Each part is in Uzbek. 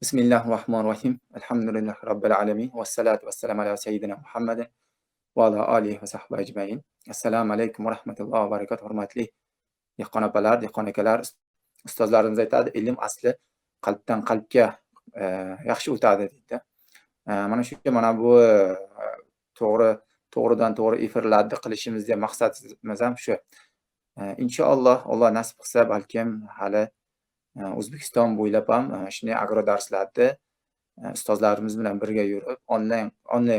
Bismillahirrohmanirrohim. Elhamdülillahi Rabbil alemin. Vessalatu vesselamu ala seyyidina Muhammedin va ala alihi va sahbihi ecmain. Assalomu alaykum va rahmatullohi va barakatuh. Hurmatli dehqon opalar, dehqon akalar, ustozlarimiz aytadi, ilm asli qalbdan qalbga yaxshi o'tadi deydi. Mana shu mana bu to'g'ridan to'g'ri efirlarni qilishimizga maqsadimiz ham shu. Inshaalloh Alloh nasib qilsa, balkim hali O'zbekiston bo'ylab ham shunday agro darslarni ustozlarimiz bilan birga yurib, onlayn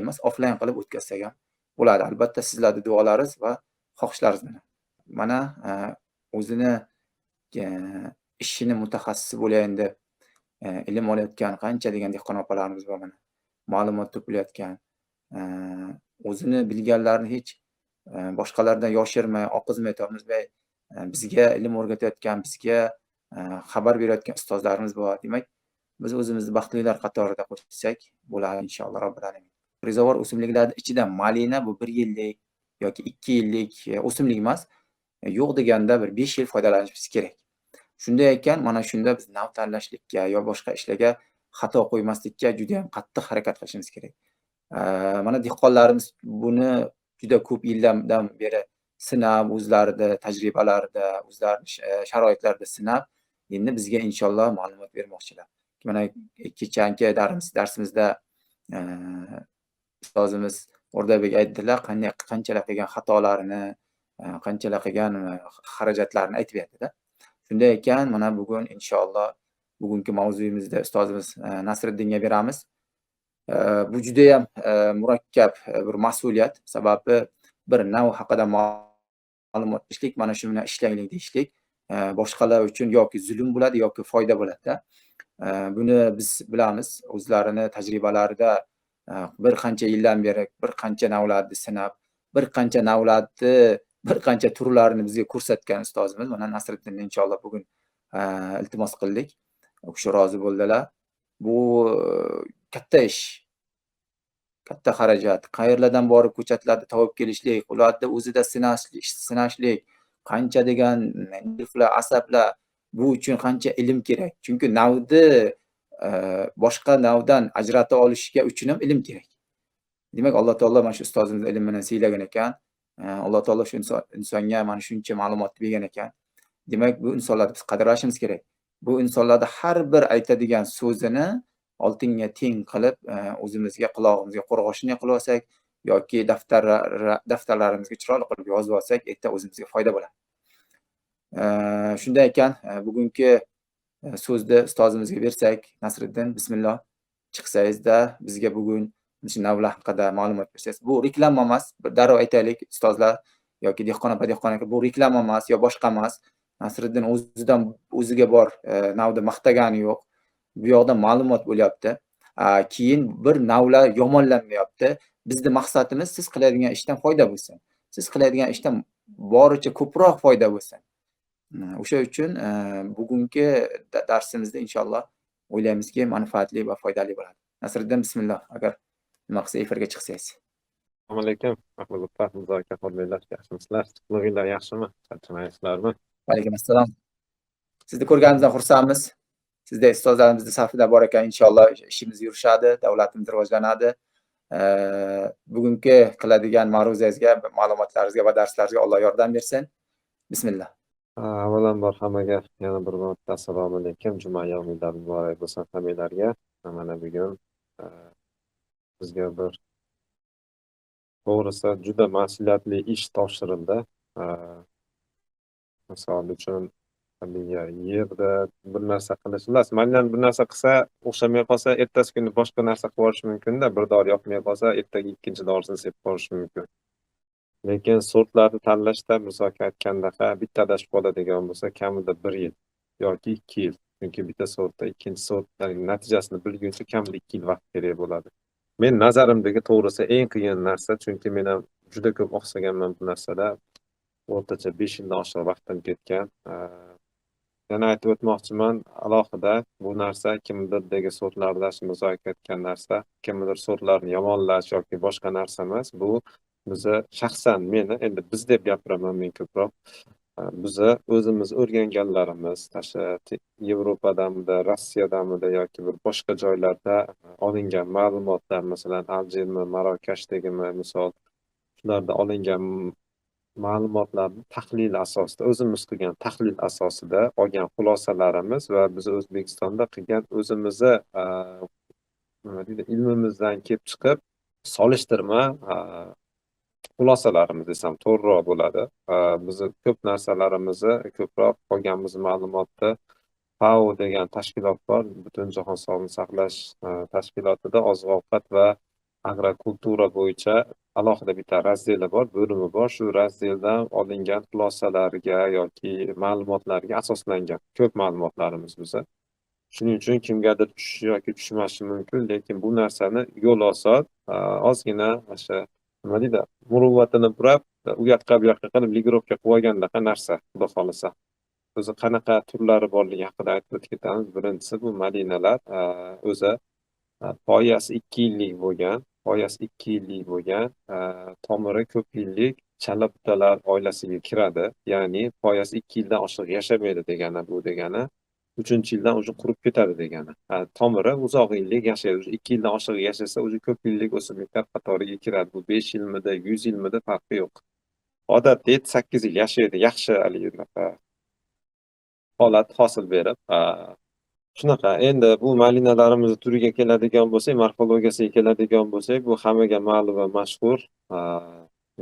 emas, offlayn qilib o'tkazsak ham bo'ladi. Albatta sizlarning duolaringiz va xohishlaringiz bilan. Mana o'zini ishini mutaxassisi bo'layin deb ilm olayotgan qancha degan dehqon opalarimiz bor mana. Ma'lumot to'playotgan, o'zini bilganlarini hech boshqalardan yoshirmay, oqizmay, tomizmay bizga ilm o'rgatayotgan, bizga xabar berayotgan ustozlarimiz bor. Demak, biz o'zimizni baxtlilar qatorida qo'shsak bo'ladi inshaalloh robbil alamin. Rezavor o'simliklarning ichida malina bu 1 yillik yoki 2 yillik o'simlik emas, yo'q deganda bir 5 yil foydalanishimiz kerak. Shunday ekan, mana shunda biz nav tanlashlikka yo boshqa ishlarga xato qo'ymaslikka juda ham qattiq harakat qilishimiz kerak. Mana dehqonlarimiz buni juda ko'p yillardan beri sinab, o'zlarida tajribalarida, o'zlarini sharoitlarida sinab, endi bizga inshaalloh ma'lumot bermoqchilar. Mana kechangi darsimizda ustozimiz O'rdabek aytdilar, qanday qanchalar qilgan xatolarini, qanchalar qilgan xarajatlarini aytib berdi-da. Shunday ekan, mana bugun inshaalloh bugungi mavzuyimizda ustozimiz Nasriddinga beramiz. Bu juda ham murakkab bir mas'uliyat, sababi bir nav haqida ma'lumot berishlik, mana shu bilan ishlaylik deyishlik boshqalar uchun yoki zulm bo'ladi yoki foyda bo'ladi-da. Buni biz bilamiz, o'zlarini tajribalarida bir qancha yildan beri bir qancha navlarni sinab, bir qancha navlarni, bir qancha turlarini bizga ko'rsatgan ustozimiz mana Nasriddinni inshaalloh bugun iltimos qildik. U kishi rozi bo'ldilar. Bu katta ish. Katta xarajat. Qayerlardan borib ko'chatlarni topib kelishlik, ularni o'zida sinashlik, qancha degan nervlar, asablar, bu uchun qancha ilm kerak. Chunki navni boshqa navdan ajrata olishga uchun ham ilm kerak. Demak, Alloh taolo mana shu ustozimizni ilm bilan siylagan ekan. Alloh taolo shu insonga mana shuncha ma'lumot bergan ekan. Demak, bu insonlarni biz qadrlashimiz kerak. Bu insonlarni har bir aytadigan so'zini oltinga teng qilib, o'zimizga qulog'imizga qo'rg'oshinday qilib olsak yoki daftarlarimizga chiroyli qilib yozib olsak, erta o'zimizga foyda bo'ladi. Shunday ekan, bugungi so'zni ustozimizga bersak, Nasriddin, bismillah, chiqsangizda bizga bugun shu navlar haqida ma'lumot bersangiz. Bu reklama emas, bir darrov aytaylik, ustozlar yoki dehqon opa, dehqon aka, bu reklama emas yo boshqa emas. Nasriddin o'zidan o'ziga bor navni maqtagani yo'q. Bu yoqda ma'lumot bo'lyapti. Keyin bir navlar yomonlanmayapti. Bizning maqsadimiz siz qiladigan ishdan foyda bo'lsin. Siz qiladigan ishdan boricha ko'proq foyda bo'lsin. O'sha uchun bugungi darsimizda inshaalloh o'ylaymizki, manfaatli va foydali bo'ladi. Nasriddin, bismillah, agar nima qilsa efirga chiqsangiz. Assalomu alaykum. Mahmud aka, Mirzo aka, hurmatlar, yaxshimisizlar? Sog'lig'inglar yaxshimi? Charchamayapsizlarmi? Va alaykum assalom. Sizni ko'rganimizdan xursandmiz. Sizdek ustozlarimizni safida bor ekan, inshaalloh ishimiz yurishadi, davlatimiz rivojlanadi. Bugungi qiladigan ma'ruzangizga, ma'lumotlaringizga va darslaringizga Alloh yordam bersin. Bismillah. Avvalambor hammaga yana bir marta assalomu alaykum. Juma yawminglar muborak bo'lsin hammanglarga. Mana bugun bizga bir to'g'risi juda mas'uliyatli ish topshirildi. Misol uchun haligi yerda bir narsa qilish, xullas, mayli bir narsa qilsa, o'xshamay qolsa, ertasi kuni boshqa narsa qilib yuborishi mumkin-da, bir dori yoqmay qolsa, ertaga ikkinchi dorisini sepib yuborishi mumkin. Lekin sortlarni tanlashda Mirzo aka aytgandaqa bitta adashib qoladigan bo'lsa, kamida 1 yil yoki 2 yil. Chunki bitta sortda ikkinchi sort natijasini bilguncha kamida 2 yil vaqt kerak bo'ladi. Men nazarimdagi to'g'risi eng qiyin narsa, chunki men ham juda ko'p oqsaganman bu narsada. O'rtacha 5 yildan oshiq vaqtim ketgan. Yana aytib o'tmoqchiman, alohida bu narsa kimnidirdagi sortlarda Mirzo aka aytgan narsa, kimnidir sortlarni yomonlash yoki boshqa narsa emas. Bu bizni shaxsan meni, endi biz deb gapiraman men ko'proq. Biza o'zimiz o'rganganlarimiz, o'sha Yevropadamidi, Rossiyadamidi yoki bir boshqa joylarda olingan ma'lumotlar, masalan, Aljirmi, Marokashdagimi, misol, shularda olingan ma'lumotlarni tahlil asosida, o'zimiz qilgan tahlil asosida olgan xulosalarimiz va biz O'zbekistonda qilgan o'zimizni, nima deydi, ilmimizdan kelib chiqib solishtirma xulosalarimiz desam to'g'riroq bo'ladi. Bizni ko'p narsalarimizni, ko'proq olganmiz ma'lumotni FAO degan tashkilot bor, Butunjahon sog'liqni saqlash tashkilotida oziq ovqat va agrokultura bo'yicha alohida bitta раздел i bor, bo'limi bor. Shu раздел dan olingan xulosalarga yoki ma'lumotlarga asoslangan ko'p ma'lumotlarimiz biza. Shuning uchun kimgadir tushishi yoki tushmashi mumkin, lekin bu narsani yo'l oson, ozgina o'sha, nima deydi, muruvvatini burab, u yoqqa bu yoqqa qilib регулировка qilib olgandaqa narsa, xudo xohlasa. O'zi qanaqa turlari borligi haqida aytib o'tib ketamiz. Birinchisi bu malinalar, o'zi poyasi 2 yillik bo'lgan, poyasi 2 yillik bo'lgan, tomiri ko'p yillik chala butalar oilasiga kiradi. Ya'ni poyasi 2 yildan oshiq yashamaydi degani bu degani. 3-yildan уже qurib ketadi degani. Tomiri uzoq yillik yashaydi. Уже 2 yildan oshiq yashasa, уже ko'p yillik o'simliklar qatoriga kiradi. Bu 5 yilmidi, 100 yilmidi, farqi yo'q. Odatda 7-8 yil yashaydi, yaxshi haligi unaqa holat hosil berib. Shunaqa. Endi bu malinalarimizni turiga keladigan bo'lsak, morfologiyasiga keladigan bo'lsak, bu hammaga ma'lum va mashhur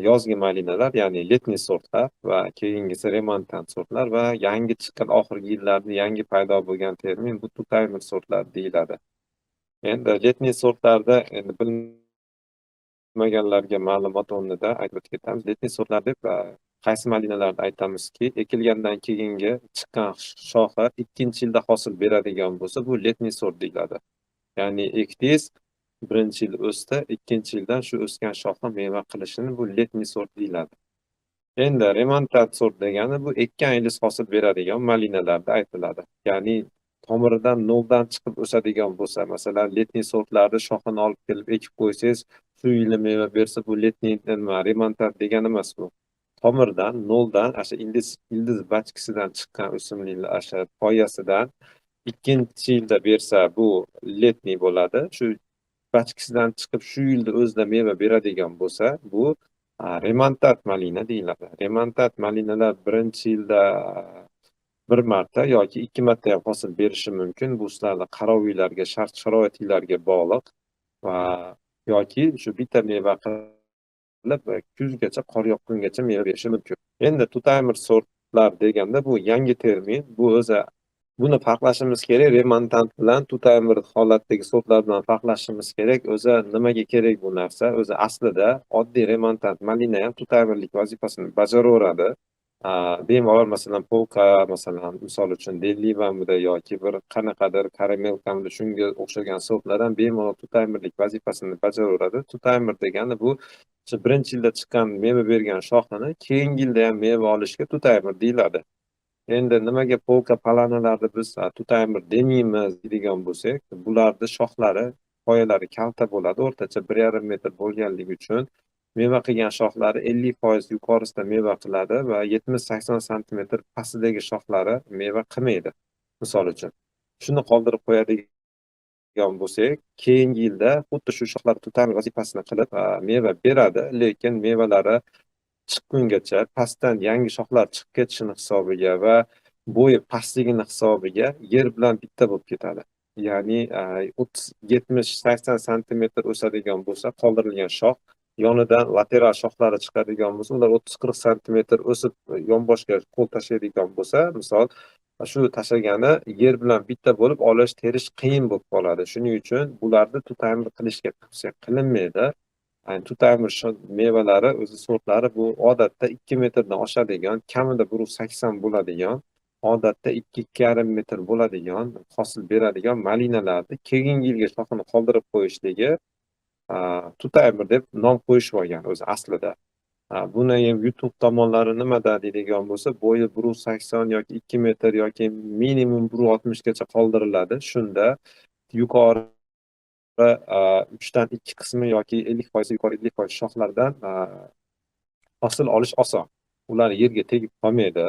yozgi malinalar, ya'ni летний sortlar va keyingisi remontant sortlar va yangi chiqqan, oxirgi yillarda yangi paydo bo'lgan termin bu two-timer sortlar deyiladi. Endi летний sortlarda endi bilmaganlarga ma'lumot o'rnida aytib o'tib ketamiz. Летний sortlar deb qaysi malinalarni aytamizki, ekilgandan keyingi chiqqan shoxi ikkinchi yilda hosil beradigan bo'lsa, bu летний sort deyiladi. Ya'ni ekdingiz, birinchi yil o'sdi, ikkinchi yildan shu o'sgan shoxi meva qilishini bu летний sort deyiladi. Endi remontant sort degani bu ekkan yilingiz hosil beradigan malinalarda aytiladi. Ya'ni tomiridan, noldan chiqib o'sadigan bo'lsa, masalan, летний sortlarni shoxini olib kelib ekib qo'ysangiz, shu yili meva bersa, bu летний nima, remontant degani emas bu. Tomirdan, noldan, o'sha ildiz bachkisidan chiqqan o'simliklar, o'sha poyasidan ikkinchi yilda bersa, bu летний bo'ladi. Shu bachkisidan chiqib shu yilda o'zida meva beradigan bo'lsa, bu remontant malina deyiladi. Remontant malinalar birinchi yilda bir marta yoki ikki marta ham hosil berishi mumkin. Bu sizlarni qaroviylarga, shart sharoitinglarga bog'liq va yoki shu bitta meva qilib kuzgacha, qor yoqqungacha meva berishi mumkin. Endi two-timer sortlar deganda bu yangi termin, bu o'zi buni farqlashimiz kerak, remontant bilan two-timer holatdagi sortlar bilan farqlashimiz kerak. O'zi nimaga kerak bu narsa? O'zi aslida oddiy remontant malina ham two-timerlik vazifasini bajaraveradi. Bemalol, masalan, Polka, masalan, misol uchun, Delivamida yoki bir qanaqadir Karamelkamida, shunga o'xshagan sortlar ham bemalol two-timerlik vazifasini bajaraveradi. Two-timer degani bu o'sha birinchi yilda chiqqan, meva bergan shoxini keyingi yilda ham meva olishga two-timer deyiladi. Endi nimaga Polka, Polanalarni biz two-timer demaymiz deydigan bo'lsak, bularni shoxlari, poyalari kalta bo'ladi, o'rtacha 1,5 metr bo'lganligi uchun meva qilgan shoxlari 50% yuqorisida meva qiladi va 70-80 santimetr pastidagi shoxlari meva qilmaydi. Misol uchun. Shuni qoldirib qo'yadigan bo'lsak, keyingi yilda xuddi shu shoxlar two-timer vazifasini qilib, meva beradi, lekin mevalari chiqqungacha pastdan yangi shoxlar chiqib ketishini hisobiga va bo'yi pastligini hisobiga yer bilan bitta bo'lib ketadi. Ya'ni 30, 70, 80 santimetr o'sadigan bo'lsa, qoldirilgan shox yonidan lateral shoxlari chiqadigan bo'lsa, ular 30-40 santimetr o'sib, yonboshga qo'l tashlaydigan bo'lsa, misol, shu tashlagani yer bilan bitta bo'lib, olish, terish qiyin bo'lib qoladi. Shuning uchun bularni two-timer qilishga tavsiya qilinmaydi. Ya'ni two-timer mevalari, o'zi sortlari bu odatda 2 metrdan oshadigan, kamida 1,80 bo'ladigan, odatda 2-2,5 metr bo'ladigan, hosil beradigan malinalarni keyingi yilga shoxini qoldirib qo'yishligi two-timer deb nom qo'yishib olgan o'zi aslida. Buni ham YouTube tomonlari nimada deydigan bo'lsa, bo'yi 1,80 yoki 2 metr yoki minimum 1,60 gacha qoldiriladi. Shunda yuqori uchdan ikki qismi yoki 50%, yuqori 50% shoxlardan hosil olish oson. Ular yerga tegib qolmaydi.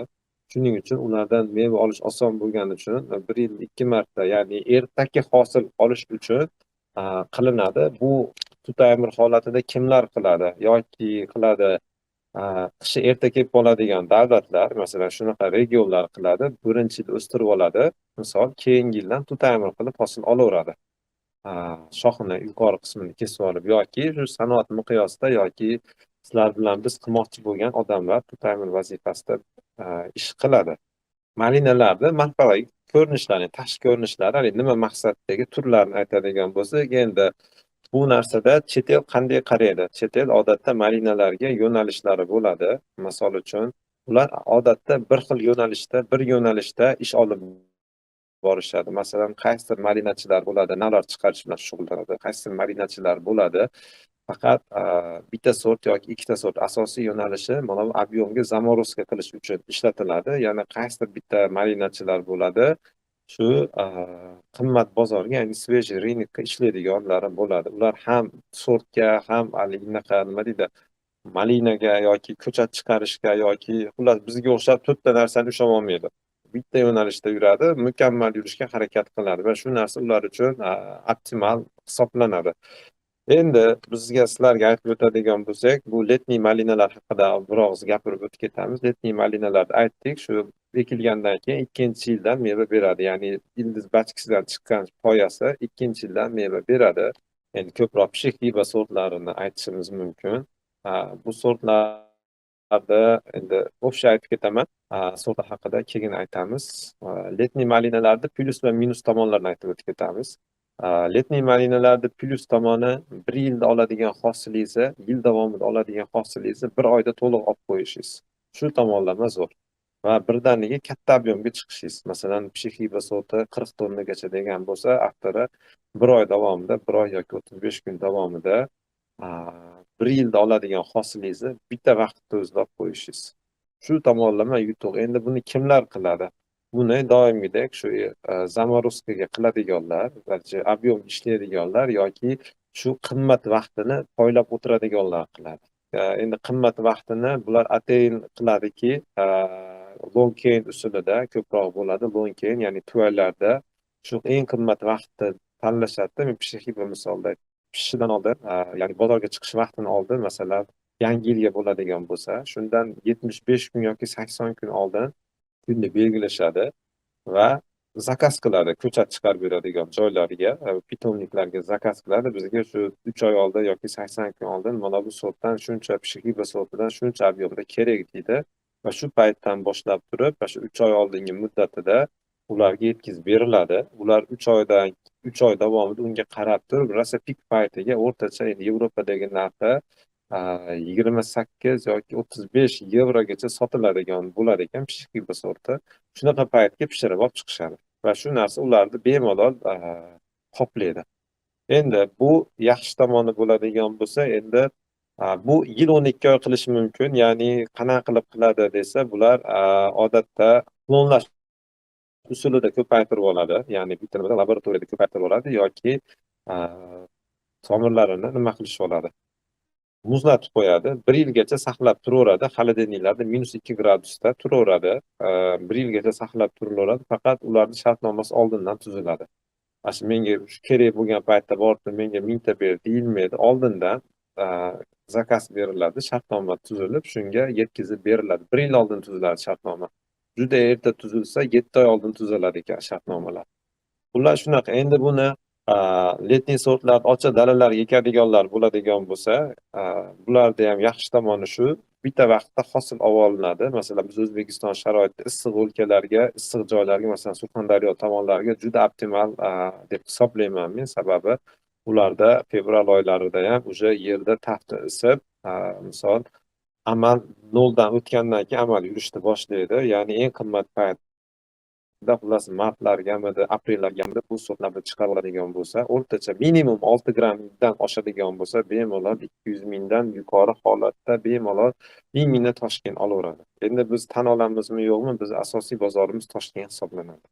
Shuning uchun ulardan meva olish oson bo'lgani uchun bir yil 2 marta, ya'ni ertaki hosil olish uchun qilinadi. Bu tutaymir holatida kimlar qiladi yoki qiladi? Qishi erta kelib qoladigan davlatlar, masalan, shunaqa regionlar qiladi. Birinchi yil o'stirib oladi, misol, keyingi yildan tutaymir qilib hosil olaveradi. Shoxini yuqori qismini kesib olib yoki shu sanoat miqyosida yoki sizlar bilan biz qilmoqchi bo'lgan odamlar tutaymir vazifasida ish qiladi. Malinalarni morfologik ko'rinishlari, tashqi ko'rinishlari, haligi nima maqsaddagi turlarini aytadigan bo'lsak, endi bu narsada chet el qanday qaraydi? Chet el odatda malinalarga yo'nalishlari bo'ladi. Misol uchun, ular odatda bir xil yo'nalishda, bir yo'nalishda ish olib borishadi. Masalan, qaysidir malinachilar bo'ladi, navlar chiqarish bilan shug'ullanadi. Qaysidir malinachilar bo'ladi, faqat bitta sort yoki ikkita sort asosiy yo'nalishi mana bu объем ga заморозка qilish uchun ishlatiladi. Yana qaysidir bitta malinachilar bo'ladi, shu qimmat bozorga, ya'ni свежий рынок ka ishlaydiganlari bo'ladi. Ular ham sortga, ham haligi unaqa nima deydi, malinaga yoki ko'chat chiqarishga yoki xullas bizga o'xshab to'rtta narsani ushlab olmaydi. Bitta yo'nalishda yuradi, mukammal yurishga harakat qiladi va shu narsa ular uchun optimal hisoblanadi. Endi bizga, sizlarga aytib o'tadigan bo'lsak, bu летний malinalar haqida bir og'iz gapirib o'tib ketamiz. Летний malinalarni aytdik, shu ekilgandan keyin ikkinchi yildan meva beradi, ya'ni ildiz bachkisidan chiqqan poyasi ikkinchi yildan meva beradi. Endi ko'proq pishiq sortlarini aytishimiz mumkin. Bu sortlarda endi общий aytib ketaman, sortlar haqida keyin aytamiz. Летний malinalarni plyus va minus tomonlarini aytib o'tib ketamiz. Летний malinalarni plyus tomoni: bir yilda oladigan hosilingizni, yil davomida oladigan hosilingizni bir oyda to'liq olib qo'yishingiz. Shu tomonlama zo'r va birdaniga katta объем ga chiqishingiz. Masalan, Pshixiba sorti 40 tonnagacha degan bo'lsa, avtori bir oy davomida, bir oy yoki 35 kun davomida bir yilda oladigan hosilingizni bitta vaqtda o'zida olib qo'yishingiz. Shu tomonlama yutuq. Endi buni kimlar qiladi? Buni doimgidek shu заморозка ga qiladiganlar, объем ishlaydiganlar yoki shu qimmat vaqtini poylab o'tiradiganlar qiladi. Endi qimmat vaqtini bular atayin qiladiki, long cane usulida ko'proq bo'ladi. Long cane, ya'ni tuvallarda shu eng qimmat vaqtni tanlashadida. Men Pshixiba misolida pishishidan oldin, ya'ni bozorga chiqish vaqtini oldin, masalan, Yangi yilga bo'ladigan bo'lsa, shundan 75 kun yoki 80 kun oldin kunni belgilashadi va zakaz qiladi ko'chat chiqarib beradigan joylarga, питомник larga zakaz qiladi: bizga shu 3 oy oldin yoki 80 kun oldin mana bu sortdan shuncha, Pshixiba sortidan shuncha объем da kerak, deydi va shu paytdan boshlab turib, mana shu 3 oy oldingi muddatida ularga yetkazib beriladi. Ular 3 oy davomida unga qarab turib, rosa pik paytiga o'rtacha endi Yevropadagi narxi 28 yoki 35 yevrogacha sotiladigan bo'lar ekan Pshixiba sorti. Shunaqa paytga pishirib olib chiqishadi va shu narsa ularni bemalol qoplaydi. Endi bu yaxshi tomoni bo'ladigan bo'lsa, endi bu yil 12 oy qilishi mumkin. Ya'ni qanaqa qilib qiladi desa, bular odatda klonlash usulida ko'paytirib oladi. Ya'ni bitta nimada, laboratoriyada ko'paytirib oladi yoki tomirlarini nima qilishib oladi, muzlatib qo'yadi. Bir yilgacha saqlab turaveradi. Холодильник larda -2 gradusda turaveradi. Bir yilgacha saqlab turilaveradi. Faqat ularni shartnomasi oldindan tuziladi. Mana shu menga shu kerak bo'lgan paytda borib turib, menga 1000 ta ber deyilmaydi. Oldindan zakaz beriladi, shartnoma tuzilib, shunga yetkazib beriladi. Bir yil oldin tuziladi shartnoma. Juda erta tuzilsa, 7 oy oldin tuziladi ekan shartnomalar. Xullas, shunaqa. Endi buni летний sortlar ochiq dalalarga ekadiganlar bo'ladigan bo'lsa, bularda ham yaxshi tomoni shu, bitta vaqtda hosil olinadi. Masalan, biz O'zbekiston sharoitida issiq o'lkalarga, issiq joylarga, masalan, Surxondaryo tomonlariga juda optimal deb hisoblayman men. Sababi ularda fevral oylarida ham уже yerda tafti isib, misol, amal noldan o'tgandan keyin amal yurishni boshlaydi. Ya'ni eng qimmat payt, xullas, martlargamidi, aprellargamidi bu sortlarni chiqarib oladigan bo'lsa, o'rtacha minimum 6 grammdan oshadigan bo'lsa, bemalol 200 mingdan yuqori holatda bemalol 1000 mingdan Toshkent olaveradi. Endi biz tan olamizmi, yo'qmi, biz asosiy bozorimiz Toshkent hisoblanadi.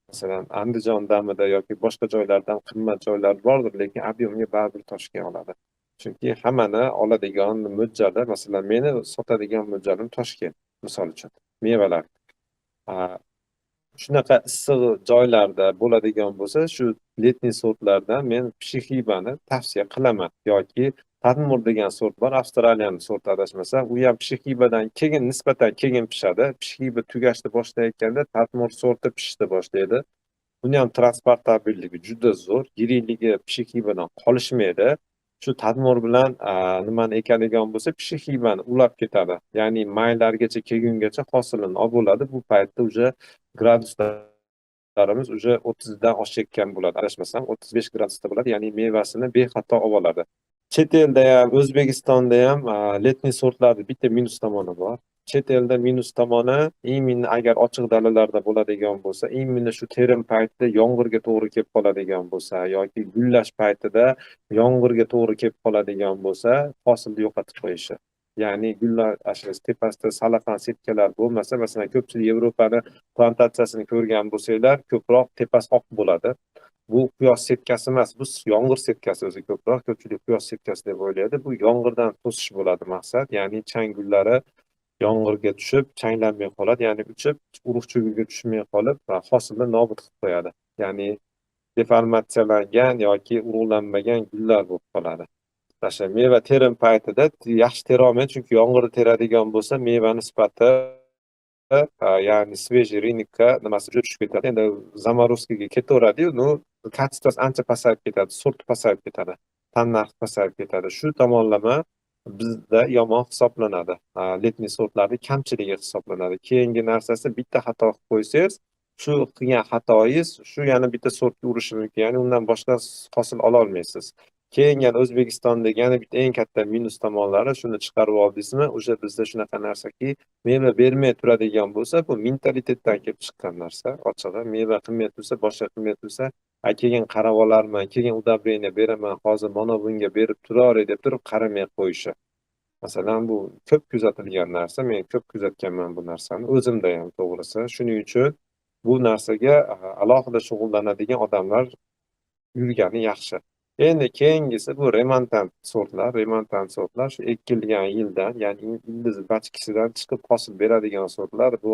Masalan, Andijondamidi yoki boshqa joylardan qimmat joylar bordir, lekin объем ga baribir Toshkent oladi. Chunki hammani oladigan mo'ljali, masalan, meni sotadigan mo'ljalim Toshkent, misol uchun, mevalar. Shunaqa issiq joylarda bo'ladigan bo'lsa, shu летний sortlardan men Pshixibani tavsiya qilaman yoki Tadmur degan sort bor, Avstraliyani sorti adashmasam, u ham Pshixibadan keyin, nisbatan keyin pishadi. Pshixiba tugashni boshlayotganda Tadmur sorti pishishni boshlaydi. Buni ham transportabilligi juda zo'r, yirikligi Pshixibadan qolishmaydi. Shu Tadmur bilan nimani ekadigan bo'lsa, Pshixibani ulab ketadi. Ya'ni maylargacha kelgungacha hosilini olib bo'ladi. Bu paytda уже graduslarimiz уже 30 dan oshayotgan bo'ladi. Adashmasam 35 gradusda bo'ladi. Ya'ni mevasini bexato olib oladi. Chet elda ham, O'zbekistonda ham летний sortlarni bitta minus tomoni bor. Chet elda minus tomoni именно agar ochiq dalalarda bo'ladigan bo'lsa, именно shu terim paytida yomg'irga to'g'ri kelib qoladigan bo'lsa yoki gullash paytida yomg'irga to'g'ri kelib qoladigan bo'lsa, hosilni yo'qotib qo'yishi. Ya'ni gullar shu tepasida salafan setkalar bo'lmasa, masalan, ko'pchilik Yevropani plantatsiyasini ko'rgan bo'lsanglar, ko'proq tepasi oq bo'ladi. Bu quyosh setkasi emas, bu yomg'ir setkasi o'zi ko'proq. Ko'pchilik quyosh setkasi deb o'ylaydi. Bu yomg'irdan to'sish bo'ladi maqsad. Ya'ni chang gullari yomg'irga tushib, changlanmay qoladi, ya'ni uchib, urug'chi gulga tushmay qolib va hosilni nobud qilib qo'yadi. Ya'ni deformatsiyalangan yoki urug'lanmagan gullar bo'lib qoladi. O'sha meva terim paytida yaxshi tera olmaydi, chunki yomg'irda teradigan bo'lsa, mevani sifati, ya'ni свежий рынок ka nimasi tushib ketadi. Endi заморозка ga ketaveradi-yu, ну, качество si ancha pasayib ketadi, sort pasayib ketadi, tannarxi pasayib ketadi. Shu tomonlama bizda yomon hisoblanadi. Летний sortlarni kamchiligi hisoblanadi. Keyingi narsasi, bitta xato qilib qo'ysangiz, shu qilgan xatoyingiz shu yana bitta sortga urishi mumkin. Ya'ni undan boshqa hosil ololmaysiz. Keyin yana O'zbekistondagi yana bitta eng katta minus tomonlari, shuni chiqarib oldingizmi, o'sha bizda shunaqa narsaki, meva bermay turadigan bo'lsa, bu mentalitetdan kelib chiqqan narsa. Ochig'i, meva qilmay tursa, boshqa qilmay tursa, a keyin qarab olarman, keyin удобрение beraman, hozir mana bunga berib turaveray deb turib qaramay qo'yishi. Masalan, bu ko'p kuzatilgan narsa, men ko'p kuzatganman bu narsani, o'zimda ham to'g'risi. Shuning uchun bu narsaga alohida shug'ullanadigan odamlar yurgani yaxshi. Endi keyingisi bu remontant sortlar. Remontant sortlar shu ekilgan yildan, ya'ni ildiz bachkisidan chiqib hosil beradigan sortlar. Bu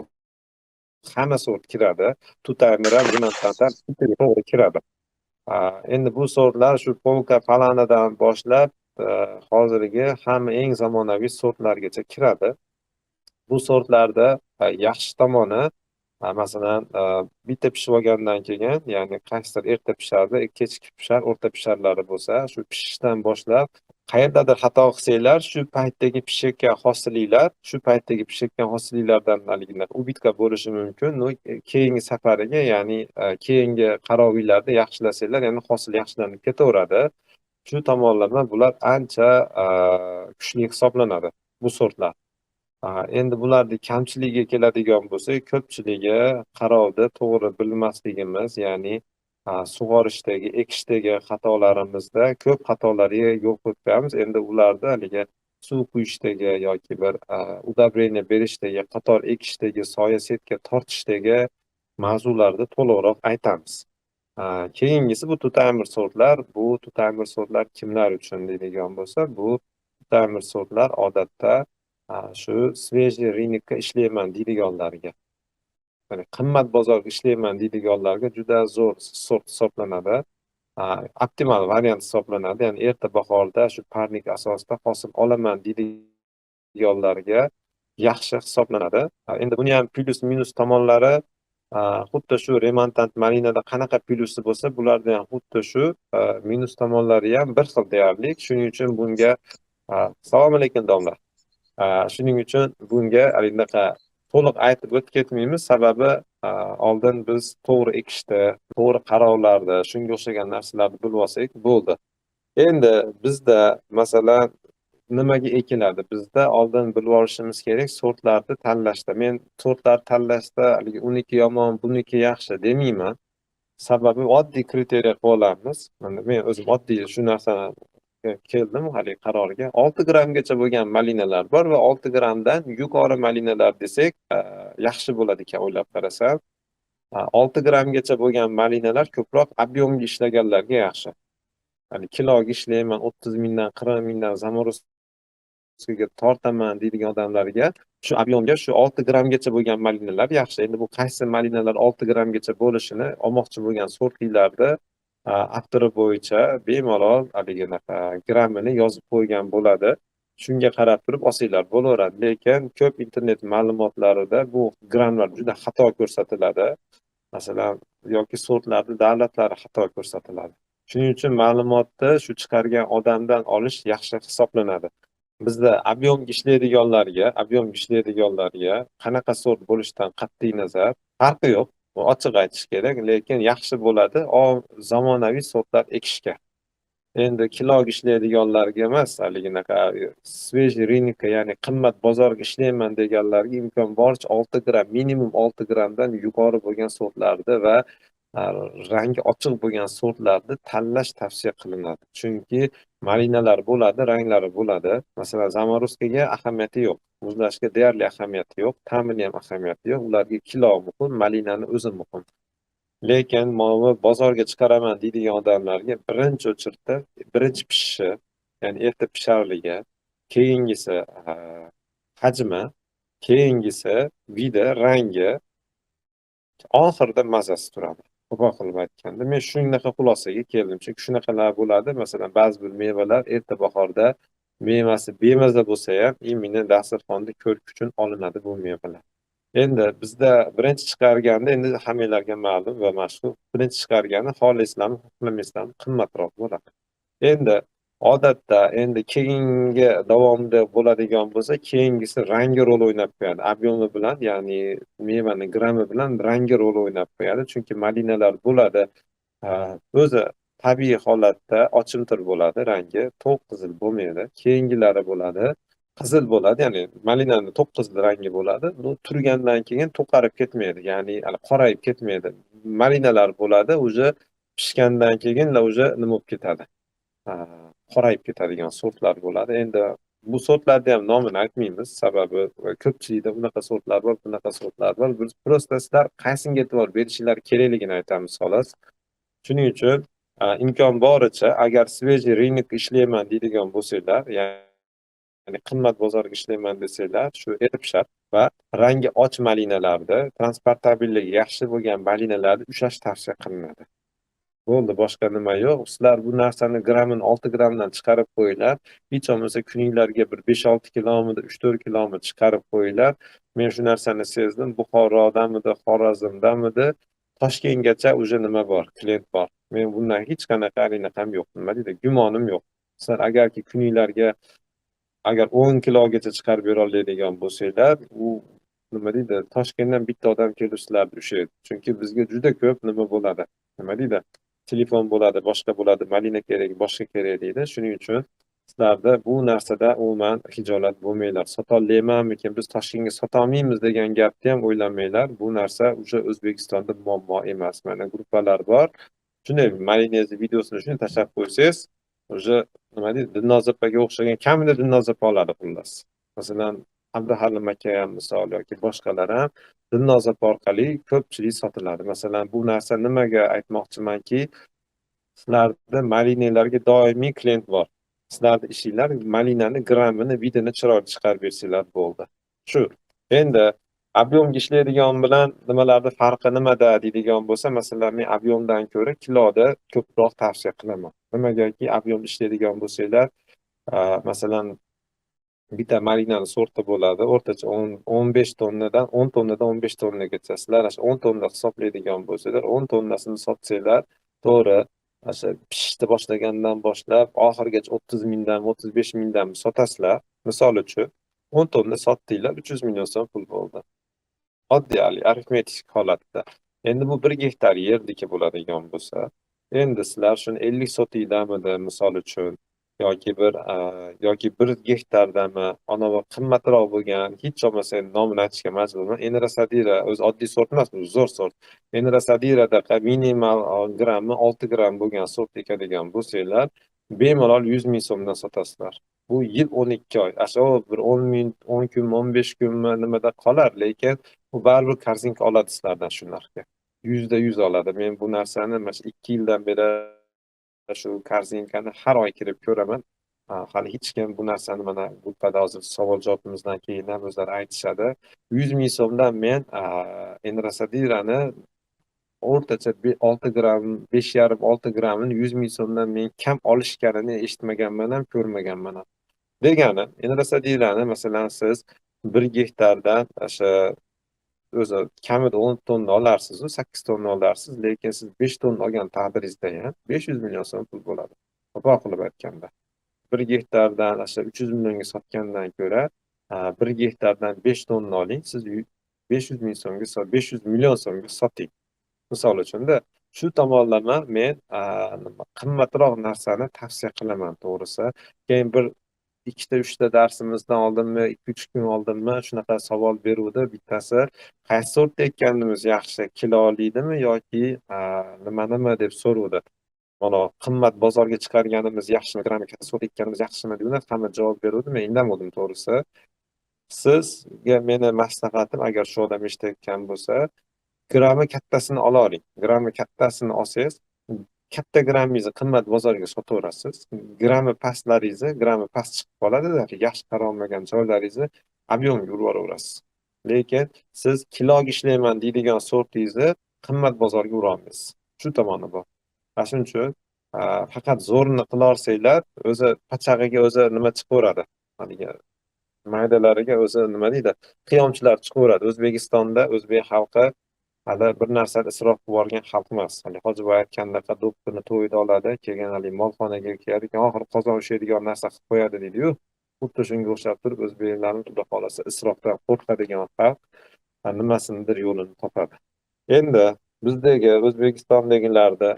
hamma sort kiradi. Two-timer ham, remontant ham to'g'ri kiradi. Endi bu sortlar shu Polka Palanadan boshlab hozirgi hamma eng zamonaviy sortlargacha kiradi. Bu sortlarda yaxshi tomoni, masalan, bitta pishib olgandan keyin, ya'ni qaysidir erta pishardi, kechki pishar, o'rta pisharlari bo'lsa, shu pishishdan boshlab qayerdadir xato qilsanglar, shu paytdagi pishayotgan hosilinglar, shu paytdagi pishayotgan hosilinglardan haligi убытка bo'lishi mumkin. Но keyingi safariga, ya'ni keyingi qaroviylarda yaxshilasanglar, ya'ni hosil yaxshilanib ketaveradi. Shu tomonlama bular ancha kuchli hisoblanadi bu sortlar. Endi bularni kamchiligiga keladigan bo'lsak, ko'pchiligi qarovni to'g'ri bilmasligimiz, ya'ni sug'orishdagi, ekishdagi xatolarimizda ko'p xatolarga yo'l qo'yib qo'yamiz. Endi ularni haligi suv quyishdagi yoki bir удобрение berishdagi, qator ekishdagi, soya setka tortishdagi mavzularda to'liqroq aytamiz. Keyingisi bu two-timer sortlar. Bu two-timer sortlar kimlar uchun deydigan bo'lsa, bu two-timer sortlar odatda shu свежий рынок ka ishlayman deydiganlarga, ya'ni qimmat bozorga ishlayman deydiganlarga juda zo'r sort hisoblanadi. Optimal variant hisoblanadi. Ya'ni erta bahorda shu парник asosida hosil olaman deydiganlarga yaxshi hisoblanadi. Endi buni ham plyus minus tomonlari xuddi shu remontant malinada qanaqa plyusi bo'lsa, bularda ham xuddi shu minus tomonlari ham bir xil deyarli. Shuning uchun bunga, assalomu alaykum, domla. Shuning uchun bunga bunaqa to'liq aytib o'tib ketmaymiz. Sababi oldin biz to'g'ri ekishda, to'g'ri qarovlarda, shunga o'xshagan narsalarni bilib olsak bo'ldi. Endi bizda, masalan, nimaga ekiladi? Bizda oldin bilib olishimiz kerak sortlarni tanlashda. Men sortlarni tanlashda haligi uniki yomon, buniki yaxshi demayman. Sababi oddiy kriteriya qilib olamiz. Mana men o'zim oddiy shu narsani keldim haligi qarorga. 6 grammgacha bo'lgan malinalar bor va 6 grammdan yuqori malinalar desak, yaxshi bo'ladi ekan o'ylab qarasam. 6 grammgacha bo'lgan malinalar ko'proq объем ga ishlaganlarga yaxshi. Hani kiloga ishlayman, 30 mingdan, 40 mingdan заморозка ga tortaman deydigan odamlarga shu объем ga shu 6 grammgacha bo'lgan malinalar yaxshi. Endi bu qaysi malinalar 6 grammgacha bo'lishini olmoqchi bo'lgan sortlilarda avtori bo'yicha bemalol haligi anaqa grammini yozib qo'ygan bo'ladi. Shunga qarab turib olsanglar bo'laveradi. Lekin ko'p internet ma'lumotlarida bu grammlar juda xato ko'rsatiladi. Masalan, yoki sortlarni davlatlari xato ko'rsatiladi. Shuning uchun ma'lumotni shu chiqargan odamdan olish yaxshi hisoblanadi. Bizda объем ga ishlaydiganlarga qanaqa sort bo'lishidan qat'iy nazar farqi yo'q. Bu ochiq aytish kerak, lekin yaxshi bo'ladi zamonaviy sortlar ekishga. Endi kiloga ishlaydiganlarga emas, haligi anaqa свежий рынок, ya'ni qimmat bozorga ishlayman deganlarga imkon boricha 6 gramm, minimum 6 grammdan yuqori bo'lgan sortlarni va rangi ochiq bo'lgan sortlarni tanlash tavsiya qilinadi. Chunki malinalar bo'ladi, ranglari bo'ladi. Masalan, заморозка ga ahamiyati yo'q. Muzlashga deyarli ahamiyati yo'q, ta'mini ham ahamiyati yo'q. Ularga kilo muhim, malinani o'zi muhim. Lekin mana bozorga chiqaraman deydigan odamlarga birinchi очередь da birinchi pishishi, ya'ni erta pisharligi, keyingisi hajmi, keyingisi вид i, rangi, oxirida mazasi turadi. Qo'pol qilib aytganda, men shunaqa xulosaga keldim. Chunki shunaqalar bo'ladi. Masalan, ba'zi bir mevalar erta bahorda mevasi bemaza bo'lsa ham, именно dasturxonda ko'rk uchun olinadi bu mevalar. Endi bizda birinchi chiqarganda, endi hammanglarga ma'lum va mashhur, birinchi chiqargani xohlaysizlarmi, xohlamaysizlarmi, qimmatroq bo'ladi. Endi odatda endi keyingi davomida bo'ladigan bo'lsa, keyingisi rangi rol o'ynab qo'yadi. Объем i bilan, ya'ni mevani grammi bilan rangi rol o'ynab qo'yadi. Chunki malinalar bo'ladi. O'zi tabiiy holatda ochimtir bo'ladi rangi, to'q qizil bo'lmaydi. Keyingilari bo'ladi, qizil bo'ladi, ya'ni malinani to'q qizil rangi bo'ladi. Bu turgandan keyin to'qarib ketmaydi, ya'ni hali qorayib ketmaydi. Malinalar bo'ladi, уже pishgandan keyin уже nima bo'lib ketadi? Qorayib ketadigan sortlar bo'ladi. Endi bu sortlarni ham nomini aytmaymiz, sababi ko'pchilikda unaqa sortlar bor, bunaqa sortlar bor. Biz просто sizlar qaysiga e'tibor berishinglar kerakligini aytamiz, xolos. Shuning uchun imkon boricha agar свежий рынок ishlayman deydigan bo'lsanglar, ya'ni qimmat bozorga ishlayman desanglar, shu erta pishar va rangi och malinalarni, transportabilligi yaxshi bo'lgan malinalarni ushlash tavsiya qilinadi. Bo'ldi, boshqa nima yo'q. Sizlar bu narsani grammini 6 grammdan chiqarib qo'yinglar. Hech bo'lmasa kuninglarga bir 5-6 kilomidi, 3-4 kilomi chiqarib qo'yinglar. Men shu narsani sezdim. Buxorodamidi, Xorazmdamidi, Toshkentgacha уже nima bor, klient bor. Men bundan hech qanaqa anaqam yo'q. Nima deydi, gumonim yo'q. Sizlar agarki kuninglarga agar 10 kilogacha chiqarib bera oladigan bo'lsanglar, u nima deydi, Toshkentdan bitta odam kelib sizlarni ushlaydi. Chunki bizga juda ko'p nima bo'ladi. Nima deydi? Telefon bo'ladi, boshqa bo'ladi, malina kerak, boshqa kerak deydi. Shuning uchun sizlarda bu narsada umuman hijolat bo'lmanglar. Sotolmaymanmikin, biz Toshkentga sotolmaymiz degan gapni ham o'ylamanglar. Bu narsa уже O'zbekistonda muammo emas. Mana gruppalar bor. Shunday malinezni videosini shunday tashlab qo'ysangiz, уже nima deydi, Dilnoz opaga o'xshagan kamida Dilnoz opa oladi xullas. Masalan, Abduhalim aka ham misol yoki boshqalar ham Dilnoz opa orqali ko'pchilik sotiladi. Masalan, bu narsa nimaga aytmoqchimanki, sizlarda malinalarga doimiy klient bor. Sizlarni ishinglar malinani grammini, вид ini chiroyli chiqarib bersanglar bo'ldi. Shu. Endi объем ga ishlaydigan bilan nimalarni farqi nimada deydigan bo'lsa, masalan, men объем dan ko'ra kiloda ko'proq tavsiya qilaman. Nimagaki объем ishlaydigan bo'lsanglar, masalan, bitta malinani sorti bo'ladi, o'rtacha 10 15 tonnadan, 10 tonnadan 15 tonnagacha. Sizlar shu 10 tonna hisoblaydigan bo'lsanglar, 10 tonnasini sotsanglar, to'g'ri, o'sha pishishni boshlagandan boshlab oxirigacha 30 mingdan, 35 mingdan sotasizlar. Misol uchun, 10 tonna sotdinglar, 300 million so'm pul bo'ldi. Oddiy haligi arifmetik holatda. Endi bu 1 gektar yerniki bo'ladigan bo'lsa, endi sizlar shuni 50 sotikdamidi, misol uchun, yoki 1 gektardami, anavi qimmatroq bo'lgan, hech bo'lmasa endi nomini aytishga majburman. Enrasadira o'zi oddiy sort emas, bu zo'r sort. Enrasadiradaqa minimal grammi 6 gramm bo'lgan sort ekadigan bo'lsanglar, bemalol 100 ming so'mdan sotasizlar. Bu yil 12 oy. Asha bir 10 ming, 10 kunmi, 15 kunmi nimada qolar, lekin u baribir korzinka oladi sizlardan shu narxga. 100% oladi. Men bu narsani mana shu 2 yildan beri Shu korzinkani har oy kirib ko'raman. Hali hech kim bu narsani, mana gruppada hozir savol javobimizdan keyin ham o'zlari aytishadi. 100 ming so'mdan men Enrosadirani o'rtacha 6 gramm, 5,5-6 grammini 100 ming so'mdan men kam olishganini eshitmaganman ham, ko'rmaganman ham. Degani, Enrosadirani, masalan, siz 1 gektardan o'sha o'zi kamida 10 tonna olarsiz, 8 tonna olarsiz, lekin siz 5 tonna olgan taqdiringizda ham 500 million so'm pul bo'ladi. Qo'pol qilib aytganda. 1 gektardan o'sha 300 millionga sotgandan ko'ra, 1 gektardan 5 tonna oling, siz 500 ming so'mga, 500 million so'mga soting. Misol uchun-da, shu tomonlama men qimmatroq narsani tavsiya qilaman, to'g'risi. Keyin bir ikkita, uchta darsimizdan oldinmi, 2-3 kun oldinmi, shunaqa savol beruvdi bittasi: qaysi sortda ekkanimiz yaxshi, kilolidimi yoki nimanimi deb so'ruvdi. Mana, qimmat bozorga chiqarganimiz yaxshimi, grammi katta sort ekkanimiz yaxshimi deb hamma javob beruvdi. Men indamadim, to'g'risi. Sizga meni maslahatim, agar shu odam eshitayotgan bo'lsa, grammi kattasini olavering. Grammi kattasini olsangiz, katta grammingizni qimmat bozorga sotaverasiz. Grammi pastlaringizni, grammi past chiqib qoladi, yaxshi qaralmagan joylaringizni объем ga urib yuboraverasiz. Lekin siz kiloga ishlayman deydigan sortingizni qimmat bozorga urolmaysiz. Shu tomoni bor. Mana shuning uchun faqat zo'rini qilolsanglar, o'zi pachag'iga o'zi nima chiqaveradi. Haligi maydalariga o'zi, nima deydi, qiyomchilar chiqaveradi. O'zbekistonda o'zbek xalqi hali bir narsani isrof qilib yuborgan xalq emas. Hali Hojiboy aytgandaqa, do'ppini to'yida oladi, keyin haligi molxonaga keladi, keyin oxiri qozon ushlaydigan narsa qilib qo'yadi deydi-yu. Xuddi shunga o'xshab turib, o'zbeklarni, xudo xohlasa, isrofdan qo'rqadigan xalq, nimasinidir yo'lini topadi. Endi bizdagi, O'zbekistondagilarda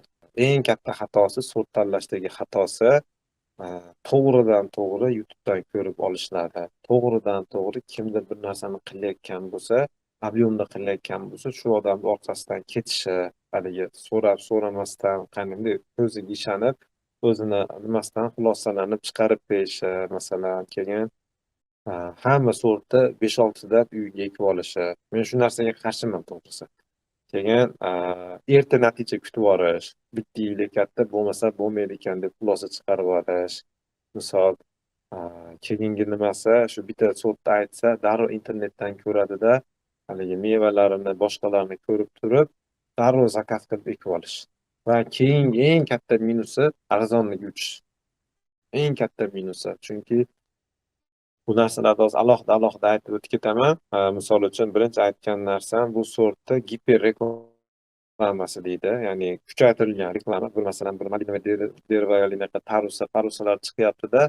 eng katta xatosi, sort tanlashdagi xatosi, to'g'ridan to'g'ri YouTubedan ko'rib olishlari. To'g'ridan to'g'ri kimdir bir narsani qilayotgan bo'lsa, объем da qilayotgan bo'lsa, shu odamni orqasidan ketishi, haligi so'rab so'ramasdan, qanday ko'ziga ishonib, o'zini nimasidan xulosalanib chiqarib berishi, masalan, keyin hamma sortni 5-6 dan uyga ekib olishi. Men shu narsaga qarshiman, to'g'risi. Keyin erta natija kutib yuborish, bitta yil ekadida, bo'lmasa bo'lmaydi ekan deb xulosa chiqarib yuborish. Misol, keyingi nimasi, shu bitta sortni aytsa, darrov internetdan ko'radida, haligi mevalarini, boshqalarini ko'rib turib, darrov zakaz qilib ekib olish. Va keyingi eng katta minusi arzonligi uchish. Eng katta minusi. Chunki bu narsalarni hozir alohida alohida aytib o'tib ketaman. Misol uchun, birinchi aytgan narsam, bu sortda giper reklamasi deydi, ya'ni kuchaytirilgan reklama. Bir, masalan, bir малиновый дерево, tarusa, parusalar chiqyapti-da,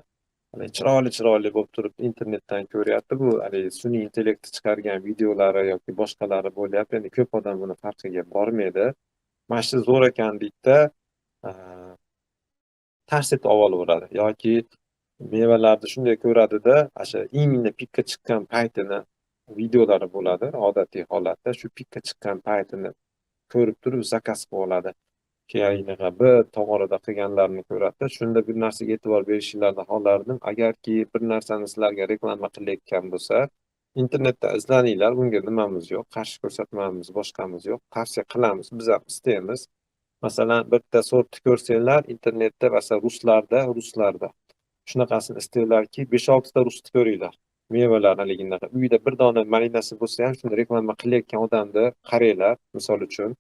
chiroyli chiroyli bo'lib turib internetdan ko'ryapti. Bu haligi sun'iy intellektni chiqargan videolari yoki boshqalari bo'lyapti. Endi ko'p odam buni farqiga bormaydi. Mana shu zo'r ekan deydida, tars etib olib olaveradi yoki mevalarni shunday ko'radida, o'sha именно pikka chiqqan paytini videolari bo'ladi odatiy holatda, shu pikka chiqqan paytini ko'rib turib zakaz qilib oladi. Keyin bir tog'orada qilganlarini ko'radida, shunda bir narsaga e'tibor berishinglarni xohlardim. Agarki bir narsani sizlarga reklama qilayotgan bo'lsa, internetda izlaninglar, bunga nimamiz yo'q, qarshi ko'rsatmamiz, boshqamiz yo'q, tavsiya qilamiz, biz ham istaymiz. Masalan, bitta sortni ko'rsanglar internetda, masalan, ruslarda shunaqasini istanglarki, 5-6 ta rusni ko'ringlar. Mevalar haliginaqa uyda bir dona malinasi bo'lsa ham, shuni reklama qilayotgan odamni qaranglar, misol uchun.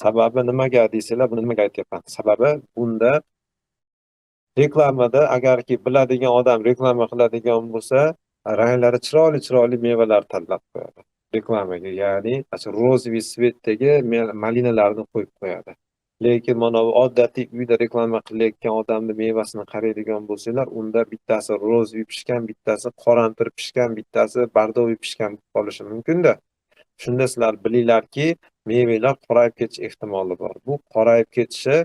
Sababi nimaga desanglar, buni nimaga aytyapman? Sababi bunda reklamada agarki biladigan odam reklama qiladigan bo'lsa, ranglari chiroyli chiroyli mevalar tanlab qo'yadi reklamaga, ya'ni розовый цвет dagi malinalarni qo'yib qo'yadi. Lekin mana bu odatiy uyda reklama qilayotgan odamni mevasini qaraydigan bo'lsanglar, unda bittasi розовый pishgan, bittasi qoramtir pishgan, bittasi бордовый pishgan bo'lib qolishi mumkin-da. Shunda sizlar bilinglarki, mevalar qorayib ketish ehtimoli bor. Bu qorayib ketishi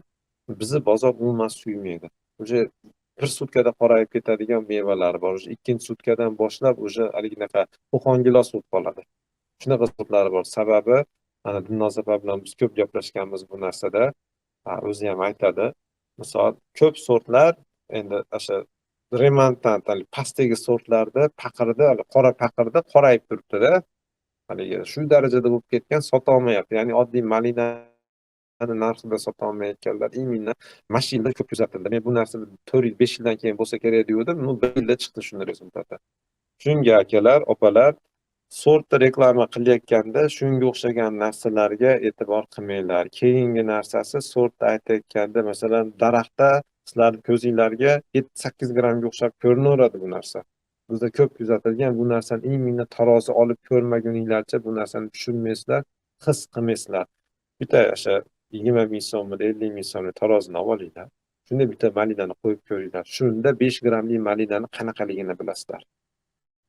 bizni bozor umuman suymaydi. Уже bir sutkada qorayib ketadigan mevalar bor. Уже ikkinchi sutkadan boshlab уже haliginaqa qo'qon gilos bo'lib qoladi. Shunaqa sortlari bor. Sababi, mana Dilnoz opa bilan biz ko'p gaplashganmiz bu narsada. O'zi ham aytadi. Misol, ko'p sortlar endi o'sha remontant, pastdagi sortlarda paqirda, qora paqirda qorayib turibdi-da. Haligi shu darajada bo'lib ketgan, sotolmayapti. Ya'ni oddiy malina narxida sota olmayotganlar именно mana shu yilda ko'p kuzatildi. Men bu narsa 4 yil, 5 yildan keyin bo'lsa kerak degandим, ну, 1 yilda chiqdi shuni результат i. Shunga akalar, opalar, sortni reklama qilayotganda shunga o'xshagan narsalarga e'tibor qilmanglar. Keyingi narsasi, sortni aytayotganda, masalan, daraxtda sizlarni ko'zinglarga 7-8 grammga o'xshab ko'rinaveradi bu narsa. Bizda ko'p kuzatilgan bu narsani именно tarozi olib ko'rmaguninglarcha bu narsani tushunmaysizlar, his qilmaysizlar. Bitta o'sha 20 ming so'mmi, 50 ming so'mlik tarozini olib olinglar. Shunda bitta malinani qo'yib ko'ringlar. Shunda 5 grammli malinani qanaqaligini bilasizlar.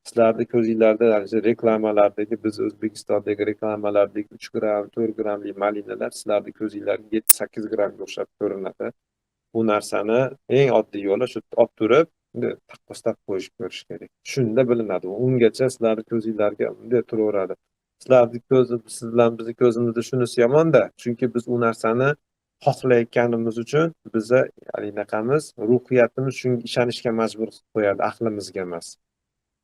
Sizlarni ko'zinglarda ana reklamalardagi, biz O'zbekistondagi reklamalardagi 3 gramm, 4 grammli malinalar sizlarni ko'zinglarga 7-8 grammga o'xshab ko'rinadi. Bu narsani eng oddiy yo'li shu olib turib, bunday taqqoslab qo'yishib ko'rish kerak. Shunda bilinadi. Ungacha sizlarni ko'zinglarga bunday turaveradi. Sizlarni ko'zi, siz bilan bizni ko'zimizda shunisi yomonda, chunki biz u narsani xohlayotganimiz uchun biza anaqamiz, ruhiyatimiz shunga ishonishga majbur qilib qo'yadi, aqlimizga emas.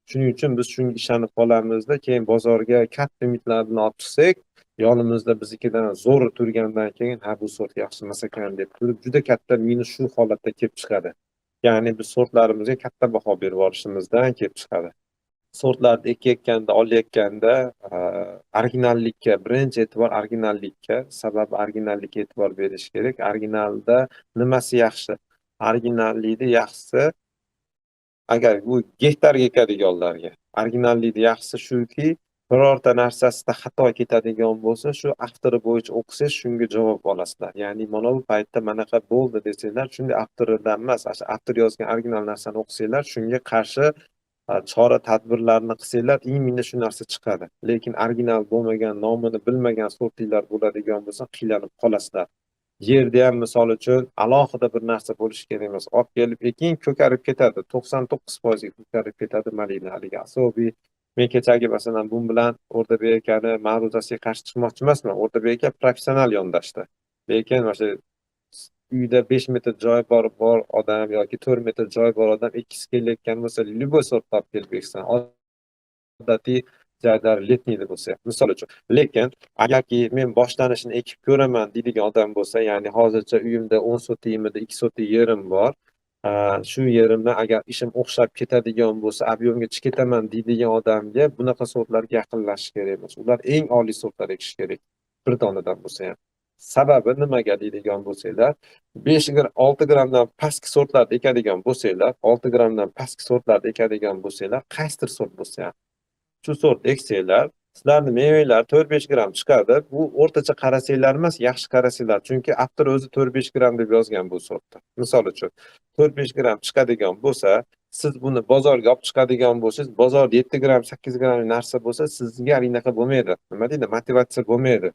Shuning uchun biz shunga ishonib qolamizda, keyin bozorga katta umidlar bilan olib chiqsak, yonimizda biznikidan zo'ri turgandan keyin, ha, bu sort yaxshi emas ekan deb turib, juda katta minus shu holatda kelib chiqadi. Ya'ni biz sortlarimizga katta baho berib yuborishimizdan kelib chiqadi. Sortlarni ekayotganda, olayotganda originallikka birinchi e'tibor, originallikka, sababi originallikka e'tibor berish kerak. Originalda nimasi yaxshi? Originallikni yaxshisi, agar bu gektarga ekadiganlarga, originallikni yaxshisi shuki, birorta narsasida xato ketadigan bo'lsa, shu avtori bo'yicha o'qisangiz, shunga javob olasizlar. Ya'ni mana bu paytda manaqa bo'ldi desanglar, shunday avtoridan emas, shu avtor yozgan original narsani o'qisanglar, shunga qarshi chora tadbirlarni qilsanglar, именно shu narsa chiqadi. Lekin original bo'lmagan, nomini bilmagan sortlar bo'ladigan bo'lsa, qiynalib qolasizlar. Yerda ham, misol uchun, alohida bir narsa bo'lishi kerak emas. Olib kelib eking, ko'karib ketadi. 99% ga ko'karib ketadi malina haligi. Особый men kechagi, masalan, bu bilan O'rdabek akani ma'ruzasiga qarshi chiqmoqchi emasman. O'rdabek aka professional yondashdi. Lekin mana shu uyda 5 metr joy bor odam yoki 4 metr joy bor odam ekkisi kelayotgan bo'lsa, любой sort olib kelib eksin. Odatiy joylar летний da bo'lsa ham, misol uchun. Lekin agarki men boshlanishini ekib ko'raman deydigan odam bo'lsa, ya'ni hozircha uyimda 10 sotikmidi, 2 sotik yerim bor. Shu yerimdan agar ishim o'xshab ketadigan bo'lsa, объем ga chiqib ketaman deydigan odamga bunaqa sortlarga yaqinlashish kerak emas. Ular eng oliy sortlar ekish kerak. Bir donadan bo'lsa ham. Sababi nimaga deydigan bo'lsanglar, 5 gram, 6 grammdan pastki sortlarni ekadigan bo'lsanglar, 6 grammdan pastki sortlarni ekadigan bo'lsanglar, qaysidir sort bo'lsa ham, shu sort eksanglar, sizlarni mevalar 4-5 gramm chiqadi. Bu o'rtacha qarasanglar emas, yaxshi qarasanglar, chunki avtor o'zi 4-5 gramm deb yozgan bu sortni. Misol uchun, 4-5 gramm chiqadigan bo'lsa, siz buni bozorga olib chiqadigan bo'lsangiz, bozorda 7 gramm, 8 gramm narsa bo'lsa, sizga anaqa bo'lmaydi. Nima deydi? Motivatsiya bo'lmaydi.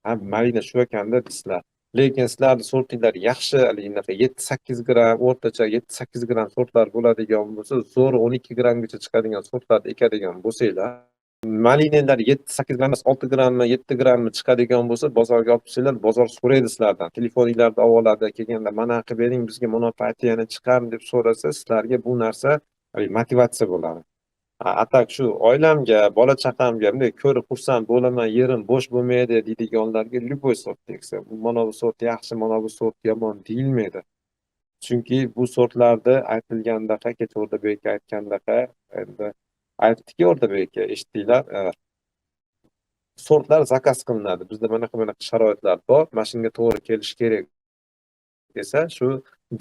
Ha, malina shu ekanda deysizlar. Lekin sizlarni sortinglar yaxshi, haligi 7-8 gramm, o'rtacha 7-8 gramm sortlar bo'ladigan bo'lsa, zo'r 12 grammgacha chiqadigan sortlarni ekadigan bo'lsanglar, malinalar 7-8 gramm emas, 6 grammi, 7 grammi chiqadigan bo'lsa, bozorga olib chiqsanglar, bozor so'raydi sizlardan. Telefoninglarda olib oladi, kelganda mana qilib bering bizga, mana partiyani chiqarmi deb so'rasa, sizlarga bu narsa haligi motivatsiya bo'ladi. A так shu oilamga, bola chaqamga bunday ko'rib xursand bo'laman, yerim bo'sh bo'lmaydi deydiganlarga любой sort eksa, mana bu sort yaxshi, mana bu sort yomon deyilmaydi. Chunki bu sortlarda aytilgandaqa, kecha O'rdabek aka aytgandaqa, endi aytdiki O'rdabek aka, eshitdinglar, sortlar заказ qilinadi. Bizda bunaqa bunaqa sharoitlar bor, mana shunga to'g'ri kelishi kerak desa, shu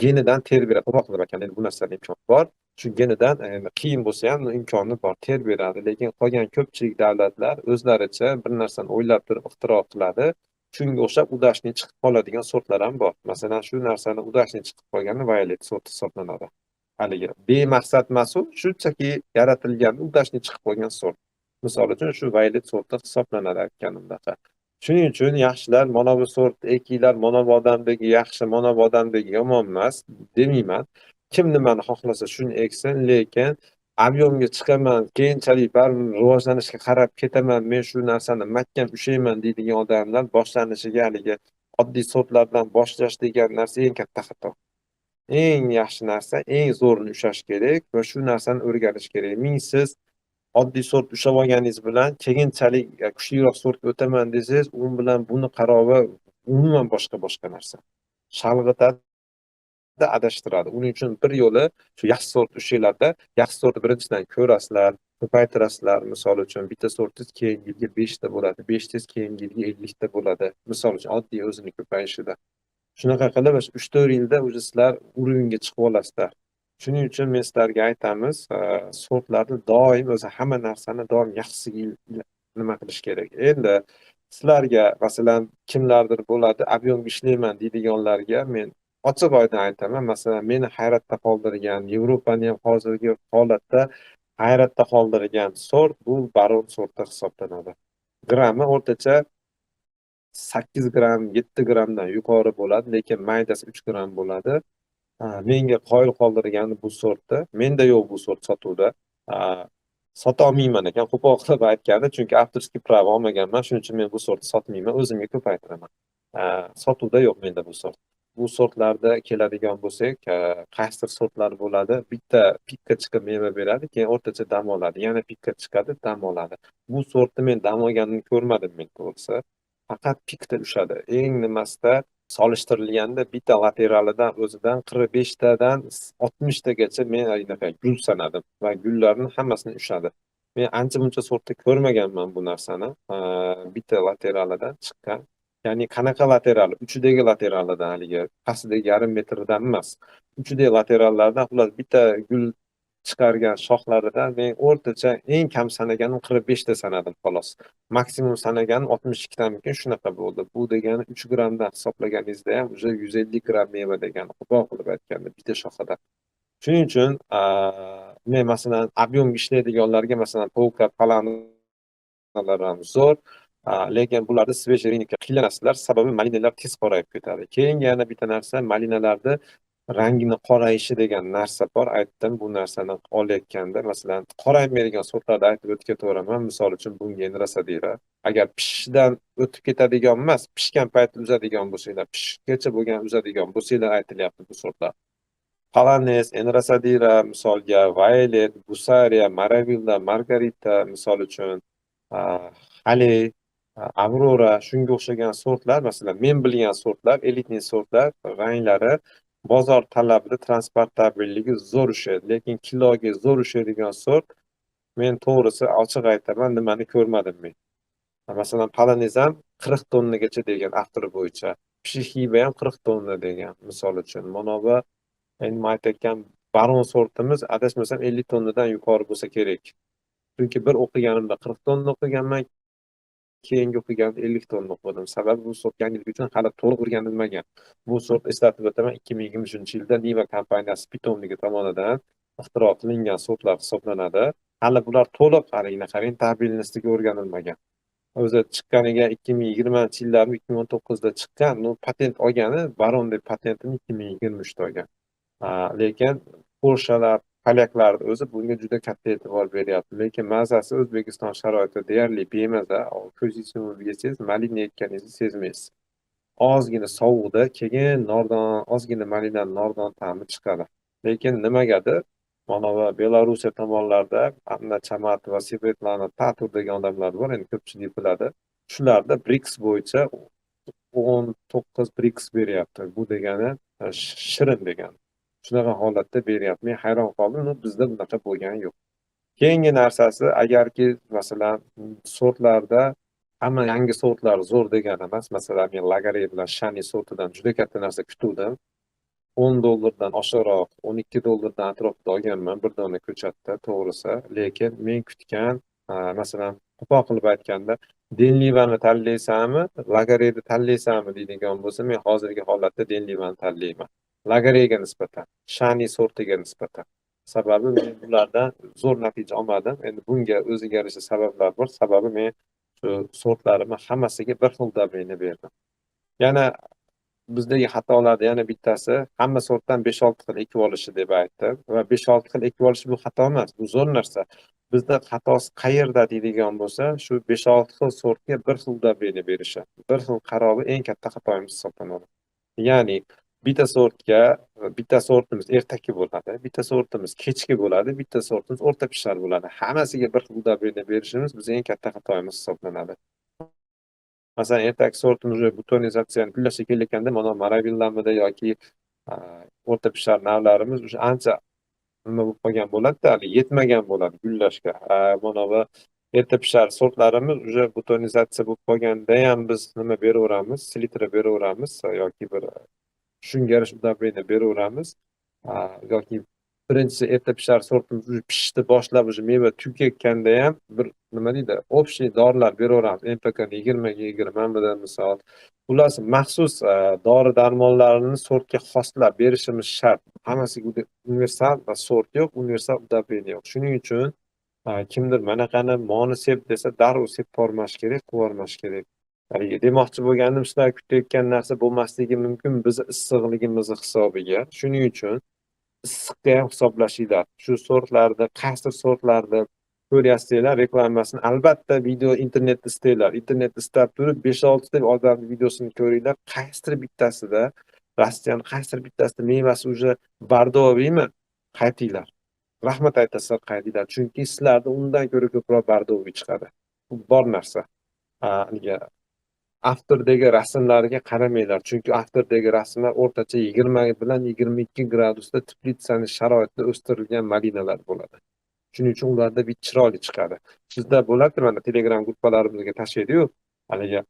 genidan terib beradi. To'g'ri qilib ekan, endi bu narsani imkoni bor. Shu genidan endi qiyin bo'lsa ham imkoni bor, terib beradi. Lekin qolgan ko'pchilik davlatlar o'zlaricha bir narsani o'ylab turib ixtiro qiladi. Shunga o'xshab удачный chiqib qoladigan sortlar ham bor. Masalan, shu narsani удачный chiqib qolgani Violet sorti hisoblanadi. Haligi bemaqsad emas u, shunchaki yaratilgan, удачный chiqib qolgan sort. Misol uchun, shu Violet sorti hisoblanadi aytganimdaqa. Shuning uchun yaxshilar, mana bu sort ekinglar, mana bu odamdagi yaxshi, mana bu odamdagi yomon emas demayman. Kim nimani xohlasa shuni eksin, lekin объем ga chiqaman, keyinchalik baribir rivojlanishga qarab ketaman, men shu narsani mahkam ushlayman deydigan odamlar boshlanishiga haligi oddiy sortlardan boshlash degan narsa eng katta xato. Eng yaxshi narsa, eng zo'rini ushlash kerak va shu narsani o'rganish kerak. Ming siz oddiy sort ushlab olganingiz bilan keyinchalik kuchliroq sortga o'taman desangiz, u bilan buni qarovi Umuman boshqa narsa. Chalg'itadi, adashtiradi. Uning uchun bir yo'li shu yaxshi sort ushlaylarda, yaxshi sortni birinchidan ko'rasizlar, ko'paytirasizlar. Misol uchun bitta sortingiz keyingi yilga 5 ta bo'ladi, 5 tangiz keyingi yilga 50 ta bo'ladi. Misol uchun oddiy o'zini ko'payishida. Shunaqa qilib 3-4 yilda o'zi sizlar уровень ga chiqib olasizlar. Shuning uchun men sizlarga aytamiz, sortlarni doim o'zi hamma narsani doim yaxshisiga nima qilish kerak. Endi sizlarga masalan kimlardir bo'ladi, объем ga ishlayman deydiganlarga men ochiq oydin aytaman. Masalan, meni hayratda qoldirgan, Yevropani ham hozirgi holatda hayratda qoldirgan sort bu Baron sorti hisoblanadi. Grammi o'rtacha 8 gramm, 7 grammdan yuqori bo'ladi, lekin maydasi 3 gramm bo'ladi. Menga qoyil qoldirgani bu sortni. Menda yo'q bu sort sotuvda. Sota olmayman ekan, qo'pol qilib aytganda, chunki авторский право olmaganman, shuning uchun men bu sortni sotmayman, o'zimga ko'paytiraman. Sotuvda yo'q menda bu sort. Bu sortlarda keladigan bo'lsak, qaysidir sortlar bo'ladi, bitta pikka chiqib meva beradi, keyin o'rtacha dam oladi, yana pikka chiqadi, dam oladi. Bu sortni men dam olganini ko'rmadim men to'g'risi. Faqat pikda ushadi. Eng nimasida solishtirilganda bitta lateralidan o'zidan 45 tadan 60 tagacha men anaqa gul sanadim va gullarni hammasini ushadi. Men ancha muncha sortda ko'rmaganman bu narsani. Bitta lateralidan chiqqan. Ya'ni qanaqa lateral? Uchidagi lateralidan, haligi pastidagi yarim metrdan emas. Uchidagi laterallardan xullas bitta gul chiqargan shoxlaridan men o'rtacha eng kam sanaganim 45 ta sanadim xolos. Maksimum sanaganim 62 tamikin, shunaqa bo'ldi. Bu degani 3 grammdan hisoblaganingizda ham уже 150 gramm meva degani, qo'pol qilib aytganda bitta shoxida. Shuning uchun men masalan объем ga ishlaydiganlarga masalan Polka, Palanalar ham zo'r. Lekin bularda свежий рынок ka qiynalасizlar, sababi malinalar tez qorayib ketadi. Keyin yana bitta narsa, malinalarni rangini qorayishi degan narsa bor. Aytdim, bu narsani olayotganda, masalan, qoraymaydigan sortlarni aytib o'tib ketaveraman. Misol uchun bunga Enrosadira. Agar pishishidan o'tib ketadigan emas, pishgan paytda uzadigan bo'lsanglar, pishgacha bo'lgan uzadigan bo'lsanglar aytilyapti bu sortlar. Palanes, Enrosadira misolga, Violet, Gusaria, Maravilla, Margarita misol uchun, Haley, Aurora shunga o'xshagan sortlar, masalan, men bilgan sortlar, элитный sortlar ranglari bozor talabida transportabelligi zo'r ushlaydi, lekin kiloga zo'r ushlaydigan sort men to'g'risi ochiq aytaman, nimani ko'rmadim men. Masalan, Palanes ham 40 tonnagacha degan avtori bo'yicha. Pishixiba ham 40 tonna degan, misol uchun. Mana bu endi men aytayotgan Baron sortimiz adashmasam 50 tonnadan yuqori bo'lsa kerak. Chunki bir o'qiganimda 40 tonna o'qiganman, keyingi o'qiganimda 50 tonna o'qidim. Sababi bu sort yangilik uchun hali to'liq o'rganilmagan. Bu sort, eslatib o'taman, 2023-yilda Niva kompaniyasi питомник i tomonidan ixtiro qilingan sortlar hisoblanadi. Hali bular to'liq haligi рентабельность iga o'rganilmagan. O'zi chiqqaniga 2020-yillarmi, 2019da chiqqan, ну patent olgani Baron deb patentini 2023da olgan. Lekin Polshalar, polyaklarni o'zi bunga juda katta e'tibor beryapti. Lekin mazasi O'zbekiston sharoitida deyarli bemaza. Ko'zingizni yumib yesangiz, malina yeyotganingizni sezmaysiz. Ozgina sovuqda keyin nordon, ozgina malinani nordon ta'mi chiqadi. Lekin nimagadir mana bu Belorussiya tomonlarda Anna Chamatova, Svetlana Tatur degan odamlar bor, endi ko'pchilik biladi. Shularda Brix bo'yicha 19 Brix beryapti. Bu degani shirin degani. Shunaqa holatda beryapti. Men hayron qoldim, bizda bunaqa bo'lgani yo'q. Keyingi narsasi, agarki masalan sortlarda hamma yangi sortlar zo'r degani emas. Masalan, men Lagare bilan Shani sortidan juda katta narsa kutuvdim. 10 dollardan oshiqroq, 12 dollardan atrofida olganman bir dona ko'chatda, to'g'risi. Lekin men kutgan, masalan, qo'pol qilib aytganda, Denlivani tanlaysanmi, Lagareni tanlaysanmi deydigan bo'lsa, men hozirgi holatda Denlivani tanlayman. Lagarega nisbatan, Shani sortiga nisbatan. Sababi men bulardan zo'r natija olmadim. Endi bunga o'ziga yarasha sabablar bor. Sababi men shu sortlarimni hammasiga bir xil давление berdim. Yana bizdagi xatolarni yana bittasi hamma sortdan 5-6 xil ekib olishi deb aytdim va 5-6 xil ekib olish bu xato emas, bu zo'r narsa. Bizda xatosi qayerda deydigan bo'lsa, shu 5-6 xil sortga bir xil давление berishi, bir xil qarovi eng katta xatoyimiz hisoblanadi. Ya'ni bitta sortga, bitta sortimiz ertaki bo'ladi, bitta sortimiz kechki bo'ladi, bitta sortimiz o'rta pishar bo'ladi. Hammasiga bir xil давление berishimiz bizning eng katta xatoyimiz hisoblanadi. Masalan, ertaki sortimiz уже бутонизация ni gullashga kelayotganda, mana Maravillamida yoki o'rta pishar navlarimiz уже ancha nima bo'lib qolgan bo'ladi-da, hali yetmagan bo'ladi gullashga. Mana bu erta pishar sortlarimiz уже бутонизация bo'lib qolganda ham biz nima beraveramiz, selitra beraveramiz yoki bir shunga yarasha удобрение beraveramiz. Yoki birinchisi erta pishar sortimiz уже pishishni boshlab, уже meva tugayotganda ham bir nima deydi, общий dorilar beraveramiz. NPKni 20 ga 20 misol. Xullas, maxsus dori darmonlarni sortga xoslab berishimiz shart. Hammasiga universal va sort yo'q, universal удобрение yo'q. Shuning uchun kimdir manaqani moni sep desa, darrov sepib yubormash kerak, quvib yubormash kerak. Haligi demoqchi bo'lganim, sizlar kutayotgan narsa bo'lmasligi mumkin bizni issiqligimizni hisobiga. Shuning uchun issiqqa ham hisoblashinglar. Shu sortlarni, qaysi sortlarni ko'ryapsizlar reklamasini, albatta video internetda istanglar. Internetda istab turib 5-6 ta odamni videosini ko'ringlar. Qaysidir bittasida Rossiyani qaysidir bittasida mevasi уже бордовый mi? Qaytinglar. Rahmat aytasizlar, qaytinglar. Chunki sizlarda undan ko'ra ko'proq бордовый chiqadi. Bu bor narsa. Haligi avtordagi rasmlarga qaramanglar. Chunki avtordagi rasmlar o'rtacha 20 bilan 22 gradusda teplitsani sharoitida o'stirilgan malinalar bo'ladi. Shuning uchun ularda bir chiroyli chiqadi. Sizda bo'ladi, mana Telegram gruppalarimizga tashlaydi-yu, haligi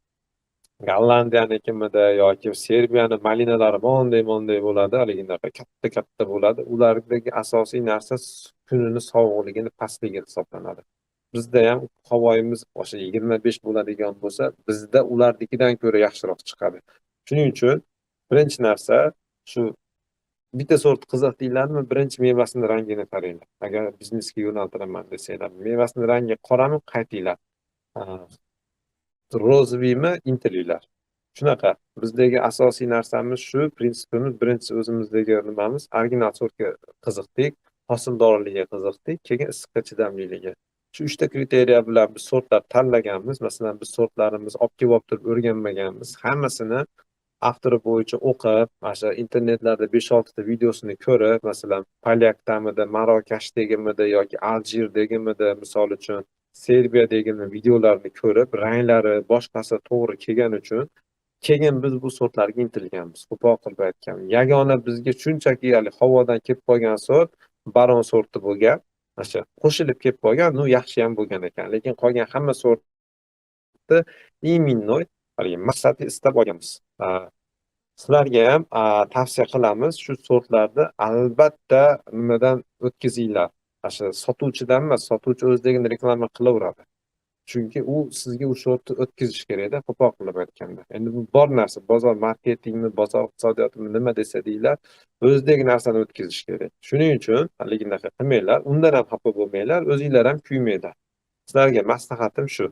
Gollandiyanikimida yoki Serbiyani malinalari monday-monday bo'ladi, haligindaqa katta-katta bo'ladi. Ulardagi asosiy narsa kunini sovuqligini pastligi hisoblanadi. Bizda ham havoyimiz o'sha 25 bo'ladigan bo'lsa, bizda ularnikidan ko'ra yaxshiroq chiqadi. Shuning uchun birinchi narsa shu bitta sort qiziq deyiladi, birinchi mevasini rangini qaranglar. Agar biznesga yo'naltiraman desanglar, mevasini rangi qorami, qaytinglar. Розовый mi, intilinglar. Shunaqa. Bizdagi asosiy narsamiz shu, prinsipimiz birinchisi o'zimizdagi nimamiz, original sortga qiziqdik, hosildorligiga qiziqdik, keyin issiqqa chidamliligi. Shu uchta критерия bilan biz sortlar tanlaganmiz. Masalan, biz sortlarimizni olib kelib olib turib o'rganmaganmiz. Hammasini avtori bo'yicha o'qib, mana shu internetlarda 5-6 ta videosini ko'rib, masalan, Polyakdamidi, Marokashdagimidi yoki Aljirdagimidi, misol uchun, Serbiyadagimi videolarni ko'rib, ranglari, boshqasi to'g'ri kelgani uchun keyin biz bu sortlarga intilganmiz. Qo'pol qilib aytgan. Yagona bizga shunchaki hali havodan kelib qolgan sort Baron sorti bo'lgan. Mana shu qo'shilib kelib qolgan, ну yaxshi ham bo'lgan ekan. Lekin qolgan hamma sortni именно haligi maqsadli istab olganmiz. Sizlarga ham tavsiya qilamiz, shu sortlarni albatta nimadan o'tkazinglar. Mana shu sotuvchidan emas, sotuvchi o'zligini reklama qilaveradi. Chunki u sizga o'sha sortni o'tkazish kerakda, qo'pol qilib aytganda. Endi bu bor narsa, bozor marketingmi, bozor iqtisodiyotimi nima desa deylar, o'zidagi narsani o'tkazish kerak. Shuning uchun haligindaqa qilmanglar, undan ham xafa bo'lmanglar, o'zinglar ham kuymanglar. Sizlarga maslahatim shu.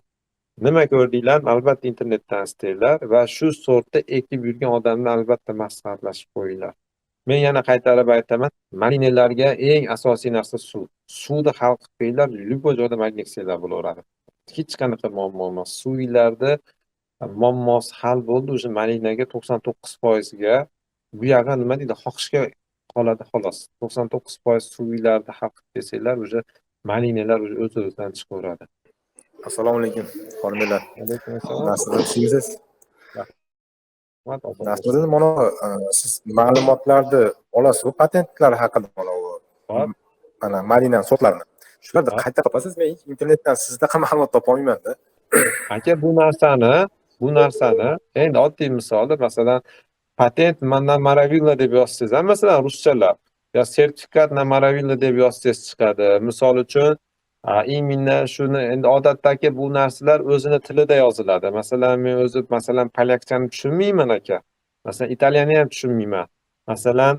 Nima ko'rdinglar, albatta internetdan istanglar va shu sortda ekib yurgan odamni albatta maslahatlashib qo'yinglar. Men yana qaytarib aytaman, malinalarga eng asosiy narsa suv. Suvni hal qilib qo'yinglar, любой joyda malina eksanglar bo'laveradi. Hech qanaqa muammo emas. Suvlarda muammosi hal bo'ldi, уже malinaga 99% ga bu yog'i nima deydi, xohishga qoladi xolos. 99% suvlarni hal qilib bersanglar, уже malinalar уже o'z-o'zidan chiqaveradi. Assalomu alaykum, xonimlar. Alaykum assalom. Nasriddin, ishingizsiz? Rahmat, obod Nasriddin, mana siz ma'lumotlarni olasiz, patentlar haqida mana bu Hop. mana malina sortlarini. Shularni Hop. qayerda topasiz? Men internetdan sizdaqa ma'lumot topolmayman-da. Aka, bu narsani endi oddiy misolda, masalan, patent на Maravilla deb yozsangiz ham, masalan, ruschalab yo sertifikat на Maravilla deb yozsangiz chiqadi. Misol uchun, именно shuni endi odatdagi bu narsalar o'zini tilida yoziladi. Masalan, men o'zi masalan polyakchani tushunmayman, aka. Masalan, italyanni ham tushunmayman. Masalan,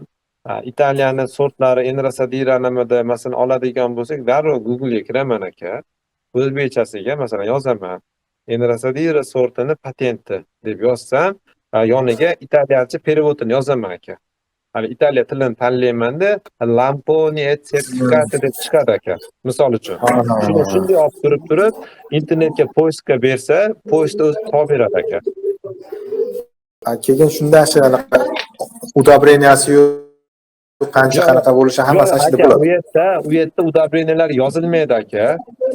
Italiyani sortlari Enrosadira nimada masalan oladigan bo'lsak, darrov Google'ga kiraman, aka. O'zbekchasiga masalan yozaman. Enrosadira sortini patenti deb yozsam, yoniga italyancha перевод ini yozaman, aka. Hali Italiya tilini tanlaymanda, Lamponi e sertifikati deb chiqadi, aka. Misol uchun. Shuni shunday olib turib internetga поиск ga bersa, поиск da o'zi topib beradi, aka. Keyin shunda shu anaqa удобрения si yo'q. qancha Yo'q, qanaqa bo'lishi hammasi yo'q ichida aka, bo'ladi. u yerda удобрения lar yozilmaydi, aka.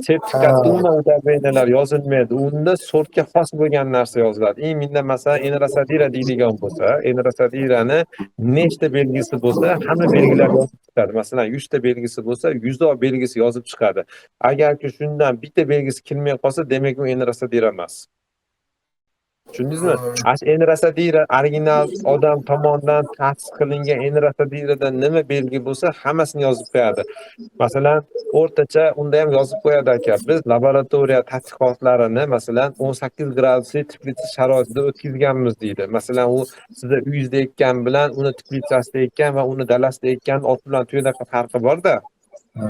Sertifikatda umuman удобрения lar yozilmaydi. Unda sortga xos bo'lgan narsa yoziladi. Именно, masalan, Enrosadira deydigan bo'lsa, Enrosadirani nechta belgisi bo'lsa, hamma belgilar yozib chiqadi. Masalan, 100 ta belgisi bo'lsa, 100 ta belgisi yozib chiqadi. Agarki shundan bitta belgisi kelmay qolsa, demak, u Enrosadira emas. Tushundingizmi? Ash Enrosadira original odam tomonidan ta'sis qilingan Enrosadirada nima belgi bo'lsa, hammasini yozib qo'yadi. Masalan, o'rtacha unda ham yozib qo'yadi, aka. Biz laboratoriya tadqiqotlarini, masalan, 18 gradusli teplitsa sharoitida o'tkazganmiz deydi. Masalan, u sizni uyingizda ekkan bilan uni teplitsasida ekkan va uni dalasida ekkan ot bilan tuyadaqa farqi bor-da.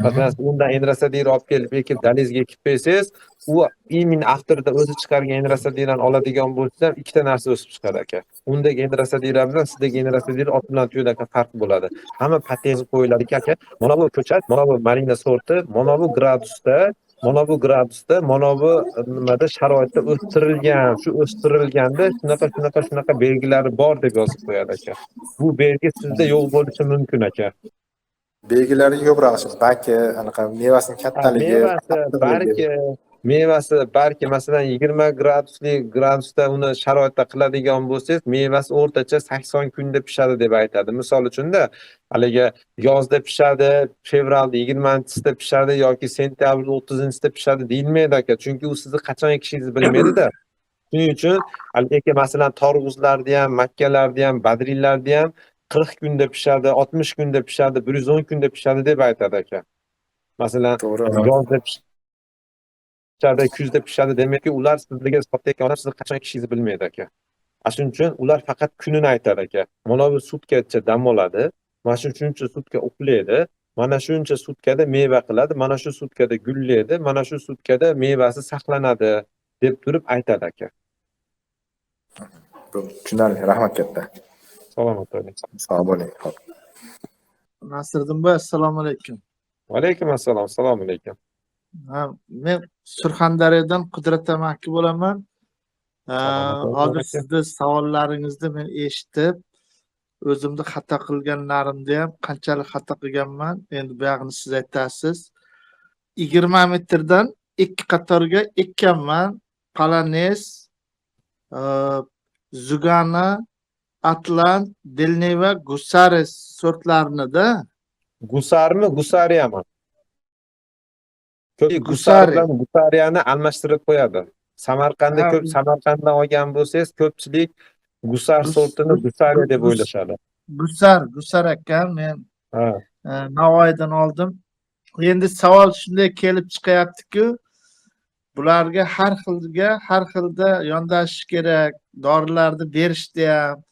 Masalan, siz undan Enrosadira olib kelib ekib, dalangizga ekib qo'ysangiz, u именно avtorda o'zi chiqargan Enrosadirani oladigan bo'lsa ham, ikkita narsa o'sib chiqadi, aka. Undagi Enrosadira bilan sizdagi Enrosadira ot bilan tuyadaqa farq bo'ladi. Hamma patent qo'yiladi, aka. Mana bu ko'chat, mana bu malina sorti, mana bu gradusda, mana bu gradusda, mana bu nimada sharoitda o'stirilgan. Shu o'stirilganda shunaqa, shunaqa, shunaqa belgilari bor deb yozib qo'yadi, aka. Bu belgi sizda yo'q bo'lishi mumkin, aka. Belgilari ko'proq shu bargi, anaqa mevasining kattaligi, Mevasi, qattiqligi. Bargi, mevasi, bargi, masalan, 20 gradusli gradusda uni sharoitda qiladigan bo'lsangiz, mevasi o'rtacha 80 kunda pishadi deb aytadi. Misol uchunda, haligi yozda pishadi, fevralda 20-sida pishadi yoki sentyabr 30-sida pishadi deyilmaydi, aka. Chunki u sizni qachon ekishingizni bilmaydi-da. Shuning uchun haligi, masalan, tarvuzlarni ham, makkalarni ham, badrillarni ham 40 kunda pishadi, 60 kunda pishadi, 110 kunda pishadi deb aytadi, aka. Masalan, yozda pishadi, kuzda pishadi demakki, ular sizlarga sotayotgan odam sizni qachon ekishingizni bilmaydi, aka. Ana shuning uchun ular faqat kunini aytadi, aka. Mana bu sutkacha dam oladi, mana shu shuncha sutka uxlaydi, mana shuncha sutkada meva qiladi, mana shu sutkada gullaydi, mana shu sutkada mevasi saqlanadi deb turib aytadi, aka. Tushunarli, rahmat katta. Salomat bo'ling. Sog' bo'ling. Xo'p. Nasriddin boy, assalomu alaykum. Va alaykum assalom. Assalomu alaykum. Ha, men Surxondaryodan Qudrat amaki bo'laman. Salomat bo'ling, Hozir aka. sizni savollaringizni men eshitib, o'zimni xato qilganlarimni ham, qanchalik xato qilganman, endi buyog'ini siz aytasiz. 20 metrdan ikki qatorga ekkanman. Palanes, Zugana, Atlant, Delneva, Gusares sortlarini-da. Gusarmi, Gusariyami? Ko'p Gusar Gusari. bilan Gusariyani almashtirib qo'yadi. Samarqandda ko'p Samarqanddan olgan bo'lsangiz, ko'pchilik Gusar sortini Gusariya deb o'ylashadi. Gusar, Gusar ekan, men Navoiydan oldim. Endi savol shunday kelib chiqyapti-ku, bularga har xilga har xilda yondashish kerak, dorilarni berishda ham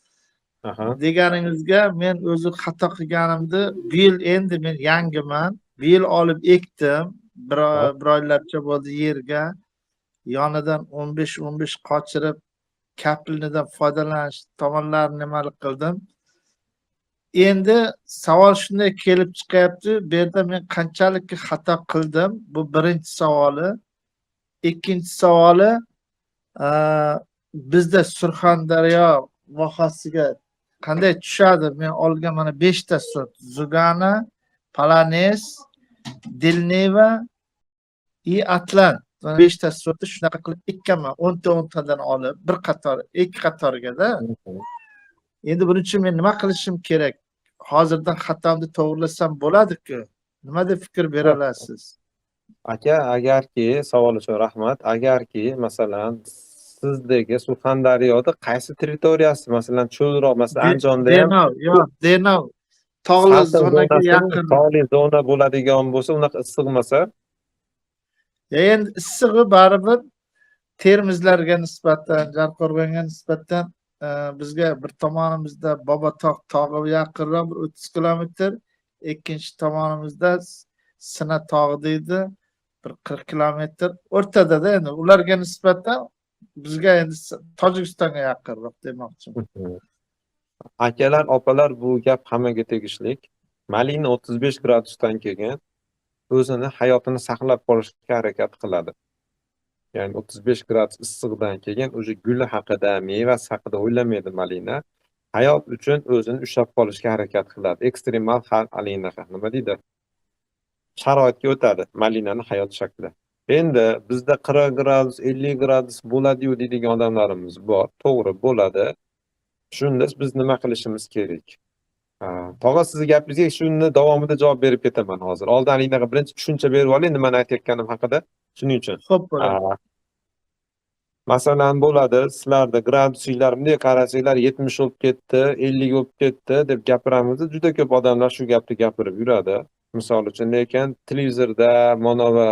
deganingizga men o'zi xato qilganimni bu yil, endi men yangiman. Bu yil olib ekdim. Bir oylarcha bo'ldi yerga. Yonidan 15-15 qochirib, капельный dan foydalanish tomonlarini nimalik qildim. Endi savol shunday kelib chiqyapti. Bu yerda men qanchalik xato qildim? Bu birinchi savoli. Ikkinchi savoli, bizda Surxondaryo vohasiga qanday tushadi? Men olgan mana 5 ta sort: Zugana, Palanes, Delneva и Atlant. Mana 5 ta sortni shunaqa qilib ekkanman. 10 ta 10 tadan olib, bir qator, ikki qatorga-da. Endi buning uchun men nima qilishim kerak? Hozirdan xatomni to'g'irlasam bo'ladi-ku. Nima deb fikr bera olasiz? Aka, agarki savol uchun rahmat. Agarki, masalan, sizdagi Surxondaryoda qaysi territoriyasi, masalan, cho'lroq, masalan, Andijonda ham Denov, yo'q, Denov. Tog'li salqin zonaga zonasimi, yaqin. Tog'li zona bo'ladigan bo'lsa, unaqa issiq emas. Endi issig'i baribir Termizlarga nisbatan, Jarqo'rg'onga nisbatan bizga bir tomonimizda Bobotog' tog'i yaqinroq, bir 30 kilometr, ikkinchi tomonimizda Sina tog'i deydi, bir 40 kilometr. O'rtada-da endi ularga nisbatan bizga endi Tojikistonga yaqinroq demoqchiman. Akalar, opalar, bu gap hammaga tegishli. Malina 35 gradusdan keyin o'zini hayotini saqlab qolishga harakat qiladi. Ya'ni 35 gradus issiqdan keyin уже guli haqida, mevasi haqida o'ylamaydi malina. Hayot uchun o'zini ushlab qolishga harakat qiladi. Ekstremal hal haligi nima deydi? Sharoitga o'tadi malinani hayot shakli. Endi bizda 40 gradus, 50 gradus bo'ladi-yu deydigan odamlarimiz bor. To'g'ri, bo'ladi. Shunda biz nima qilishimiz kerak? Tog'a, sizni gapingizga shuni davomida javob berib ketaman hozir. Oldin haligi birinchi tushuncha berib olay, nimani aytayotganim haqida. Shuning uchun. Xo'p, bo'ladi. Masalan, bo'ladi, sizlarda gradusinglar bunday qarasanglar 70 bo'lib ketdi, 50 bo'lib ketdi deb gapiramiz. Juda ko'p odamlar shu gapni gapirib yuradi. Misol uchun, lekin televizorda, mana va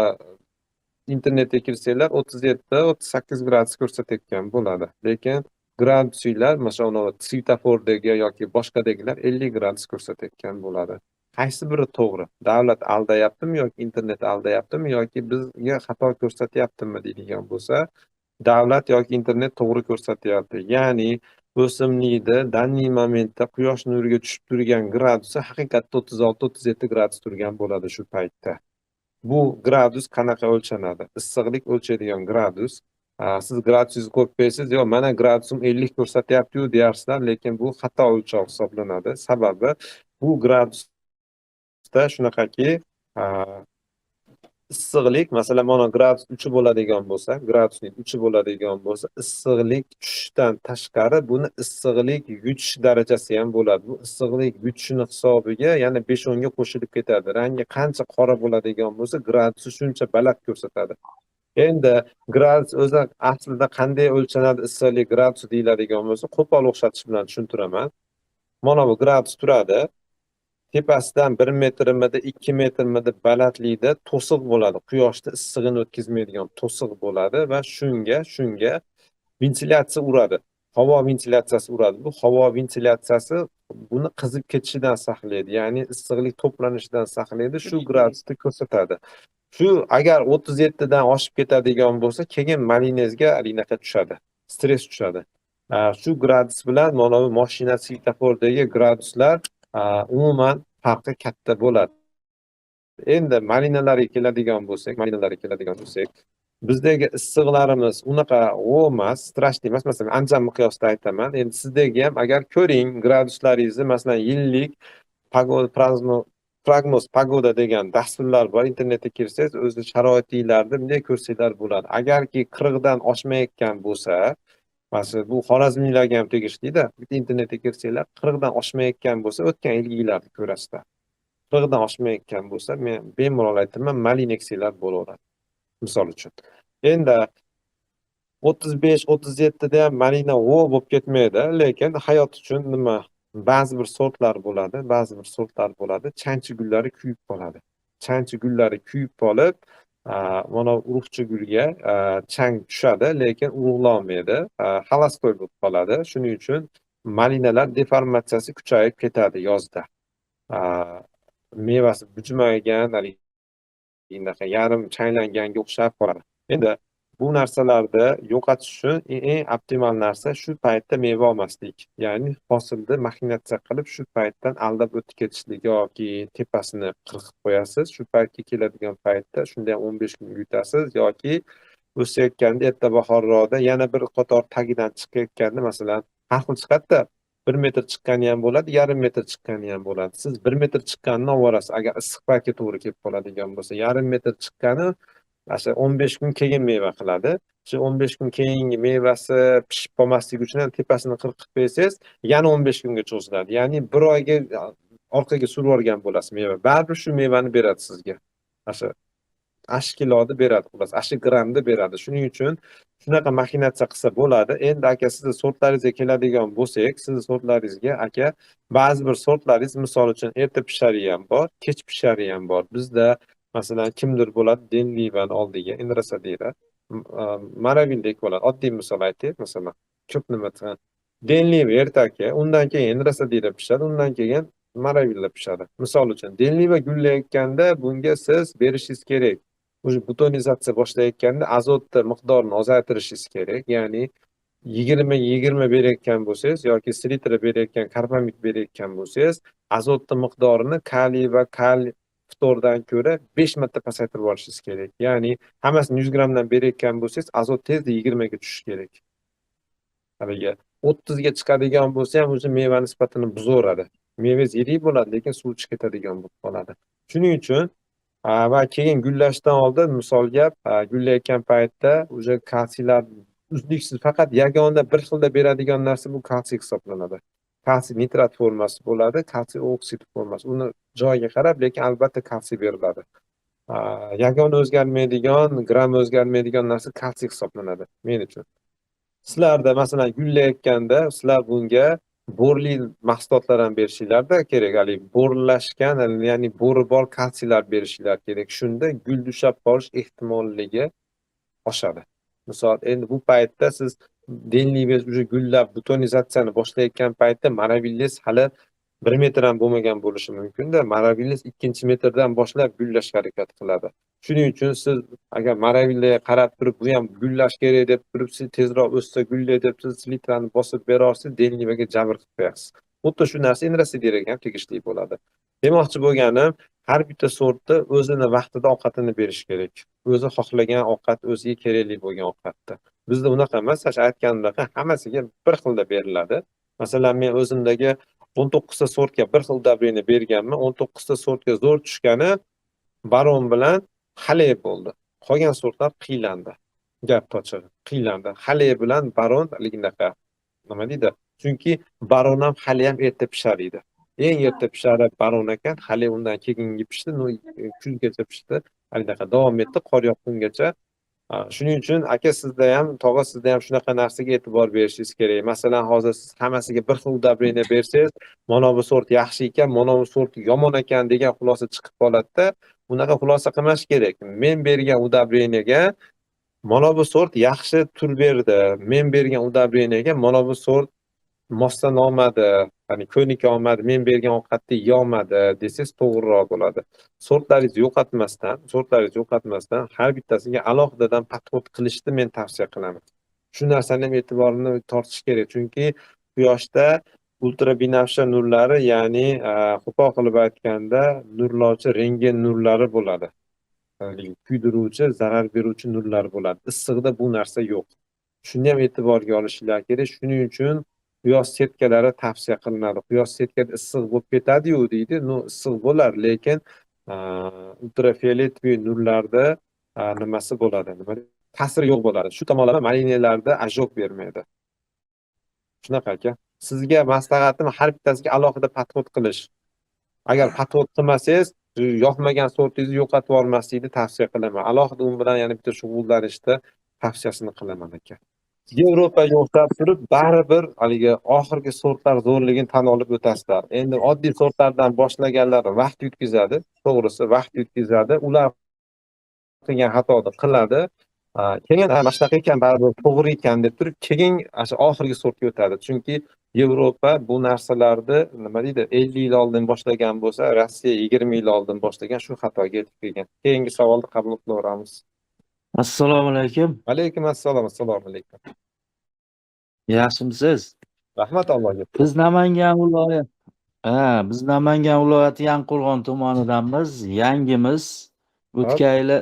internetga kirsanglar 37, 38 gradus ko'rsatayotgan bo'ladi. Lekin gradusinglar, masalan, anavi svetofordagi yoki boshqadagilar 50 gradus ko'rsatayotgan bo'ladi. Qaysi biri to'g'ri? Davlat aldayaptimi yoki internet aldayaptimi yoki bizga xato ko'rsatyaptimi deydigan bo'lsa, davlat yoki internet to'g'ri ko'rsatyapti. Ya'ni o'simlikda данный momentda quyosh nuriga tushib turgan gradusi haqiqatda 36, 37 gradus turgan bo'ladi shu paytda. Bu gradus qanaqa o'lchanadi? Issiqlik o'lchaydigan gradus. Siz gradusingizni qo'yib qo'yasiz, yo'q, mana gradusim 50 ko'rsatyapti-yu deyarsizlar, lekin bu xato o'lchov hisoblanadi. Sababi bu gradusda shunaqaki, issiqlik, masalan, mana gradus 3 bo'ladigan bo'lsa, gradusning 3 bo'ladigan bo'lsa, issiqlik tushishdan tashqari buni issiqlik yutish darajasi ham bo'ladi. Bu issiqlik yutishini hisobiga yana 5-10 ga qo'shilib ketadi. Rangi qancha qora bo'ladigan bo'lsa, gradusi shuncha baland ko'rsatadi. Endi gradus o'zi aslida qanday o'lchanadi issiqlik gradusi deyiladigan bo'lsa, qo'pol o'xshatish bilan tushuntiraman. Mana bu gradus turadi. Tepasidan 1 metrmidi, 2 metrmidi balandlikda to'siq bo'ladi. Quyoshda issig'ini o'tkazmaydigan to'siq bo'ladi va shunga ventilyatsiya uradi. Havo ventilyatsiyasi uradi. Bu havo ventilyatsiyasi buni qizib ketishidan saqlaydi, ya'ni issiqlik to'planishidan saqlaydi, shu gradusni ko'rsatadi. Shu agar 37 dan oshib ketadigan bo'lsa, keyin malinezga haligi tushadi, stress tushadi. Shu gradus bilan mana bu mashina svetofordagi graduslar umuman farqi katta bo'ladi. Endi malinalarga keladigan bo'lsak, bizdagi issiqlarimiz unaqa emas, страшный emas. Masalan, Andijon miqyosida aytaman. Endi sizdagi ham agar ko'ring graduslaringizni, masalan, yillik погода прогноз погода degan dasturlar bor. Internetga kirsangiz, o'zi sharoitinglarni bunday ko'rsanglar bo'ladi. Agarki 40 dan oshmayotgan bo'lsa, masalan, bu xorazmliklarga ham tegishlida, bitta internetga kirsanglar, 40 dan oshmayotgan bo'lsa, o'tgan yilgilarni ko'rasizlar. 40 dan oshmayotgan bo'lsa, men bemalol aytaman, malina eksanglar bo'laveradi. Misol uchun. Endi 35, 37 da ham malina bo'lib ketmaydi, lekin hayot uchun nima, ba'zi bir sortlar bo'ladi, ba'zi bir sortlar bo'ladi, chanchi gullari kuyib qoladi. Chanchi gullari kuyib qolib, mana urug'chi gulga chang tushadi, lekin urug'lolmaydi, холостой bo'lib qoladi. Shuning uchun malinalar deformatsiyasi kuchayib ketadi yozda. Mevasi bujmaygan, haligi yarim changlanganga o'xshab qoladi. Endi bu narsalarni yo'qotish uchun eng optimal narsa shu paytda meva olmaslik. Ya'ni hosilni maxinatsiya qilib, shu paytdan aldab o'tib ketishlik yoki tepasini qirqib qo'yasiz. Shu paytga keladigan paytda shunda ham 15 kun yutasiz yoki o'sayotganda erta bahorroqda yana bir qator tagidan chiqayotganda, masalan, har xil chiqadi-da, 1 metr chiqqani ham bo'ladi, yarim metr chiqqani ham bo'ladi. Siz 1 metr chiqqanini olib yuborasiz. Agar issiq paytga to'g'ri kelib qoladigan bo'lsa, yarim metr chiqqani o'sha 15 kun keyin meva qiladi. Shu 15 kun keyingi mevasi pishib qolmasligi uchun ham tepasini qirqib qo'ysangiz, yana 15 kunga cho'ziladi. Ya'ni bir oyga orqaga surib yuborgan bo'lasiz meva. Baribir shu mevani beradi sizga. O'sha kiloni beradi, xullas, shu grammni beradi. Shuning uchun shunaqa maxinatsiya qilsa bo'ladi. Endi aka, sizni sortlaringizga keladigan bo'lsak, sizni sortlaringizga aka, ba'zi bir sortlaringiz, misol uchun, erta pishari ham bor, kech pishari ham bor. Bizda masalan kimdir bo'ladi, Denlivani oldiga Enrosadira, Maravildek bo'ladi. Oddiy misol aytaylik, masalan, ko'p nima Denliva erta aka, undan keyin Enrosadira pishadi, undan keyin Maravilla pishadi. Misol uchun, Denliva gullayotganda bunga siz berishingiz kerak. Уже butonizatsiya boshlayotganda azotni miqdorini ozaytirishingiz kerak. Ya'ni 20 20 berayotgan bo'lsangiz yoki selitra berayotgan, karbamid berayotgan bo'lsangiz, azotni miqdorini kaliy va kaliy ftordan ko'ra 5 marta pasaytirib yuborishingiz kerak. Ya'ni hammasini 100 grammdan berayotgan bo'lsangiz, azot tezda 20 ga tushishi kerak. Haligi 30 ga chiqadigan bo'lsa ham o'zi mevani sifatini buzaveradi. Mevangiz yirik bo'ladi, lekin suv chiqib ketadigan bo'lib qoladi. Shuning uchun va keyin gullashdan oldin, misol gap, gullayotgan paytda уже kalsiylar uzluksiz, faqat yagona bir xilda beradigan narsa bu kalsiy hisoblanadi. Kalsiy nitrat formasi bo'ladi, kalsiy oksid formasi. Uni joyiga qarab, lekin albatta kalsiy beriladi. Yagona o'zgarmaydigan, gram o'zgarmaydigan narsa kalsiy hisoblanadi men uchun. Sizlarda masalan gullayotganda sizlar bunga borli mahsulotlar ham berishinglarda kerak. Haligi borlashgan, ya'ni bori bor kalsiylar berishinglar kerak. Shunda gul ushlab qolish ehtimolligi oshadi. Misol, endi bu paytda siz Denlives уже gullab butonizatsiyani boshlayotgan paytda Maravilles hali 1 metr ham bo'lmagan bo'lishi mumkin-da. Maravilles 2 metrdan boshlab gullashga harakat qiladi. Shuning uchun siz agar Maravillaga qarab turib, bu ham gullash kerak deb turib, siz tezroq o'ssa gullay deb siz litrani bosib bera olsangiz, Denlivaga jabr qilib qo'yasiz. Xuddi shu narsa Enrosideraga ham tegishli bo'ladi. Demoqchi bo'lganim, har bitta sortni o'zini vaqtida ovqatini berish kerak. O'zi xohlagan ovqat, o'ziga kerakli bo'lgan ovqatni. Bizda unaqa emas, shu aytganimdek hammasiga bir xilda beriladi. Masalan, men o'zimdagi 19 ta sortga bir xil удобрение berganman. 19 ta sortga zo'r tushgani Baron bilan Haley bo'ldi. Qolgan sortlar qiylandi. Gap ochig'i, qiylandi. Haley bilan Baron haligindaqa nima deydi? Chunki Baron ham, Haley ham erta pishar edi. Eng erta pishari Baron ekan, Haley undan keyingi pishdi, no kuzgacha pishdi. Halidaqa davom etdi, qor yoqqungacha. Shuning uchun aka, sizda ham, tog'a, sizda ham shunaqa narsaga e'tibor berishingiz kerak. Masalan, hozir siz hammasiga bir xil удобрение bersangiz, mana bu sort yaxshi ekan, mana bu sort yomon ekan degan xulosa chiqib qoladi-da. Bunaqa xulosa qilmash kerak. Men bergan удобрение ga mana bu sort yaxshi tur berdi. Men bergan удобрение ga mana bu sort moslana olmadi, ya'ni ko'nika olmadi, men bergan ovqatni yeyolmadi desangiz to'g'riroq bo'ladi. Sortlaringizni yo'qotmasdan har bittasiga alohidadan подход qilishni men tavsiya qilaman. Shu narsani ham e'tiborini tortish kerak, chunki quyoshda ultrabinafsha nurlari, ya'ni qo'pol qilib aytganda nurlovchi rentgen nurlari bo'ladi. Haligi kuydiruvchi, zarar beruvchi nurlar bo'ladi. Issiqda bu narsa yo'q. Shuni ham e'tiborga olishinglar kerak. Shuning uchun quyosh setkalari tavsiya qilinadi. Quyosh setkada issiq bo'lib ketadi-yu deydi. No, issiq bo'lar, lekin ultrafioletviy nurlarda nimasi bo'ladi? Nima ta'siri yo'q bo'ladi. Shu tomonlama malinalarda ожог bermaydi. Shunaqa aka. Sizga maslahatim, har bittasiga alohida подход qilish. Agar подход qilmasangiz, yoqmagan sortingizni yo'qotib yubormaslikni tavsiya qilaman. Alohida u bilan yana bitta shug'ullanishni tavsiyasini qilaman aka. Yevropaga o'xshab turib, baribir haligi oxirgi sortlar zo'rligini tan olib o'tasizlar. Endi oddiy sortlardan boshlaganlar vaqt yutkazadi, to'g'risi vaqt yutkazadi. Ular qilgan xatoni qiladi. Keyin mana shunaqa ekan, baribir to'g'ri ekan deb turib, keyin ana shu oxirgi sortga o'tadi. Chunki Yevropa bu narsalarni, nima deydi, 50 yil oldin boshlagan bo'lsa, Rossiya 20 yil oldin boshlagan, shu xatoga yetib kelgan. Keyingi savolni qabul qilaveramiz. Assalomu alaykum. Alaykum assalom, assalomu alaykum. Yaxshimisiz? Rahmat Allohga. Biz Namangan viloyati Yangiqo'rg'on tumanidanmiz. Yangimiz. O'tgan yili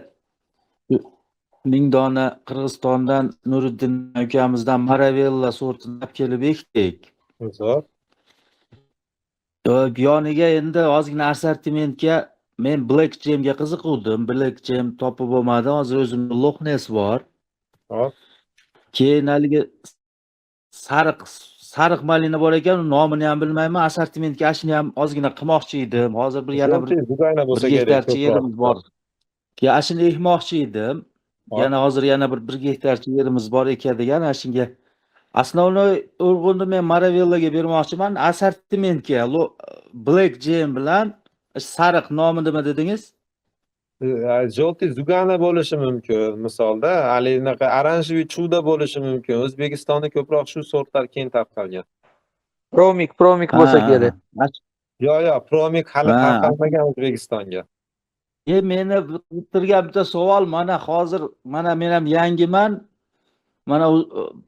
1000 dona Qirg'izistondan Nuriddin ukamizdan Maravella sortini olib kelib ekdik. Zo'r. Yoniga endi ozgina assortimentga men Black Gemga qiziquvdim. Black Gem topib bo'lmadi. Hozir o'zimda Loch Ness bor. Keyin haligi sariq sariq malina bor ekan, nomini ham bilmayman. Assortimentga ashuni ham ozgina qilmoqchi edim. Hozir bir yana bir Zugayna bir bo'lsa kerak. gektarcha Ko'proq. yerimiz bor. Ya ashuni ekmoqchi edim. Yana hozir yana bir gektarcha yerimiz bor ekadigan ana shunga. Основной urg'uni men Maravillaga bermoqchiman. Assortimentga Black Gem bilan sariq nomi nima dedingiz? Желтый Zugana bo'lishi mumkin misolda, haligi unaqa оранжевый чудо bo'lishi mumkin. O'zbekistonda ko'proq shu sortlar keng tarqalgan. Promik, Promik bo'lsa kerak. Yo'q, Promik hali tarqalmagan O'zbekistonga. Meni qiziqtirgan bitta savol, mana hozir mana men ham yangiman. Mana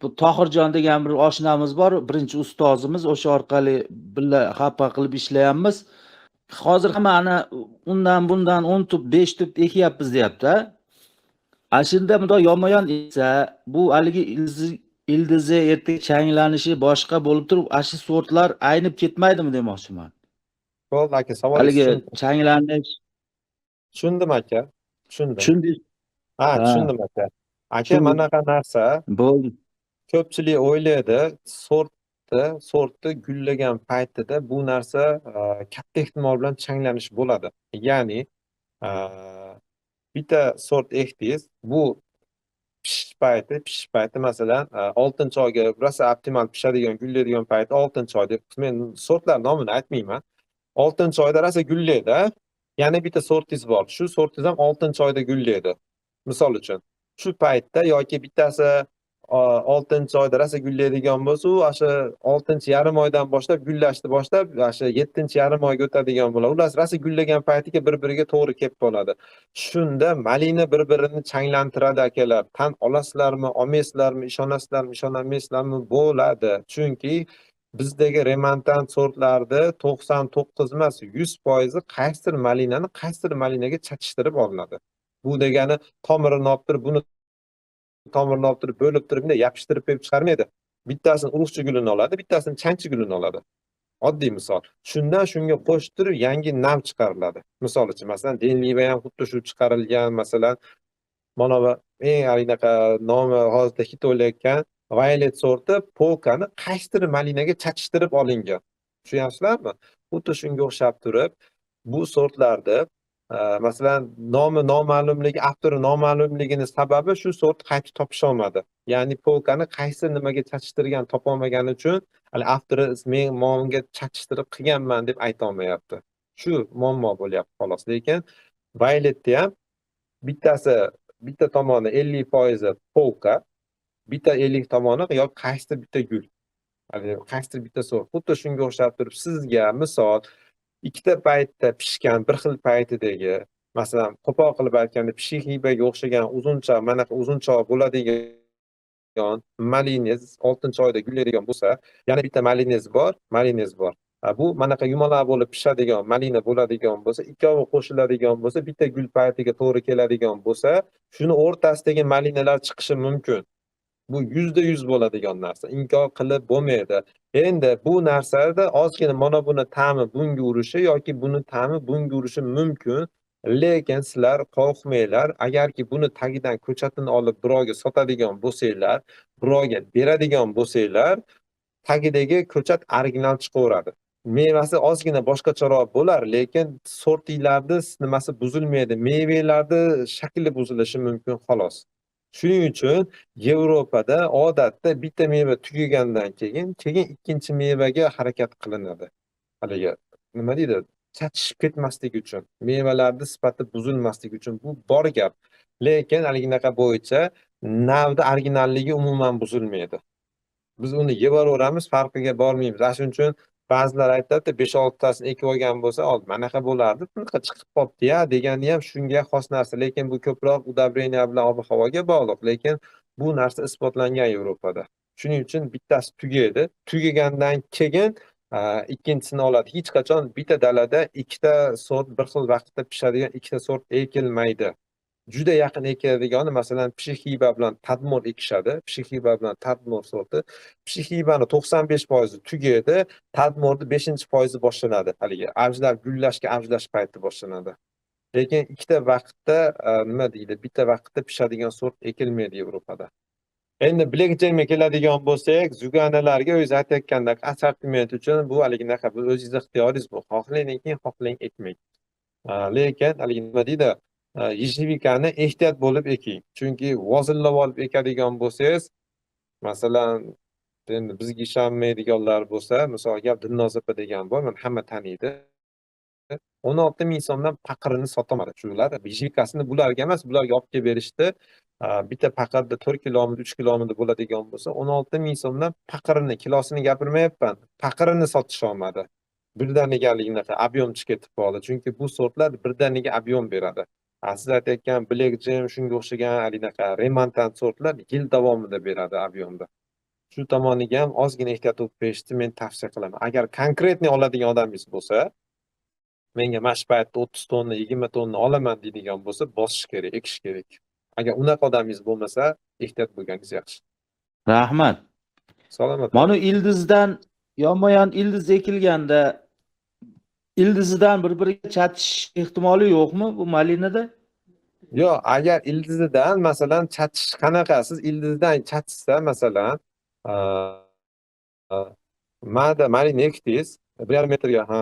bu Tohirjon degan bir oshnamiz bor, birinchi ustozimiz, o'sha orqali birga xafa qilib ishlayapmiz. Hozir hamma ana undan bundan 10 tup, 5 tup ekyapmiz deyapti. A shunda bundoq yonma-yon eksa, bu haligi ildiz Ildizi erta changlanishi boshqa bo'lib turib, ana shu sortlar aynib ketmaydimi demoqchiman. Bo'ldi aka, savolingizni Haligi tushundim. changlanish Tushundim aka, tushundim. Tushundingiz? Ha, Ha. tushundim aka. Aka, Tushundim. manaqa narsa Bo'ldi. Ko'pchilik o'ylaydi, sortni gullagan paytida bu narsa katta ehtimol bilan changlanish bo'ladi. Ya'ni bitta sort ekdingiz, bu pishish payti masalan, 6-oyga rosa optimal pishadigan, gullaydigan payti 6-oy deb men sortlar nomini aytmayman. 6-oyda rosa gullaydi. Yana bitta sortingiz bor. Shu sortingiz ham 6-oyda gullaydi. Misol uchun, shu paytda yoki bittasi 6-oyda rosa gullaydigan bo'lsa, u o'sha 6-yarim oydan boshlab gullashni boshlab, o'sha 7-yarim oyga o'tadigan bo'ladi. Ular rosa gullagan paytiga bir-biriga to'g'ri kelib qoladi. Shunda malina bir-birini changlantiradi akalar. Tan olasizlarmi, olmaysizlarmi, ishonasizlarmi, ishonmaysizlarmi bo'ladi. Chunki bizdagi remontant sortlarda 99 emas, 100% qaysidir malinani qaysidir malinaga chatishtirib olinadi. Bu degani tomirini olib turib, buni tomirini olib turib, bo'lib turib, bunday yopishtirib qo'yib chiqarmaydi. Bittasini urug'chi gulini oladi, bittasini changchi gulini oladi. Oddiy misol. Shundan shunga qo'shib turib yangi nav chiqariladi. Misol uchun, masalan, Denliva ham xuddi shu chiqarilgan, masalan, mana bu eng anaqa nomi hozirda hit o'layotgan Violet sorti polkani qaysidir malinaga chatishtirib olingan. Tushunyapsizlarmi? Xuddi shunga o'xshab turib, bu sortlarda masalan, nomi noma'lumligi, avtori noma'lumligini sababi shu sort qaytib topisholmadi. Ya'ni polkani qaysi nimaga chatishtirgan topolmagani uchun hali avtori men momga chatishtirib qilganman deb ayta olmayapti. Shu muammo bo'lyapti xolos. Lekin Violetda ham bittasi, bitta tomoni 50% polka, bitta 50 tomoni yoki qaysidir bitta gul. Hali qaysidir bitta sort. Xuddi shunga o'xshab turib sizga misol ikkita paytda pishgan bir xil paytidagi, masalan, qo'pol qilib aytganda pishixibaga o'xshagan uzuncha, manaqa uzunchoq bo'ladigan malinez 6-oyda gullaydigan bo'lsa, yana bitta malinez bor, malinez bor. Bu manaqa yumaloq bo'lib pishadigan malina bo'ladigan bo'lsa, ikkovi qo'shiladigan bo'lsa, bitta gul paytiga to'g'ri keladigan bo'lsa, shuni o'rtasidagi malinalar chiqishi mumkin. Bu 100% bo'ladigan narsa. Inkor qilib bo'lmaydi. Endi bu narsada ozgina mana buni ta'mi bunga urishi yoki buni ta'mi bunga urishi mumkin. Lekin sizlar qo'rqmanglar. Agarki buni tagidan ko'chatini olib birovga sotadigan bo'lsanglar, birovga beradigan bo'lsanglar, tagidagi ko'chat original chiqaveradi. Mevasi ozgina boshqacharoq bo'lar, lekin sortinglarni nimasi buzilmaydi, mevalarni shakli buzilishi mumkin xolos. Shuning uchun Yevropada odatda bitta meva tugagandan keyin ikkinchi mevaga harakat qilinadi. Haligi nima deydi? Chatishib ketmasligi uchun, mevalarni sifati buzilmasligi uchun bu bor gap. Lekin haliginaqa bo'yicha navda originalligi umuman buzilmaydi. Biz uni yevaveramiz, farqiga bormaymiz. Ana shuning uchun ba'zilar aytadi, 5-6 tasini ekib olgan bo'lsa, "Ol, manaqa bo'lardi, bunaqa chiqib qolibdi-ya" degani ham shunga xos narsa. Lekin bu ko'proq удобрение bilan ob-havoga bog'liq. Lekin bu narsa isbotlangan Yevropada. Shuning uchun bittasi tugaydi. Tugagandan keyin ikkinchisini oladi. Hech qachon bitta dalada ikkita sort bir xil vaqtda pishadigan ikkita sort ekilmaydi. Juda yaqin ekiladigani, masalan, Pishixiba bilan Tadmor ekishadi. Pishixiba bilan Tadmor sorti. Pishixibani 95% tugaydi, Tadmorni 5-foizi boshlanadi. Haligi avjlab gullashga avjlash payti boshlanadi. Lekin ikkita vaqtda, nima deydi, bitta vaqtda pishadigan sort ekilmaydi Yevropada. Endi Black Jamga keladigan bo'lsak, zuganalarga o'zi aytayotgandek assortiment uchun bu haliginaqa, bu o'zingiz ixtiyoringiz bu. Xohlang eking, xohlang ekmang. Lekin haligi nima deydi, ежевика ni ehtiyot bo'lib eking. Chunki vozillab olib ekadigan bo'lsangiz, masalan, endi bizga ishonmaydiganlar bo'lsa, misol gap Dilnoz opa degan bor, mana hamma taniydi. 16 ming so'mdan paqirini sotolmadi. Shular ежевика sini bularga emas, bularga olib kelib berishdi. Bitta paqirda 4 kilomidi, 3 kilomidi bo'ladigan bo'lsa, 16 ming so'mdan paqirini, kilosini gapirmayapman, paqirini sotisholmadi. Birdaniga haliginaqa объем chiqib ketib qoldi. Chunki bu sortlar birdaniga объем beradi. Siz aytayotgan Black Jam shunga o'xshagan halinaqa remontant sortlar yil davomida beradi объем da. Shu tomoniga ham ozgina ehtiyot bo'lib qo'yishni men tavsiya qilaman. Agar конкретный oladigan odamingiz bo'lsa, menga mana shu paytda 30 tonna, 20 tonna olaman deydigan bo'lsa, bosish kerak, ekish kerak. Agar unaqa odamingiz bo'lmasa, ehtiyot bo'lganingiz yaxshi. Rahmat. Salomat. Mana ildizdan yonma-yon ildiz ekilganda ildizidan bir-biriga chatish ehtimoli yo'qmi bu malinada? Yo'q, agar ildizidan masalan chatish qanaqa? Siz ildizidan chatishsa masalan, mada malina ekdingiz, 1,5 metrga, ha,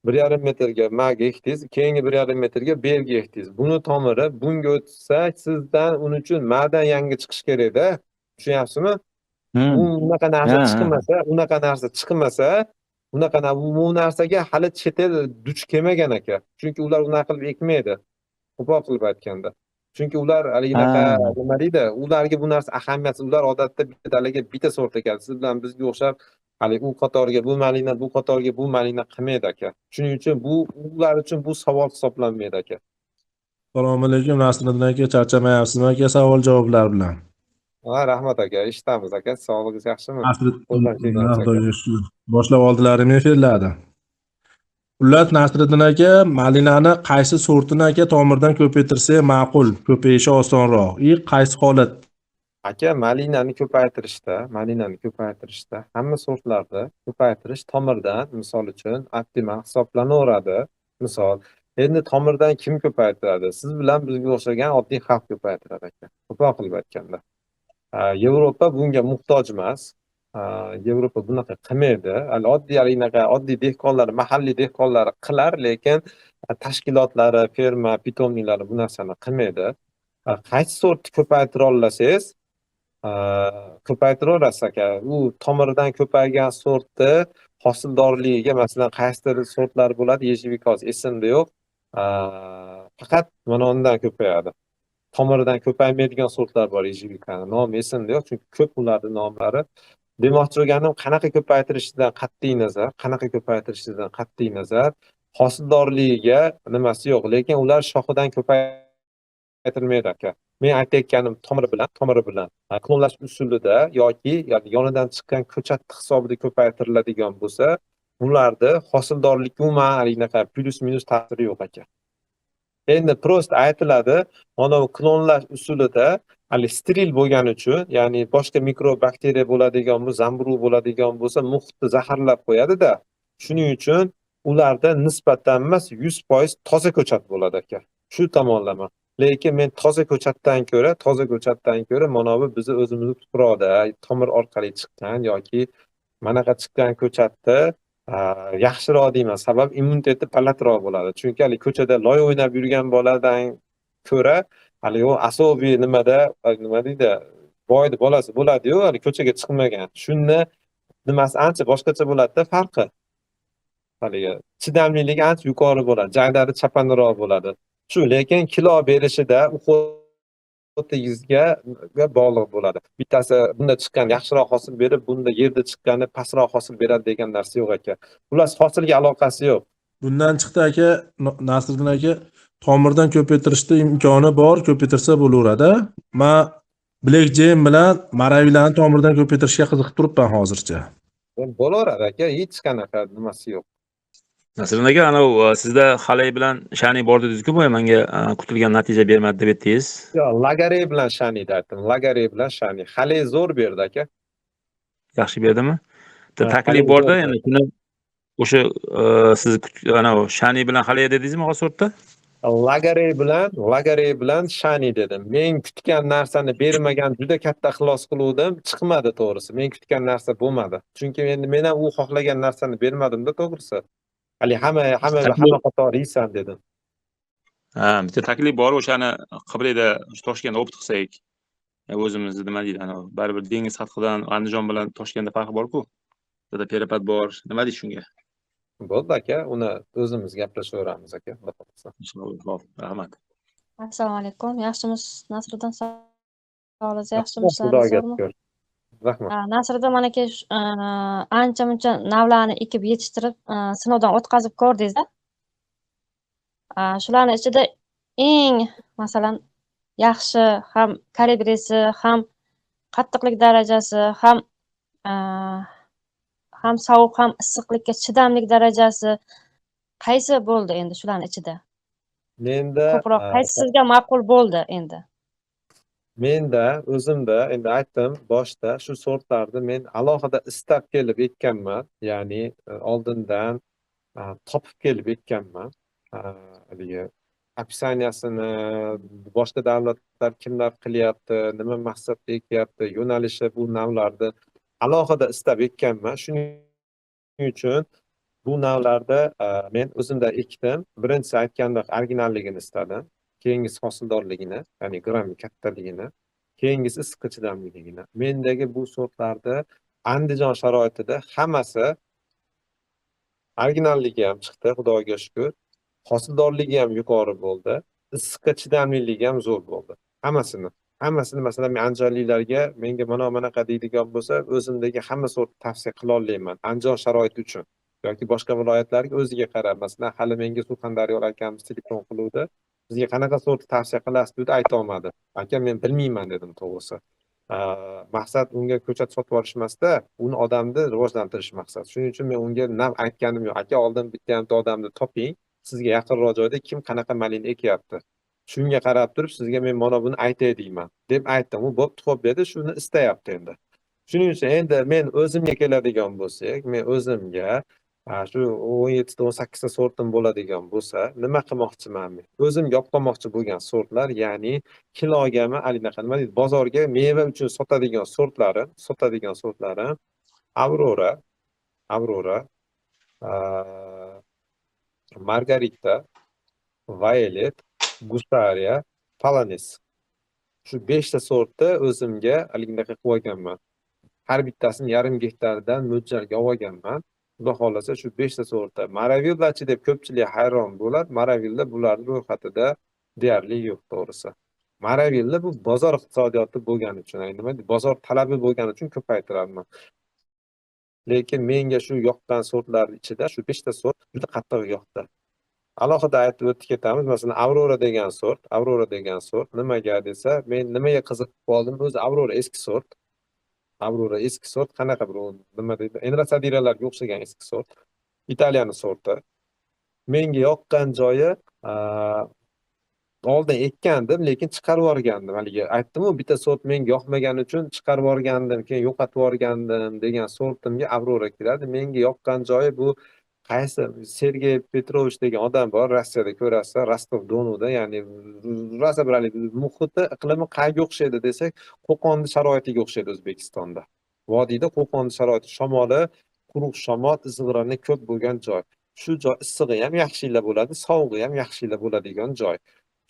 1,5 metrga mag ekdingiz, keyingi 1,5 metrga belgi ekdingiz. Buni tomiri bunga o'tsa, sizdan uning uchun madan yangi chiqish kerakda. Tushunyapsizmi? Unaqa narsa chiqmasa, unaqa narsa chiqmasa, unaqa bu narsaga hali chet el duch kelmagan aka. Chunki ular unaqa qilib ekmaydi. Qo'pol qilib aytganda. Chunki ular haligi nima deydi, ularga bu narsa ahamiyatsiz. Ular odatda bitta dalaga bitta sort ekadi. Siz bilan bizga o'xshab hali u qatorga bu malina, bu qatorga bu malina qilmaydi aka. Shuning uchun bu ular uchun bu savol hisoblanmaydi aka. Assalomu alaykum Nasriddin aka, charchamayapsizmi aka savol javoblar bilan? Ha, rahmat aka, eshitamiz aka. Sog'lig'ingiz yaxshimi? Nasriddin, Xudoga shukur. Boshlab oldilarim efirlarni. Xullas Nasriddin aka, malinani qaysi sortini aka tomirdan ko'paytirsa ma'qul, ko'payishi osonroq. I qaysi holat? Aka, malinani ko'paytirishda hamma sortlarda ko'paytirish tomirdan, misol uchun, optimal hisoblanaveradi. Misol, endi tomirdan kim ko'paytiradi? Siz bilan bizga o'xshagan oddiy xalq ko'paytiradi aka. Qo'pol qilib aytganda. Yevropa bunga muhtoj emas. Yevropa bunaqa qilmaydi. Hali oddiy anaqa oddiy dehqonlar, mahalliy dehqonlar qilar, lekin tashkilotlari, ferma, pitomniklari bu narsani qilmaydi. Qaysi sortni ko'paytira olsangiz, ko'paytiraverasiz aka. U tomiridan ko'paygan sortni hosildorligiga, masalan, qaysidir sortlar bo'ladi, ежевика hozir esimda yo'q. Faqat mana undan ko'payadi. Tomiridan ko'paymaydigan sortlar bor ежевикani. Nomi esimda yo'q, chunki ko'p ularning nomlari. Demoqchi bo'lganim, qanaqa ko'paytirishidan qat'iy nazar, qanaqa ko'paytirishidan qat'iy nazar, hosildorligiga nimasi yo'q, lekin ular shoxidan ko'paytirilmaydi aka. Men aytayotganim tomiri bilan klonlash usulida yoki yonidan chiqqan ko'chat hisobida ko'paytiriladigan bo'lsa, ularda hosildorlik umuman anaqa plyus minus ta'siri yo'q aka. Endi prosta aytiladi, mana bu klonlash usulida hali steril bo'lgani uchun, ya'ni boshqa mikrobakteriya bo'ladigan bu zamburug' bo'ladigan bo'lsa, muhitni zaharlab qo'yadi-da. Shuning uchun ularda nisbatan emas 100% toza ko'chat bo'ladi aka. Shu tomonlama. Lekin men toza ko'chatdan ko'ra mana bu bizni o'zimizni tuproqda tomir orqali chiqqan yoki manaqa chiqqan ko'chatni yaxshiroq deyman. Sabab immuniteti balandroq bo'ladi. Chunki hali ko'chada loy o'ynab yurgan boladan ko'ra hali u asobiy nimada, nima deydi, boyni bolasi bo'ladi-yu, hali ko'chaga chiqmagan. Shunda nimasi ancha boshqacha bo'ladi-da, farqi. Haligi chidamliligi ancha yuqori bo'ladi, jaglari chapanroq bo'ladi. Shu, lekin kilo berishida uxotingizga bog'liq bo'ladi. Bittasi bunda chiqqan yaxshiroq hosil berib, bunda yerda chiqqani pastroq hosil beradi degan narsa yo'q aka. Xullas, hosilga aloqasi yo'q. Bundan chiqdi aka, Nasriddin aka, tomirdan ko'paytirishda imkoni bor, ko'paytirsa bo'laveradi. Men Black Jam bilan Maravilani tomirdan ko'paytirishga qiziqib turibman hozircha. Bo'laveradi aka, hech qanaqa nimasi yo'q. Nasriddin aka, anav sizda Halay bilan Shani bor dedingiz-ku, boya menga kutilgan natija bermadi deb aytdingiz. Yo'q, Lagare bilan Shani aytdim. Lagare bilan Shani. Halay zo'r berdi aka. Yaxshi berdimi? Taklif Halay borda, zo'r endi shuni o'sha siz anav Shani bilan Halay dedingizmi hozir sortda? Lagare bilan Shani dedim. Men kutgan narsani bermagan, juda katta ixlos qiluvdim, chiqmadi to'g'risi. Men kutgan narsa bo'lmadi. Chunki endi men ham u xohlagan narsani bermadim-da to'g'risi. Hali hamma qator yeysan dedim. Ha, bitta taklif bor, o'shani Qibrayda, o'sha Toshkentda opit qilsak, o'zimizni nima deydi, ana baribir dengiz sathidan Andijon bilan Toshkentda farqi bor-ku. Bizda перепад bor. Nima deysiz shunga? Bo'ldi aka, uni o'zimiz gaplashaveramiz aka, xudo xohlasa. Inshaalloh, rahmat. Assalomu alaykum. Yaxshimisiz Nasriddin? Sog'lig'ingiz yaxshimi? Xudoga Zo'rmi? shukur. Rahmat. Nasriddin mana aka, ancha muncha navlarni ekib yetishtirib, sinovdan o'tkazib ko'rdingiz-a? Shularni ichida eng, masalan, yaxshi ham kalibrisi, ham qattiqlik darajasi, ham sovuq, ham issiqlikka chidamlik darajasi qaysi bo'ldi endi shularni ichida? Menda Ko'proq qaysi sizga ma'qul bo'ldi endi? Menda o'zimda endi aytdim boshida, shu sortlarni men alohida istab kelib ekkanman, ya'ni oldindan topib kelib ekkanman. Haligi описания sini, boshqa davlatlar kimlar qilyapti, nima maqsadda ekyapti, yo'nalishi, bu navlarni alohida istab ekkanman. Shuning uchun bu navlarda men o'zimda ekdim. Birinchisi, aytgandek, originalligini istadim. Keyingisi hosildorligini, ya'ni grammi kattaligini, keyingisi issiqqa chidamliligini. Mendagi bu sortlarda Andijon sharoitida hammasi originalligi ham chiqdi, Xudoga shukur. Hosildorligi ham yuqori bo'ldi, issiqqa chidamliligi ham zo'r bo'ldi. Hammasini. Hammasini, masalan, men andijonliklarga, menga mana bunaqa deydigan bo'lsa, o'zimdagi hamma sortni tavsiya qila olmayman Andijon sharoiti uchun yoki boshqa viloyatlarga o'ziga qarab. Masalan, hali menga Surxondaryo akamiz telefon qiluvdi. Bizga qanaqa sortni tavsiya qilasiz dedi, ayta olmadim. Aka, men bilmayman dedim to'g'risi. Maqsad unga ko'chat sotib yuborish emasda, uni odamni rivojlantirish maqsad. Shuning uchun men unga nav aytganim yo'q. Aka, oldin bitta odamni toping, sizga yaqinroq joyda kim qanaqa malina ekyapti. Shunga qarab turib sizga men mana buni aytay deyman deb aytdim. U bo'pti, xo'p dedi, shuni istayapti endi. Shuning uchun endi men o'zimga keladigan bo'lsak, men o'zimga shu 17 ta, 18 ta sortim bo'ladigan bo'lsa, nima qilmoqchiman men? O'zimga olib qolmoqchi bo'lgan sortlar, ya'ni kilogami, haligi nima deydi, bozorga meva uchun sotadigan sortlarim, Aurora, Aurora, Margarita, Violet, Gusaria, Palanis. Shu 5 ta sortni o'zimga haligidaqa qilib olganman. Har bittasini yarim gektardan mo'ljalga olganman. Xudo xohlasa shu 5 ta sortda. Maravillachi deb ko'pchilik hayron bo'ladi. Maravilla bularning ro'yxatida deyarli yo'q to'g'risi. Maravilla bu bozor iqtisodiyoti bo'lgani uchun, ya'ni nima deydi, bozor talabi bo'lgani uchun ko'paytiraman. Lekin menga shu yoqqan sortlar ichida shu 5 ta sort juda qattiq yoqdi. Alohida aytib o'tib ketamiz. Masalan, Aurora degan sort, Aurora degan sort nimaga desa, men nimaga qiziqib qoldim? O'zi Aurora eski sort. Aurora eski sort, qanaqa bir nima deydi? Enrasadiralarga o'xshagan eski sort. Italiyani sorti. Menga yoqqan joyi, oldin ekkandim, lekin chiqarib yuborgandim. Haligi aytdim-ku, bitta sort menga yoqmagani uchun chiqarib yuborgandim, keyin yo'qotib yuborgandim degan sortimga Aurora kiradi. Menga yoqqan joyi bu qaysi Sergey Petrovich degan odam bor, Rossiyada ko'rasiz, Rostov Donuda, ya'ni rosa bir haligi muhiti, iqlimi qayerga o'xshaydi desak, Qo'qonni sharoitiga o'xshaydi O'zbekistonda. Vodiyda Qo'qonni sharoiti, shamoli, quruq shamol, izg'irini ko'p bo'lgan joy. Shu joy issig'i ham yaxshiyla bo'ladi, sovug'i ham yaxshiyla bo'ladigan joy.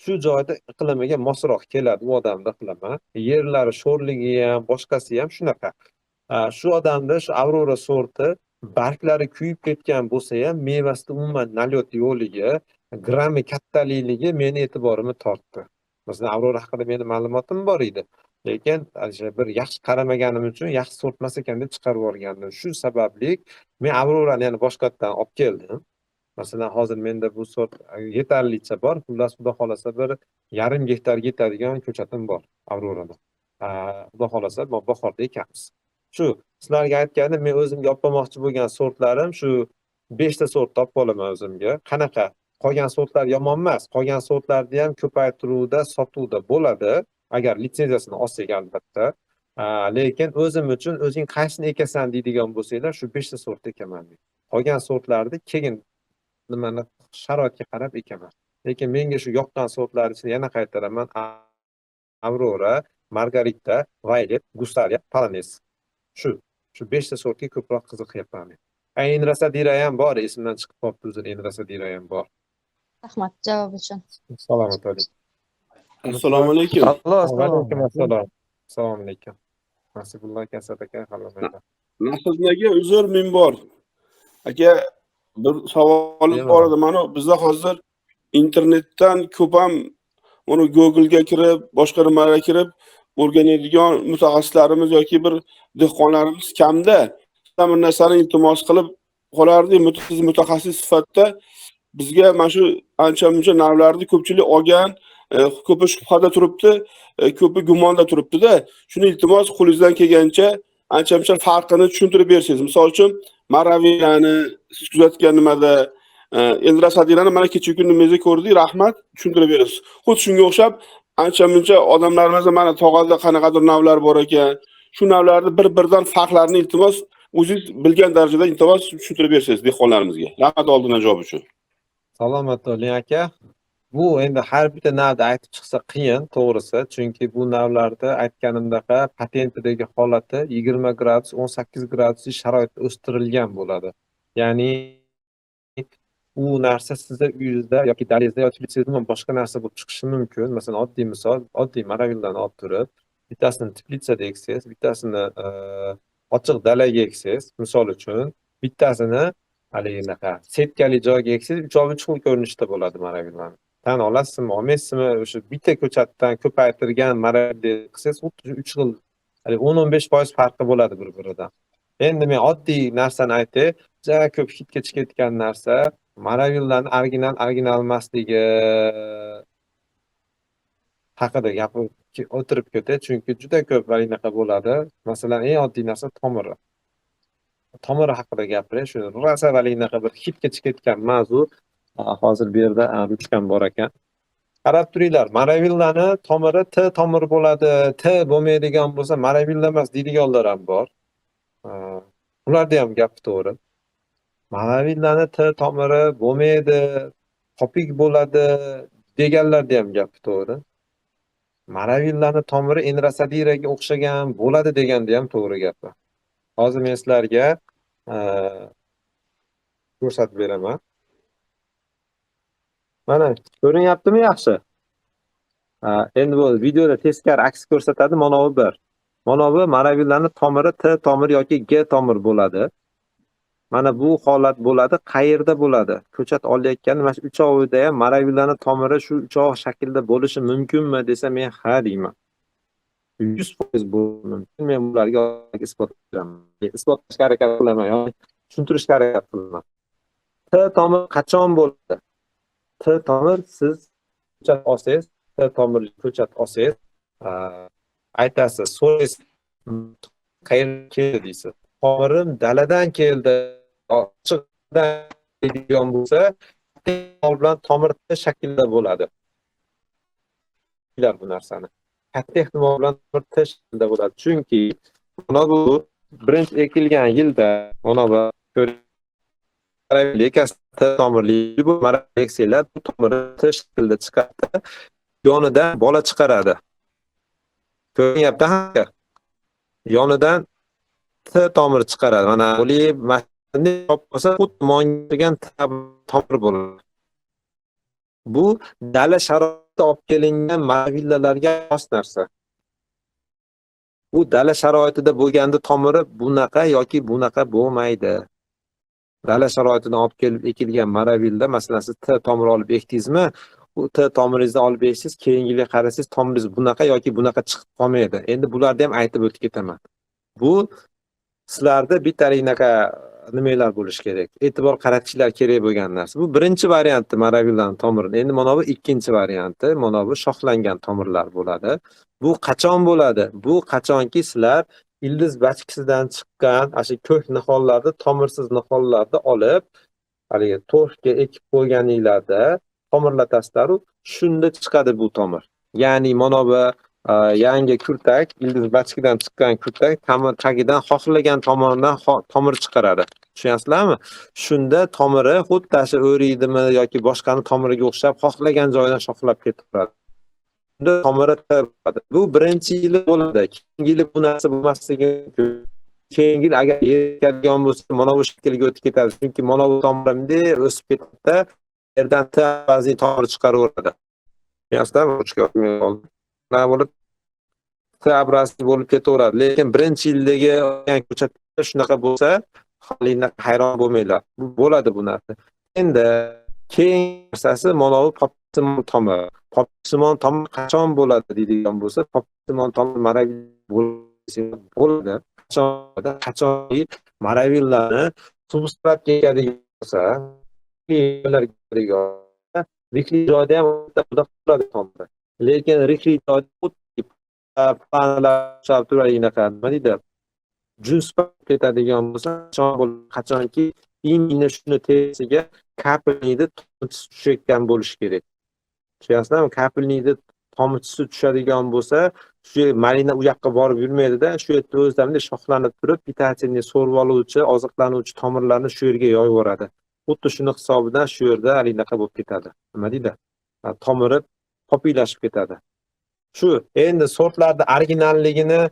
Shu joyda iqlimiga mosroq keladi u odamda iqlimi. Yerlari sho'rligi ham, boshqasi ham shunaqa. Shu odamda shu Aurora sorti barglari kuyib ketgan bo'lsa ham, mevasida umuman налёт yo'qligi, grammi kattalikligi meni e'tiborimni tortdi. Masalan, Aurora haqida meni ma'lumotim bor edi. Lekin o'sha bir yaxshi qaramaganim uchun yaxshi sort emas ekan deb chiqarib yuborgandim. Shu sababli men Aurorani yana boshqatdan olib keldim. Masalan, hozir menda bu sort yetarlicha bor. Xullas, Xudo xolasa bir yarim gektarga yetadigan ko'chatim bor Aurorada. Xudo xolasa bahorda ekamiz. Shu sizlarga aytganim, men o'zimga olib qolmoqchi bo'lgan sortlarim shu 5 ta sort topib olaman o'zimga. Qanaqa? Qolgan sortlar yomon emas. Qolgan sortlarni ham ko'paytiruvda, sotuvda bo'ladi. Agar litsenziyasini olsak albatta. Lekin o'zim uchun o'zing qaysini ekasan deydigan bo'lsanglar, shu 5 ta sortni ekaman men. Qolgan sortlarni keyin nimani sharoitga qarab ekaman. Lekin menga shu yoqqan sortlar ichida yana qaytaraman. Aurora, Margarita, Violet, Gusaria, Palanes. Shu 5 ta sortga ko'proq qiziqyapman men. Enrasadira ham bor, esimdan chiqib qolibdi uzr, Enrasadira ham bor. Rahmat javob uchun. Salomat bo'ling. Assalomu alaykum. Allo, Va alaykum assalom. Assalomu alaykum. Nasibulloh aka, Asad aka, halol. Nasriddin aka, uzr, men bor. Aka, bir savolim bor edi. Mana bizda hozir internetdan ko'p ham uni Google'ga kirib, boshqa nimalarga kirib o'rganadigan mutaxassislarimiz yoki bir dehqonlarimiz kamda. Bir narsani iltimos qilib qolardik, siz mutaxassis sifatida bizga mana shu ancha-muncha navlarni ko'pchilik olgan, ko'pi shubhada turibdi, ko'pi gumonda turibdi-da. Shuni iltimos qo'lingizdan kelgancha ancha-muncha farqini tushuntirib bersangiz. Misol uchun, Maravilani siz kuzatgan nimada, Eldrasadirani mana kecha kuni nimangizda ko'rdik, rahmat, tushuntirib berasiz. Xuddi shunga o'xshab Ancha muncha odamlarimizda mana tog'ada qanaqadir navlar bor ekan. Shu navlarni bir-biridan farqlarini iltimos o'zingiz bilgan darajada iltimos tushuntirib bersangiz dehqonlarimizga. Rahmat oldindan javob uchun. Salomat bo'ling aka. Bu endi har bitta navni aytib chiqsa qiyin, to'g'risi, chunki bu navlarda aytganimdaqa patentidagi holati 20 gradus, 18 gradusli sharoitda o'stirilgan bo'ladi. Ya'ni u narsa sizni uyingizda yoki dalangizda yoki teplitsangizda umuman boshqa narsa bo'lib chiqishi mumkin. Masalan, oddiy misol, oddiy maravillarni olib turib, bittasini teplitsada eksangiz, bittasini ochiq dalaga eksangiz, misol uchun, bittasini haligi unaqa setkali joyga eksangiz, uchovi uch xil ko'rinishda bo'ladi maravillarni. Tan olasizmi, olmaysizmi, o'sha bitta ko'chatdan ko'paytirgan maravilla qilsangiz, xuddi shu uch xil, haligi 10-15% farqi bo'ladi bir-biridan. Endi men oddiy narsani aytay, juda ko'p hitga chiqayotgan narsa maravillarni original, original emasligi haqida gapirib o'tirib ketay, chunki juda ko'p anaqa bo'ladi. Masalan, eng oddiy narsa tomiri. Tomiri haqida gapiray, shu rosa anaqa bir hitga chiqayotgan mavzu. Hozir bu yerda ruchkam bor ekan. Qarab turinglar, maravillani tomiri T tomiri bo'ladi, T bo'lmaydigan bo'lsa maravilla emas deydiganlar ham bor. Ularda ham gap to'g'ri. Maravillani T tomiri bo'lmaydi, topik bo'ladi deganlarda ham gap to'g'ri. Maravillani tomiri enrasadiraga o'xshagan bo'ladi deganda ham to'g'ri gapi. Hozir men sizlarga ko'rsatib beraman. Mana ko'rinyaptimi yaxshi? Endi bu videoda teskari aks ko'rsatadi, mana bu bir. Mana bu maravillani tomiri T tomir yoki G tomir bo'ladi. Mana bu holat bo'ladi, qayerda bo'ladi? Ko'chat olayotganda mana shu uchovida ham maravillani tomiri shu uchov shaklda bo'lishi mumkinmi desa, men ha deyman. 100% bo'lishi mumkin. Men bularga isbot qilaman. Isbotlashga harakat qilaman, yoki tushuntirishga harakat qilaman. T tomir qachon bo'ladi? T tomir siz ko'chat olsangiz, T tomirli ko'chat olsangiz, aytasiz, so'raysiz, qayerdan keldi deysiz. Tomirim daladan keldi, ochiqdan deydigan bo'lsa, ehtimol bilan tomir T shaklida bo'ladi. Bu narsani. Katta ehtimol bilan tomir T shaklida bo'ladi. Chunki mana bu birinchi ekilgan yilda mana bu T tomirli bu eksanglar, bu tomiri T shaklida chiqadi. Yonidan bola chiqaradi. Ko'rinyapti ha? Yonidan T tomir chiqaradi. Mana o'lib, mana bo'lsa, xuddi mongan tomir bo'ladi. Bu dala sharoitida olib kelingan maravillalarga xos narsa. Bu dala sharoitida bo'lganda tomiri bunaqa yoki bunaqa bo'lmaydi. Dala sharoitidan olib kelib ekilgan maravilla, masalan, siz T tomir olib ekdingizmi, u T tomiringizni olib eksangiz, keyingi yilga qarasangiz tomiringiz bunaqa yoki bunaqa chiqib qolmaydi. Endi bularni ham aytib o'tib ketaman. Bu sizlarda bittalik unaqa nimalar bo'lishi kerak, e'tibor qaratishlar kerak bo'lgan narsa. Bu birinchi varianti maravillaning tomirini. Endi mana bu ikkinchi varianti, mana bu shoxlangan tomirlar bo'ladi. Bu qachon bo'ladi? Bu qachonki sizlar ildiz bachkisidan chiqqan ana shu ko'k nihollarni, tomirsiz nihollarni olib, haligi torfga ekib qo'yganinglarda tomirlatasizlar-u, shunda chiqadi bu tomir. Ya'ni mana bu yangi kurtak, ildiz bachkidan chiqqan kurtak tomir tagidan xohlagan tomonidan tomir chiqaradi. Tushunyapsizlarmi? Shunda tomiri xuddi shu o'riydimi yoki boshqani tomiriga o'xshab xohlagan joyidan shoxlab ketaveradi. Shunda tomiri bo'ladi. Bu birinchi yili bo'ladi. Keyingi yili bu narsa bo'lmasligi mumkin. Keyingi yil agar yetadigan bo'lsa, mana bu shaklga o'tib ketadi. Chunki mana bu tomir bunday o'sib ketadi, yerdan T ba'zi tomir chiqaraveradi. Tushunyapsizlarmi? Mana bo'lib T abrasi bo'lib ketaveradi. Lekin birinchi yildagi olgan ko'chatda shunaqa bo'lsa, hali hayron bo'lmanglar. Bu bo'ladi bu narsa. Endi keyingi narsasi mana bu popsimon tomir. Popsimon tomir qachon bo'ladi deydigan bo'lsa, popsimon tomir bo'ladi. Qachon bo'ladi? Qachonki maravillarni substratga ekadigan bo'lsa, rikli joyda ham bo'ladi tomiri. Lekin rikli joyda xuddi planlar turadi, unaqa nima deydi? Juns ketadigan bo'lsa, qachon bo'ladi? Qachonki imенно shuni terisiga kapelniyni tomchisi tushayotgan bo'lishi kerak. Tushunyapsizlarmi? Kapelniyni Tomchisi tushadigan bo'lsa, shu malina u yoqqa borib yurmaydida, shu yerda o'zida bunday shoxlanib turib, питательный so'rib oluvchi, oziqlanuvchi tomirlarni shu yerga yoyib yuboradi. Xuddi shuni hisobidan shu yerda haligi bo'lib ketadi. Nima deydi? Tomiri popiylashib ketadi. Shu endi sortlarni originalligini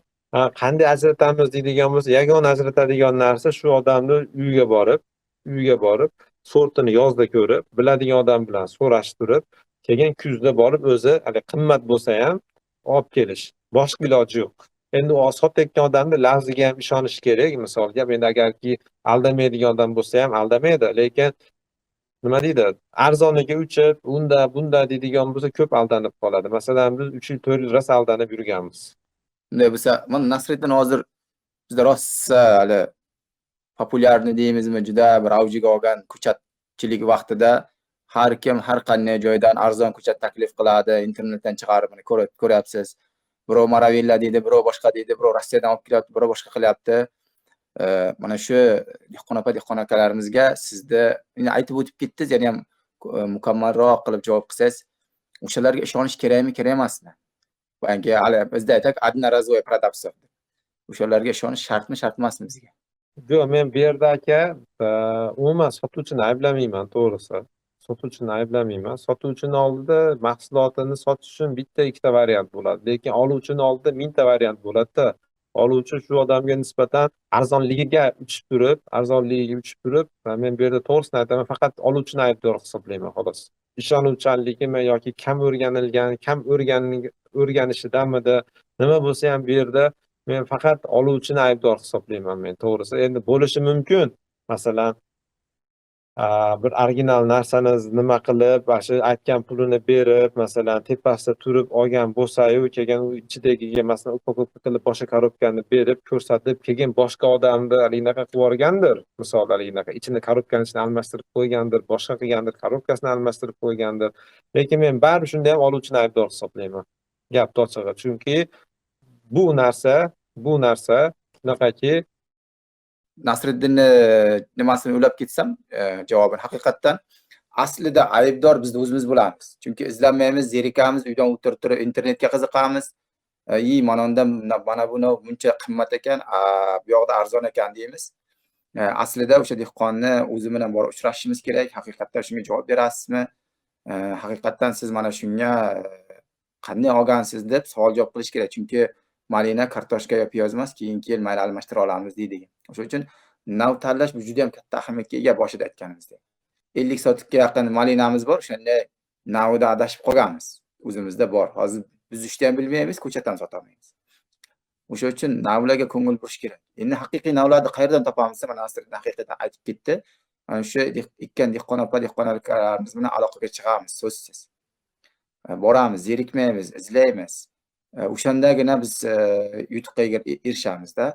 qanday ajratamiz deydigan bo'lsa, yagona ajratadigan narsa shu odamni uyga borib, sortini yozda ko'rib, biladigan odam bilan so'rashtirib, keyin kuzda borib o'zi hali qimmat bo'lsa ham olib kelish. Boshqa iloji yo'q. Endi u sotayotgan odamni lafziga ham ishonish kerak. Misol gap, endi agarki aldamaydigan odam bo'lsa ham aldamaydi, lekin nima deydi, arzoniga uchib, unda bunda deydigan bo'lsa, ko'p aldanib qoladi. Masalan, biz 3 yil, 4 yil rosa aldanib yurganmiz. Unday bo'lsa, mana Nasriddin, hozir bizda rosa hali популярный deymizmi, juda bir avjiga olgan ko'chatchilik vaqtida har kim har qanday joydan arzon ko'chat taklif qiladi, internetdan chiqarib, mana ko'ryapsiz. Birov Maravilla deydi, birov boshqa deydi, birov Rossiyadan olib kelyapti, birov boshqa qilyapti. Mana shu dehqon opa, dehqon akalarimizga sizni endi aytib o'tib ketdingiz, yana ham mukammalroq qilib javob qilsangiz, o'shalarga ishonish kerakmi, kerak emasmi? Boyagi hali bizda aytak, одноразовый продавцов. O'shalarga ishonish shartmi, shart emasmi bizga? Yo'q, men bu yerda, aka, umuman sotuvchini ayblamayman, to'g'risi. Sotuvchini ayblamayman. Sotuvchini oldida mahsulotini sotish uchun bitta, ikkita variant bo'ladi. Lekin oluvchini oldida mingta variant bo'ladi-da. Oluvchi shu odamga nisbatan arzonligiga uchib turib, va men bu yerda to'g'risini aytaman, faqat oluvchini aybdor hisoblayman, xolos. Ishonuvchanligimi yoki kam o'rganilgan, kam o'rganishidanmidi, nima bo'lsa ham, bu yerda men faqat oluvchini aybdor hisoblayman men, to'g'risi. Endi bo'lishi mumkin. Masalan, bir original narsani nima qilib, mana shu aytgan pulini berib, masalan, tepasida turib olgan bo'lsa-yu, keyin u ichidagiga, masalan, упаковка qilib, boshqa korobkani berib, ko'rsatib, keyin boshqa odamni haligi qilib yuborgandir. Misol, haligi ichini, korobkani ichini almashtirib qo'ygandir, boshqa qilgandir, korobkasini almashtirib qo'ygandir. Lekin men baribir shunda ham oluvchini aybdor hisoblayman. Gap ochig'i. Chunki bu narsa shunaqaki. Nasriddinni nimasini o'ylab ketsam, javobini, haqiqatdan aslida aybdor bizni o'zimiz bo'lamiz. Chunki izlanmaymiz, zerikamiz, uydan o'tirib turib internetga qiziqamiz. И mana undan mana buni buncha qimmat ekan, bu yoqda arzon ekan deymiz. Aslida o'sha dehqonni o'zi bilan borib uchrashishimiz kerak. Haqiqatdan shunga javob berasizmi? Haqiqatdan siz mana shunga qanday olgansiz deb savol javob qilish kerak. Chunki malina kartoshka yo piyoz emas, keyingi yil mayli almashtira olamiz deydigan. O'sha uchun nav tanlash bu juda ham katta ahamiyatga ega, boshida aytganimizdek. 50 sotikka yaqin malinamiz bor, o'shanda navida adashib qolganmiz. O'zimizda bor. Hozir buzishni ham bilmaymiz, ko'chat ham sotolmaymiz. O'sha uchun navlarga ko'ngil burish kerak. Endi haqiqiy navlarni qayerdan topamiz? Mana Nasriddin haqiqatan aytib ketdi. Mana shu ekkan dehqon opa, dehqon akalarimiz bilan aloqaga chiqamiz so'zsiz. Boramiz, zerikmaymiz, izlaymiz. O'shandagina biz yutuqqa erishamizda.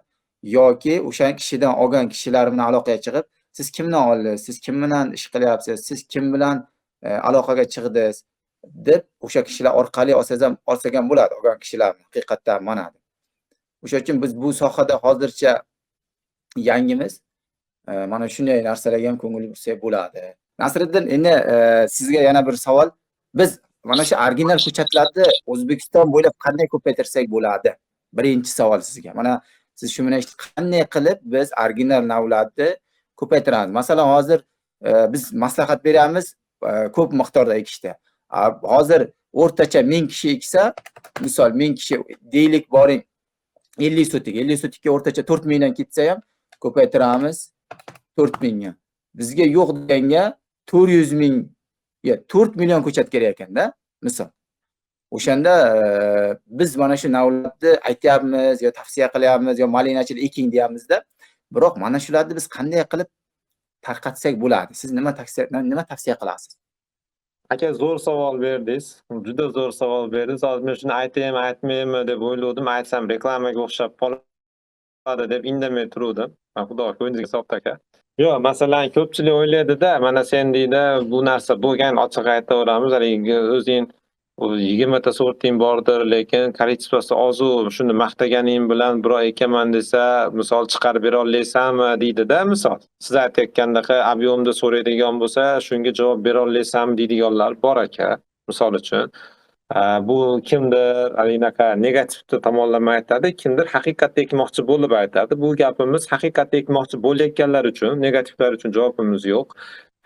Yoki o'sha kishidan olgan kishilar bilan aloqaga chiqib, siz kimdan oldingiz, siz kim bilan ish qilyapsiz, siz kim bilan aloqaga chiqdingiz deb o'sha kishilar orqali olsangiz ham, olsak ham bo'ladi, olgan kishilarni haqiqatdan mana. O'sha uchun biz bu sohada hozircha yangimiz. Mana shunday narsalarga ham ko'ngil bursak bo'ladi. Nasriddin, endi sizga yana bir savol. Biz mana shu original ko'chatlarni O'zbekiston bo'ylab qanday ko'paytirsak bo'ladi? Birinchi savol sizga. Mana siz shu bilan qanday qilib biz original navlarni ko'paytiramiz? Masalan, hozir biz maslahat beramiz ko'p miqdorda ekishda. Hozir o'rtacha 1000 kishi eksa, misol, 1000 kishi deylik, boring 50 sotik, 50 sotikka o'rtacha 4000 dan ketsa ham, ko'paytiramiz 4000 ga. Bizga yo'q deganga 400 ming, ya 4 million ko'chat kerak ekanda, misol. O'shanda biz mana shu navlatni aytyapmiz yo tavsiya qilyapmiz yo malinachilik eking deyapmizda. Biroq mana shularni biz qanday qilib tarqatsak bo'ladi? Siz nima tavsiya qilasiz? Aka, zo'r savol berdingiz. Juda zo'r savol berdingiz. Hozir men shuni aytaymi, aytmaymi deb o'ylovdim. Aytsam, reklamaga o'xshab qoladi deb indamay turuvdim. Xudo ko'nglingizni sotdi, aka. Yo'q, masalan, ko'pchilik o'ylaydida, mana sen deydi, bu narsa bo'lgan, ochiq aytaveramiz, haligi o'zing 20 ta sorting bordir, lekin количество si ozu, shuni maqtaganing bilan birov ekaman desa, misol chiqarib bera olasanmi deydida, misol. Siz aytayotgandaqa объем da so'raydigan bo'lsa, shunga javob bera olasanmi deydiganlar bor, aka, misol uchun. Bu kimdir anaqa negativ tomonlama aytadi, kimdir haqiqatni ekmoqchi bo'lib aytadi. Bu gapimiz haqiqatni ekmoqchi bo'layotganlar uchun, negativlar uchun javobimiz yo'q.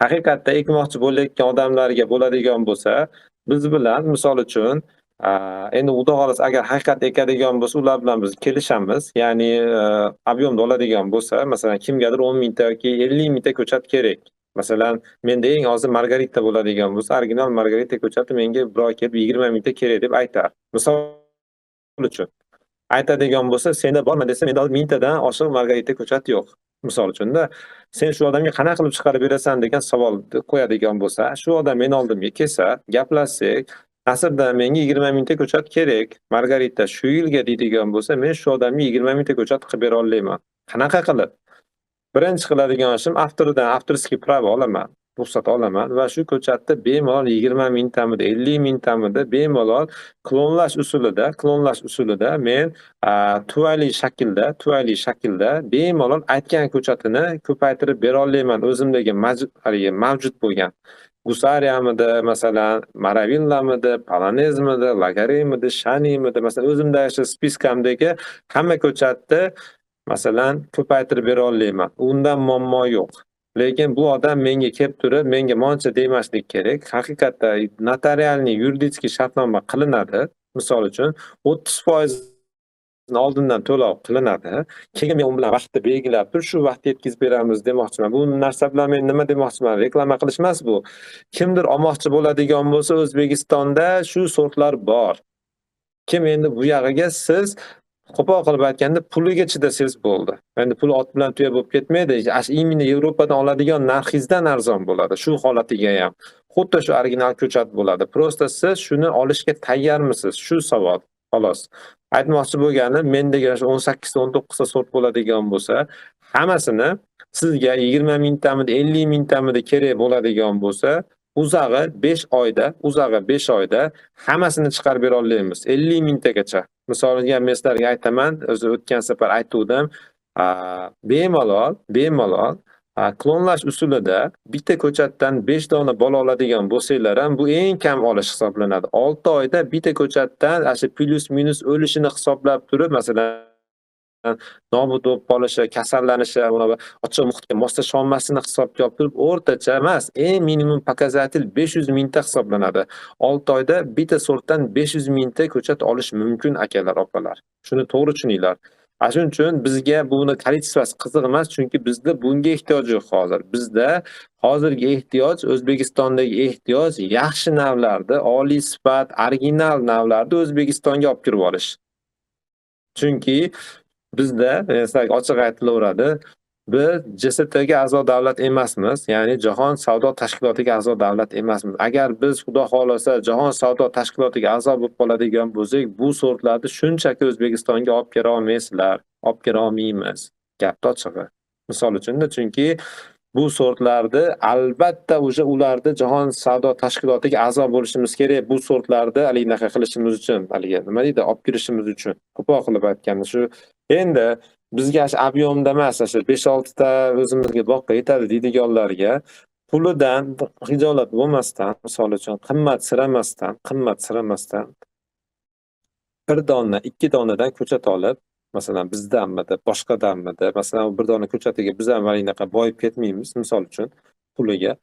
Haqiqatda ekmoqchi bo'layotgan odamlarga bo'ladigan bo'lsa, biz bilan misol uchun, endi Xudo xohlasa, agar haqiqat ekadigan bo'lsa, ular bilan biz kelishamiz. Ya'ni объем da oladigan bo'lsa, masalan, kimgadir 10 mingta yoki 50 mingta ko'chat kerak. Masalan, menda eng ozi Margarita bo'ladigan bo'lsa, original Margarita ko'chati menga birov kelib 20 mingta kerak deb aytar. Misol uchun. Aytadigan bo'lsa, senda bormi desa, menda hozir mingtadan oshiq Margarita ko'chati yo'q. Misol uchun-da, sen shu odamga qanaqa qilib chiqarib berasan degan savol qo'yadigan bo'lsa, shu odam meni oldimga kelsa, gaplashsak, Nasrda menga 20 mingta ko'chat kerak, Margarita shu yilga deydigan bo'lsa, men shu odamga 20 mingta ko'chat qilib bera olaman. Qanaqa qilib? Birinchi qiladigan ishim, avtoridan авторский право olaman, ruxsat olaman va shu ko'chatni bemalol 20 mingtamidi, 50 mingtamidi bemalol klonlash usulida men tuvali shaklda bemalol aytgan ko'chatini ko'paytirib bera olaman o'zimdagi haligi mavjud bo'lgan. Gusariyamidi, masalan, Maravillamidi, Polonezmidi, Lagaremidi, Shanimidi, masalan, o'zimdagi shu списка mdagi hamma ko'chatni, masalan, ko'paytirib bera olaman. Undan muammo yo'q. Lekin bu odam menga kelib turib, menga moncha demaslik kerak. Haqiqatda нотариальный, юридический shartnoma qilinadi. Misol uchun, 30% oldindan to'lov qilinadi. Keyin men u bilan vaqtni belgilab turib, shu vaqtda yetkazib beramiz demoqchiman. Bu narsa bilan men nima demoqchiman? Reklama qilish emas bu. Kimdir olmoqchi bo'ladigan bo'lsa, O'zbekistonda shu sortlar bor. Kim endi bu yog'iga siz qo'pol qilib aytganda puliga chidasangiz bo'ldi. Endi pul ot bilan tuya bo'lib ketmaydi. Именно Yevropadan oladigan narxingizdan arzon bo'ladi. Shu holatiga ham. Xuddi shu original ko'chat bo'ladi. Просто siz shuni olishga tayyormisiz? Shu savol. Xolos. Aytmoqchi bo'lganim, mendagi shu 18 ta, 19 ta sort bo'ladigan bo'lsa, hammasini sizga 20 mingtamidi, 50 mingtamidi kerak bo'ladigan bo'lsa, uzog'i 5 oyda, uzog'i 5 oyda hammasini chiqarib bera olamiz. 50 mingtagacha. Misolga men sizlarga aytaman, o'zi o'tgan safar aytuvdim, bemalol klonlash usulida bitta ko'chatdan 5 dona bola oladigan bo'lsanglar ham, bu eng kam olish hisoblanadi. 6 oyda bitta ko'chatdan ana shu плюс минус o'lishini hisoblab turib, masalan, nobud bo'lib qolishi, kasallanishi, unaqa ochiq muhitga moslasholmasini hisobga olib turib, o'rtacha emas, eng minimum показатель 500 mingta hisoblanadi. 6 oyda bitta sortdan 500 mingta ko'chat olish mumkin, akalar, opalar. Shuni to'g'ri tushuninglar. Ana shuning uchun bizga buni количество si qiziq emas, chunki bizda bunga ehtiyoj yo'q hozir. Bizda hozirgi ehtiyoj, O'zbekistondagi ehtiyoj yaxshi navlarni, oliy sifat, original navlarni O'zbekistonga olib kirib olish. Chunki bizda, men sizlarga ochiq aytilaveradi, biz JSTga a'zo davlat emasmiz, ya'ni Jahon savdo tashkilotiga a'zo davlat emasmiz. Agar biz, Xudo xohlasa, Jahon savdo tashkilotiga a'zo bo'lib qoladigan bo'lsak, bu sortlarni shunchaki O'zbekistonga olib kira olmaysizlar, olib kira olmaymiz. Gapni ochig'i. Misol uchun-da, chunki bu sortlarni albatta o'sha ularni Jahon savdo tashkilotiga a'zo bo'lishimiz kerak. Bu sortlarni haligi anaqa qilishimiz uchun, haligi nima deydi, olib kirishimiz uchun. Qo'pol qilib aytganda shu. Endi bizga shu объем da emas, shu 5-6 ta o'zimizga boqqa yetadi deydiganlarga pulidan hijolat bo'lmasdan, misol uchun, qimmat siramasdan bir dona, ikki donadan ko'chat olib, masalan, bizdanmidi, boshqadanmidi, masalan, bir dona ko'chatiga biz ham anaqa boyib ketmaymiz, misol uchun, puliga.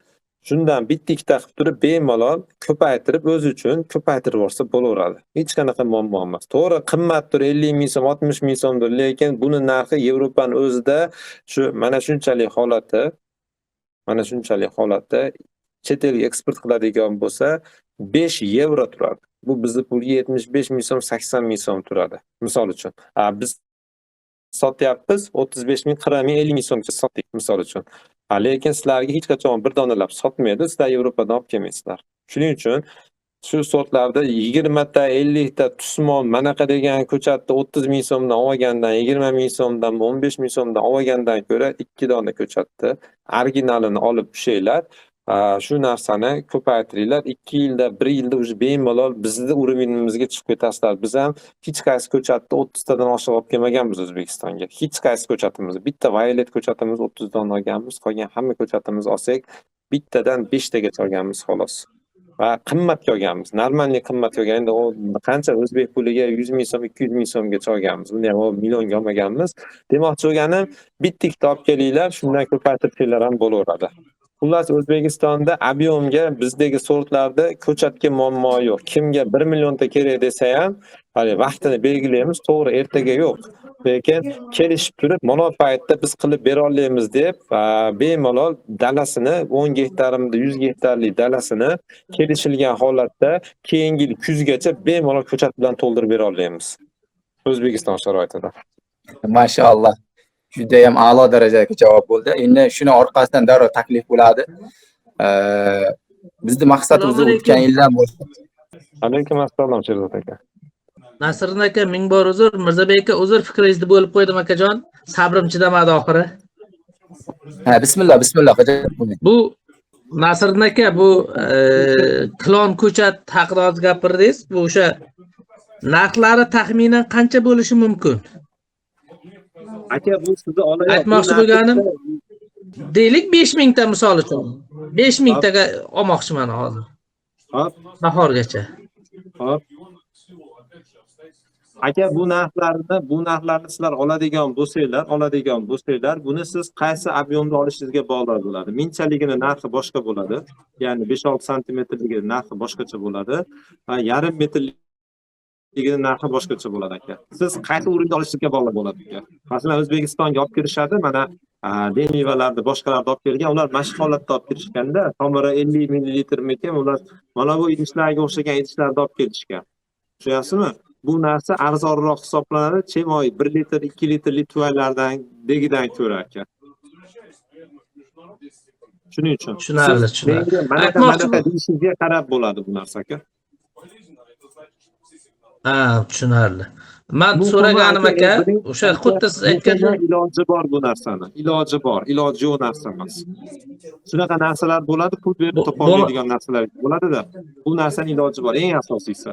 Shundan bitta ikkita qilib turib, bemalol ko'paytirib, o'zi uchun ko'paytirib yuborsa bo'laveradi. Hech qanaqa muammo emas. To'g'ri, qimmatdir, 50 ming so'm, 60 ming so'mdir, lekin buni narxi Yevropani o'zida shu mana shunchalik holatda chet elga eksport qiladigan bo'lsa, 5 yevro turadi. Bu bizni pulga 75 ming so'm, 80 ming so'm turadi. Misol uchun. Biz sotyapmiz 35 ming, 40 ming, 50 ming so'mga sotdik, misol uchun. Lekin sizlarga hech qachon bir donalab sotmaydi, sizlar Yevropadan olib kelmaysizlar. Shuning uchun shu sortlarda 20 ta, 50 ta tusmon manaqa degan ko'chatni 30 ming so'mdan olgandan, 20 ming so'mdan, 15 ming so'mdan olgandan ko'ra 2 dona ko'chatni originalini olib tushinglar. Shu narsani ko'paytiringlar. 2 yilda, 1 yilda уже bemalol bizni уровень imizga chiqib ketasizlar. Biz ham hech qaysi ko'chatni 30 tadan oshiq olib kelmaganmiz O'zbekistonga. Hech qaysi ko'chatimizni. Bitta Violet ko'chatimiz 30 dona olganmiz. Qolgan hamma ko'chatimizni olsak, bittadan 5 tagacha olganmiz, xolos. Va qimmatga olganmiz. Нормальный qimmatga olgan. Endi u qancha o'zbek puliga 100 ming so'm, 200 ming so'mgacha olganmiz. Uni ham millionga olmaganmiz. Demoqchi bo'lganim, bitta ikkita olib kelinglar, shundan ko'paytirsanglar ham bo'laveradi. Xullas, O'zbekistonda объём ga bizdagi sortlarda ko'chatga muammo yo'q. Kimga 1 millionta kerak desa ham, hali vaqtini belgilaymiz, to'g'ri, ertaga yo'q. Lekin kelishib turib, mana paytda biz qilib bera olamiz deb, bemalol dalasini 10 gektarimda 100 gektarlik dalasini kelishilgan holatda keyingi yil kuzgacha bemalol ko'chat bilan to'ldirib bera olamiz. O'zbekiston sharoitida. Mashalloh. Judayam a'lo darajadagi javob bo'ldi. Endi shuni orqasidan darrov taklif bo'ladi. Bizni maqsadimiz Assalomu o'tgan alaykum. yildan boshlab. Alaykum assalom, Sherzod aka. Nasriddin aka, ming bor uzr, Mirzabek aka, uzr, fikringizni bo'lib qo'ydim akajon. Sabrim chidamadi oxiri. Ha, bismillah, bismillah, xijolat bo'lmang. Bu Nasriddin aka, bu klon ko'chat haqida hozir gapirdingiz. Bu o'sha narxlari taxminan qancha bo'lishi mumkin? Aka, bu sizni olayapti. Aytmoqchi bo'lganim, deylik 5000 ta misol uchun. 5000 taga olmoqchiman hozir. Hop. Bahorgacha. Hop. Aka, bu narxlarni sizlar oladigan bo'lsanglar, buni siz qaysi объём da olishingizga bog'liq bo'ladi. Mingchaligini narxi boshqa bo'ladi. Ya'ni 5-6 santimetrligi narxi boshqacha bo'ladi. Va yarim metrligini narxi boshqacha bo'ladi, aka. Siz qaysi уровень da olishingizga bog'liq bo'ladi, aka. Masalan, O'zbekistonga olib kirishadi, mana demivalarni, boshqalarni olib kelgan, ular mana shu holatda olib kirishganda, tomiri 50 millilitrmikan, ular mana bu idishlarga o'xshagan idishlarda olib kelishgan. Tushunyapsizmi? Bu narsa arzonroq hisoblanadi, чем 1 litr, 2 litrli tuvaklardan degidan ko'ra, aka. Shuning uchun. Tushunarli, Siz tushunarli. menga manaqa Aytmoqchi manaqa deyishingizga qarab bo'ladi bu narsa, aka. Ha, tushunarli. Man Bu so'raganim aka, biring- o'sha xuddi siz bu aytgandek iloji bor bu narsani. Iloji bor, iloji yo'q narsa emas. Shunaqa narsalar bo'ladi, pul berib topolmaydigan narsalar bo'ladi-da. Bu narsani iloji bor, eng asosiysi.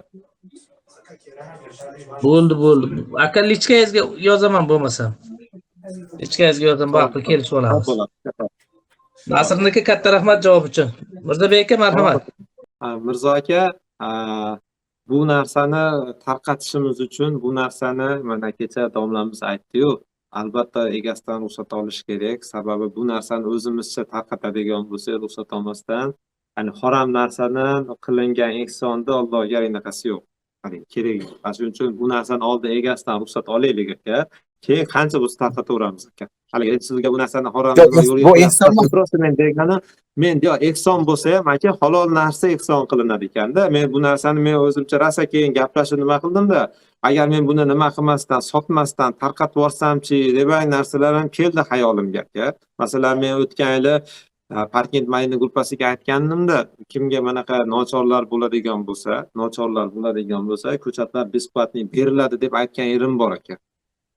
Bo'ldi, bo'ldi. Aka, личка ngizga yozaman bo'lmasam. Личка ngizga yozaman, vaqtli kelishib olamiz. Bo'ladi. Nasriddin aka, katta rahmat javob uchun. Mirzabek aka, marhamat. Ha, Mirzo aka, bu narsani tarqatishimiz uchun bu narsani mana kecha domlamiz aytdi-yu, albatta egasidan ruxsat olish kerak. Sababi bu narsani o'zimizcha tarqatadigan bo'lsak, ruxsat olmasdan, ya'ni harom narsadan qilingan ehsonda Allohga anaqasi yo'q. Ya'ni kerak yo'q. Ana shuning uchun bu narsani oldin egasidan ruxsat olaylik, aka. Keyin qancha bo'lsa tarqataveramiz, aka. Haligi sizga bu narsani harom Yo'q, yo'lga bu qo'yasiz. ehson emas. Просто men deganim, men yo ehson bo'lsa ham, aka, halol narsa ehson qilinadi ekanda. Men bu narsani men o'zimcha rosa keyin gaplashib nima qildimda, agar men buni nima qilmasdan, sotmasdan tarqatib yuborsamchi deb narsalar ham keldi xayolimga, aka. Masalan, men o'tgan yili Parkent Malina gruppasiga aytgandimda, kimga manaqa nochorlar bo'ladigan bo'lsa, ko'chatlar бесплатный beriladi deb aytgan yerim bor, aka.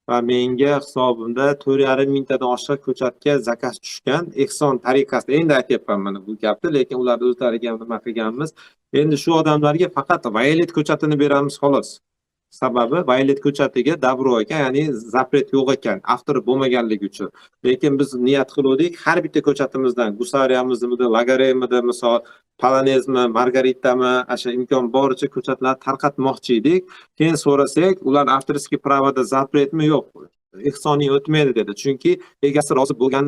Va menga hisobimda 4,5 mingtadan oshiq ko'chatga заказ tushgan ehson tariqasida. Endi aytyapman mana bu gapni, lekin ularni o'zlariga ham nima qilganmiz. Endi shu odamlarga faqat Violet ko'chatini beramiz, xolos. Sababi Violet ko'chatiga добро ekan, ya'ni запрет yo'q ekan, автор bo'lmaganligi uchun. Lekin biz niyat qiluvdik, har bitta ko'chatimizdan Gusariyamiznimi, Lagaremidi, misol Polonezmi, Margaritami, o'sha imkon boricha ko'chatlar tarqatmoqchi edik. Keyin so'rasak, ular авторский право da запрет mi, yo'q, ehsoniy o'tmaydi dedi. Chunki egasi rozi bo'lgan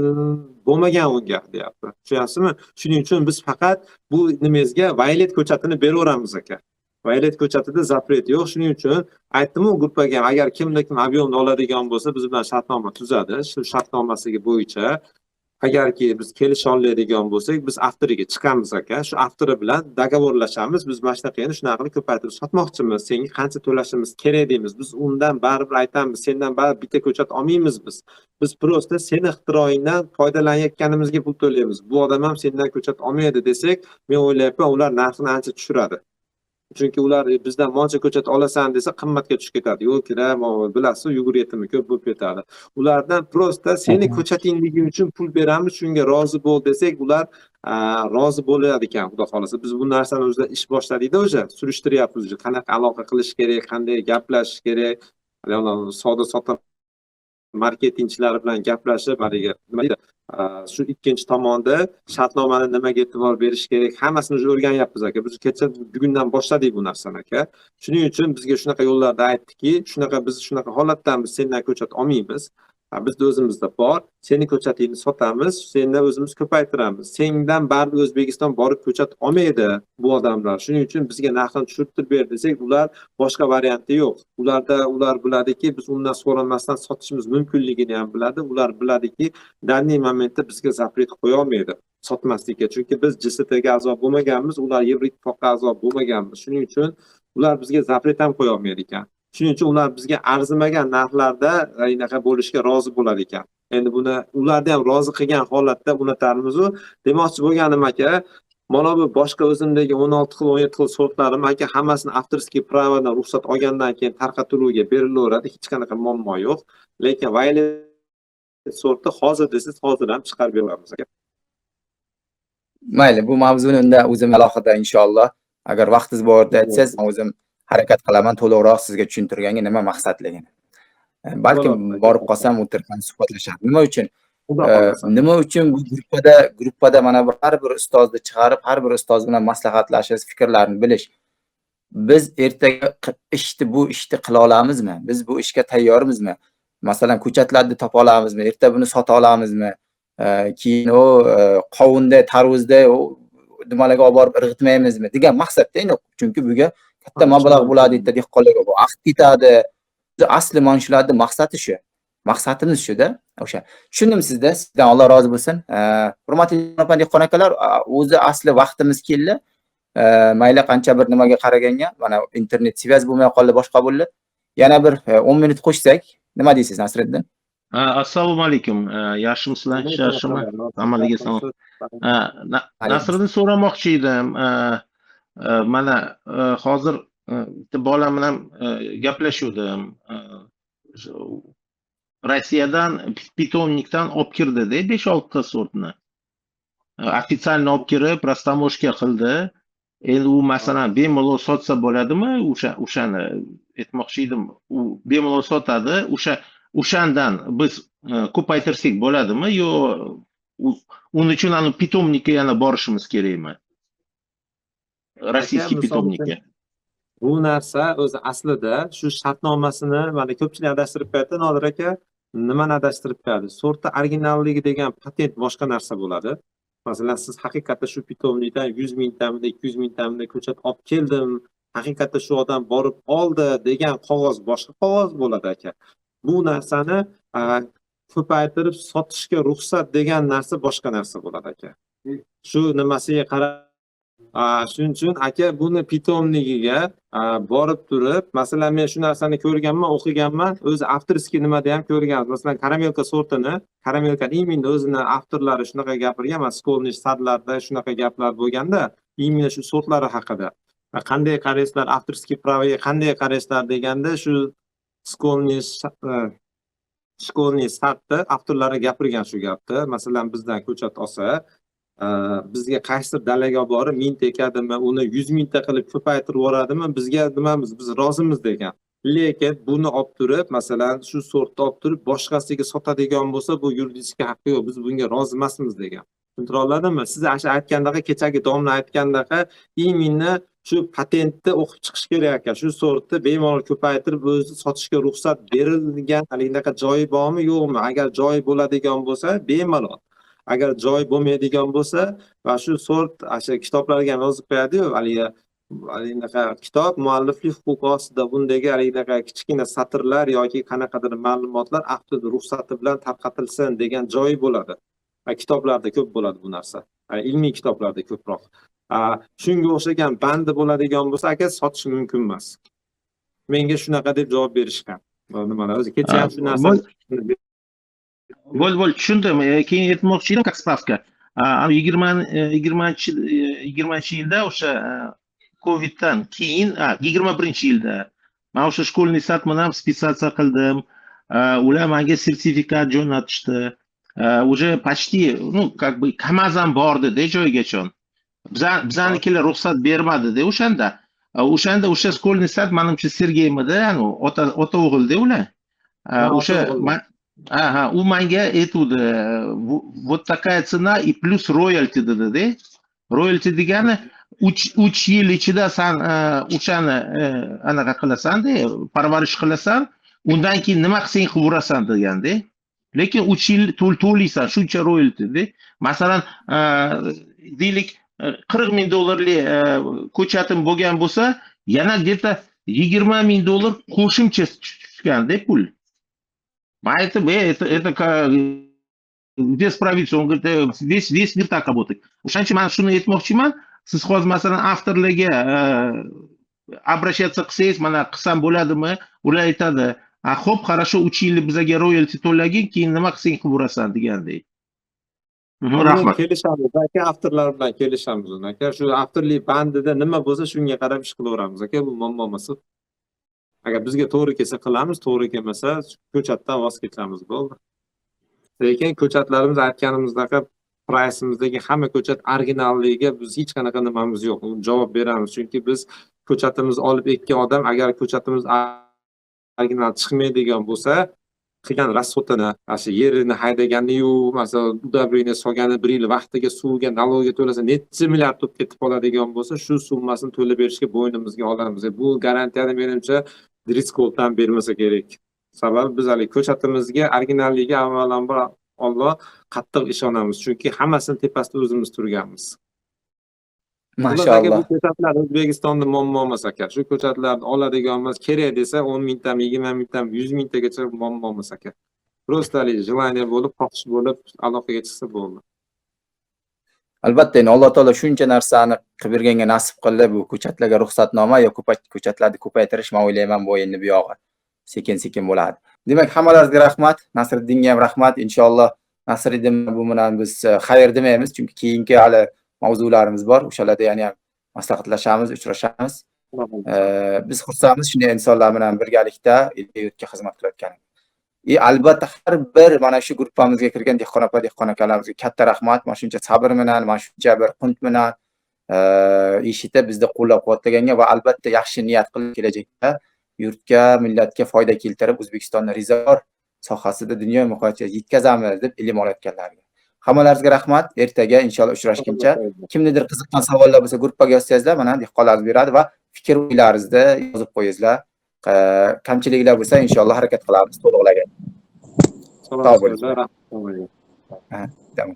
bo'lmagan unga, deyapti. Tushunyapsizmi? Shuning uchun biz faqat bu nimangizga Violet ko'chatini beraveramiz, aka. Violet ko'chatida запрет yo'q. Shuning uchun aytdim-u gruppaga ham, agar kimda kim объём ni oladigan bo'lsa, biz bilan shartnoma tuzadi. Shu shartnomasiga bo'yicha agarki biz kelisha oladigan bo'lsak, biz автор iga chiqamiz, aka. Shu автор i bilan договор lashamiz. Biz mana shunaqa endi shunaqa qilib ko'paytirib sotmoqchimiz. Senga qancha to'lashimiz kerak deymiz. Biz undan baribir aytamiz, sendan baribir bitta ko'chat olmaymiz biz. Biz просто seni ixtiroingdan foydalanayotganimizga pul to'laymiz. Bu odam ham sendan ko'chat olmaydi desak, men o'ylayapman, ular narxini ancha tushiradi. Chunki ular bizdan moncha ko'chat olasan desa, qimmatga tushib ketadi. Yo'l kira, bilasiz, yugur yetimi ko'p bo'lib ketadi. Ulardan просто seni ko'chatingligi uchun pul beramiz, shunga rozi bo'l desak, ular rozi bo'ladi ekan, xudo xohlasa. Biz bu narsani o'zida ish boshladikda, o'sha surishtiryapmiz, qanaqa aloqa qilish kerak, qanday gaplashish kerak, savdo sotiq. marketingchilari bilan gaplashib, haligi nima deydi, shu ikkinchi tomonda shartnomani nimaga e'tibor berish kerak, hammasini уже o'rganyapmiz aka. Biz kecha bugundan boshladik bu narsani aka. Shuning uchun bizga shunaqa yo'llarda aytdiki, shunaqa biz shunaqa holatdamiz, sendan ko'chat olmaymiz. Bizda o'zimizda bor, seni ko'chatingni sotamiz, sendan o'zimiz ko'paytiramiz. Sendan baribir O'zbekiston borib ko'chat olmaydi bu odamlar. Shuning uchun bizga narxini tushirib ber desak, ular boshqa varianti yo'q. Ularda ular biladiki, biz undan so'ramasdan sotishimiz mumkinligini ham biladi. Ular biladiki, данный momentda bizga запрет qo'ya olmaydi sotmaslikka. Chunki biz GSTga a'zo bo'lmaganmiz, ular Yevroittifoqqa a'zo bo'lmaganmiz. Shuning uchun ular bizga запрет ham qo'ya olmaydi ekan. Shuning uchun ular bizga arzimagan narxlarda anaqa bo'lishga rozi bo'lar ekan. Endi buni ularni ham rozi qilgan holatda unatarmiz-u. Demoqchi bo'lganim aka, mana bu boshqa o'zimdagi 16 xil, 17 xil sortlarim aka hammasini авторский право dan ruxsat olgandan keyin tarqatiluvga berilaveradi, hech qanaqa muammo yo'q. Lekin Violet sorti hozir desangiz hozir ham chiqarib beramiz aka. Mayli, bu mavzuni unda o'zim alohida inshaalloh, agar vaqtingiz bor aytsangiz, o'zim harakat qilaman to'liqroq sizga tushuntirganga nima maqsadligini. Balkim borib qolsam o'tirib suhbatlashamiz. Nima uchun? Nima uchun bu gruppada mana bu har bir ustozni chiqarib, har bir ustoz bilan maslahatlashish, fikrlarini bilish. Biz ertaga bu ishni qila olamizmi? Biz bu ishga tayyormizmi? Masalan, ko'chatlarni topa olamizmi? Erta buni sota olamizmi? Keyin u qovunda, tarvuzda nimalarga olib borib irg'itmaymizmi degan maqsadda endi, chunki buga katta mablag' bo'ladi, erta dehqonlarga bu vaqt ketadi. Asli mana shularning maqsadi shu. Maqsadimiz shu-da, o'sha. Tushundim sizda, sizdan Alloh rozi bo'lsin. Hurmatli dehqon akalar, o'zi asli vaqtimiz keldi. Mayli qancha bir nimaga qaraganga, mana internet связь bo'lmay qoldi, boshqa bo'ldi. Yana bir 10 minut qo'shsak, nima deysiz Nasriddin? Assalomu alaykum. Yaxshimisizlar? Yaxshimi? Hammalarga salom. Nasriddin so'ramoqchi edim. Mana hozir bitta bolam bilan gaplashuvdim. Rossiyadan питомник dan olib kirdida 5-6 ta sortni. Официально olib kirib, растаможка qildi. Endi u masalan bemalol sotsa bo'ladimi? O'shani aytmoqchi edim. U bemalol sotadi. O'shandan biz ko'paytirsak bo'ladimi? Yo uning uchun ani питомник ka yana borishimiz kerakmi? Российский питомник ka. Bu narsa o'zi aslida shu shartnomasini mana ko'pchilik adashtirib qo'yadi, Nodir aka. Nimani adashtirib qo'yadi? Sortda originalligi degan patent boshqa narsa bo'ladi. Masalan, siz haqiqatda shu питомник dan 100 mingtamida, 200 mingtamida ko'chat olib keldim, haqiqatda shu odam borib oldi degan qog'oz boshqa qog'oz bo'ladi aka. Bu narsani ko'paytirib sotishga ruxsat degan narsa boshqa narsa bo'ladi aka. Shu nimasiga qarab, shuning uchun aka buni питомник iga borib turib, masalan, men shu narsani ko'rganman, o'qiganman, o'zi авторский nimada ham ko'rganmiz. Masalan, karamelka sortini, karamelkani именно o'zini avtorlari shunaqa gapirgan, mana школьный сад larda shunaqa gaplar bo'lganda, именно shu sortlari haqida. Qanday qaraysizlar, авторский право ga qanday qaraysizlar deganda, shu школьный сад da avtorlari gapirgan shu gapni. Masalan, bizdan ko'chat olsa, bizga qaysidir dalaga olib borib 1000 ta ekadimi, uni 100 mingta qilib ko'paytirib yuboradimi, bizga nimamiz, biz rozimiz degan. Lekin buni olib turib, masalan, shu sortni olib turib boshqasiga sotadigan bo'lsa, bu yuridik haqqi yo'q, biz bunga rozi emasmiz degan. Tushuntira oladimi? Siz ana shu aytgandaqa, kechagi domla aytgandaqa, именно shu patentni o'qib chiqish kerak ekan. Shu sortni bemalol ko'paytirib o'zi sotishga ruxsat berilgan haligidaqa joyi bormi, yo'qmi? Agar joyi bo'ladigan bo'lsa, bemalol. Agar joyi bo'lmaydigan bo'lsa, va shu sort o'sha kitoblarga ham yozib qo'yadi-yu, haligi haligidaqa kitob mualliflik huquqi ostida bundagi haligidaqa kichkina satrlar yoki qanaqadir ma'lumotlar avtor ruxsati bilan tarqatilsin degan joyi bo'ladi. Kitoblarda ko'p bo'ladi bu narsa. Ilmiy kitoblarda ko'proq. Shunga o'xshagan bandi bo'ladigan bo'lsa, aka sotish mumkin emas. Menga shunaqa deb javob berishgan. Nimalar o'zi kecha ham shu narsa. Bo'l, tushundim. Keyin aytmoqchi edim, как справка. 20-yilda o'sha Coviddan keyin, 21-yilda men o'sha школьный сад bilan списаться qildim. Ular menga sertifikat jo'natishdi. Уже почти, ну, как бы KAMAZ ham bordi-da joygacha. Bizanikilar ruxsat bermadi-da o'shanda. O'shanda o'sha школьный сад manimcha Sergeymidi, anu ota o'g'ilda ular. O'sha Aha, u menga aytuvdi, вот такая цена и плюс royalty dedi-da. Royalty degani 3 yil ichida san o'shani anaqa qilasan-da, parvarish qilasan, undan keyin nima qilsang qilaverasan deganda. Lekin 3 yil to'laysan shuncha royalty-da. Masalan, deylik 40 ming dollarlik ko'chatim bo'lgan bo'lsa, yana где-то 20 ming dollar qo'shimcha tushganda pul. Man aytdim, это где справиться? Он говорит, весь мир так работает. O'shaning uchun man shuni aytmoqchiman, siz hozir masalan avtorlarga обращаться qilsangiz, mana qilsam bo'ladimi? Ular aytadi, a xo'p, хорошо, 3 yil bizaga royalty to'lagin, keyin nima qilsang qilaverasan degandek. Rahmat. Kelishamiz aka, avtorlar bilan kelishamiz uni aka. Shu avtorlik bandida nima bo'lsa shunga qarab ish qilaveramiz aka, bu muammo emas. Agar bizga to'g'ri kelsa qilamiz, to'g'ri kelmasa ko'chatdan voz kechamiz, bo'ldi. Lekin ko'chatlarimiz aytganimizdaqa price'imizdagi hamma ko'chat originalligiga biz hech qanaqa nimamiz yo'q. Javob beramiz, chunki biz ko'chatimizni olib ekkan odam agar ko'chatimiz original chiqmaydigan bo'lsa, qilgan расход ini, shu yerini haydaganiyu, masalan, удобрение solgani bir yil vaqtiga suvga, налог ga to'lasa necha milliard bo'lib ketib qoladigan bo'lsa, shu summasini to'lab berishga bo'ynimizga olamiz. Bu garantiyani menimcha Driscolldan bermasa kerak. Sababi biz hali ko'chatimizga originalligiga avvalambor Alloh qattiq ishonamiz, chunki hammasini tepasida o'zimiz turganmiz. Mashalloh. Bu ko'chatlar O'zbekistonda muammo emas aka. Shu ko'chatlarni oladigan emas, kerak desa 10 mingtami, 20 mingtami, 100 mingtagacha muammo emas aka. Просто желание bo'lib, xohish bo'lib aloqaga chiqsa bo'ldi. Albatta, endi Alloh taolo shuncha narsani qilib berganga nasib qildi. Bu ko'chatlarga ruxsatnoma yo ko'chatlarni ko'paytirish, men o'ylayman, bu endi bu yog'i sekin-sekin bo'ladi. Demak, hammalaringizga rahmat. Nasriddinga ham rahmat. Inshaalloh Nasriddin bu bilan biz xayr demaymiz, chunki keyingi hali mavzularimiz bor. O'shalarda yana ham maslahatlashamiz, uchrashamiz. Biz xursandmiz shunday insonlar bilan birgalikda yurtga xizmat qilayotganimiz. Albatta har bir mana shu gruppamizga kirgan dehqon opa, dehqon akalarimizga katta rahmat. Mana shuncha sabr bilan, mana shuncha bir qunt bilan eshitib bizni qo'llab-quvvatlaganga va albatta yaxshi niyat qilib kelajakda yurtga, millatga foyda keltirib O'zbekistonni rezavor sohasida dunyo miqyosida yetkazamiz deb ilm olayotganlarga. Hammalaringizga rahmat. Ertaga inshaalloh uchrashguncha kimnidir qiziqqan savollar bo'lsa gruppaga yozsangizlar, mana dehqonlar beradi va fikr o'ylaringizni yozib qo'yingizlar. Kamchiliklar bo'lsa inshaalloh harakat qilamiz to'liqlaga. Sog' bo'ling. Rahmat. Tamam.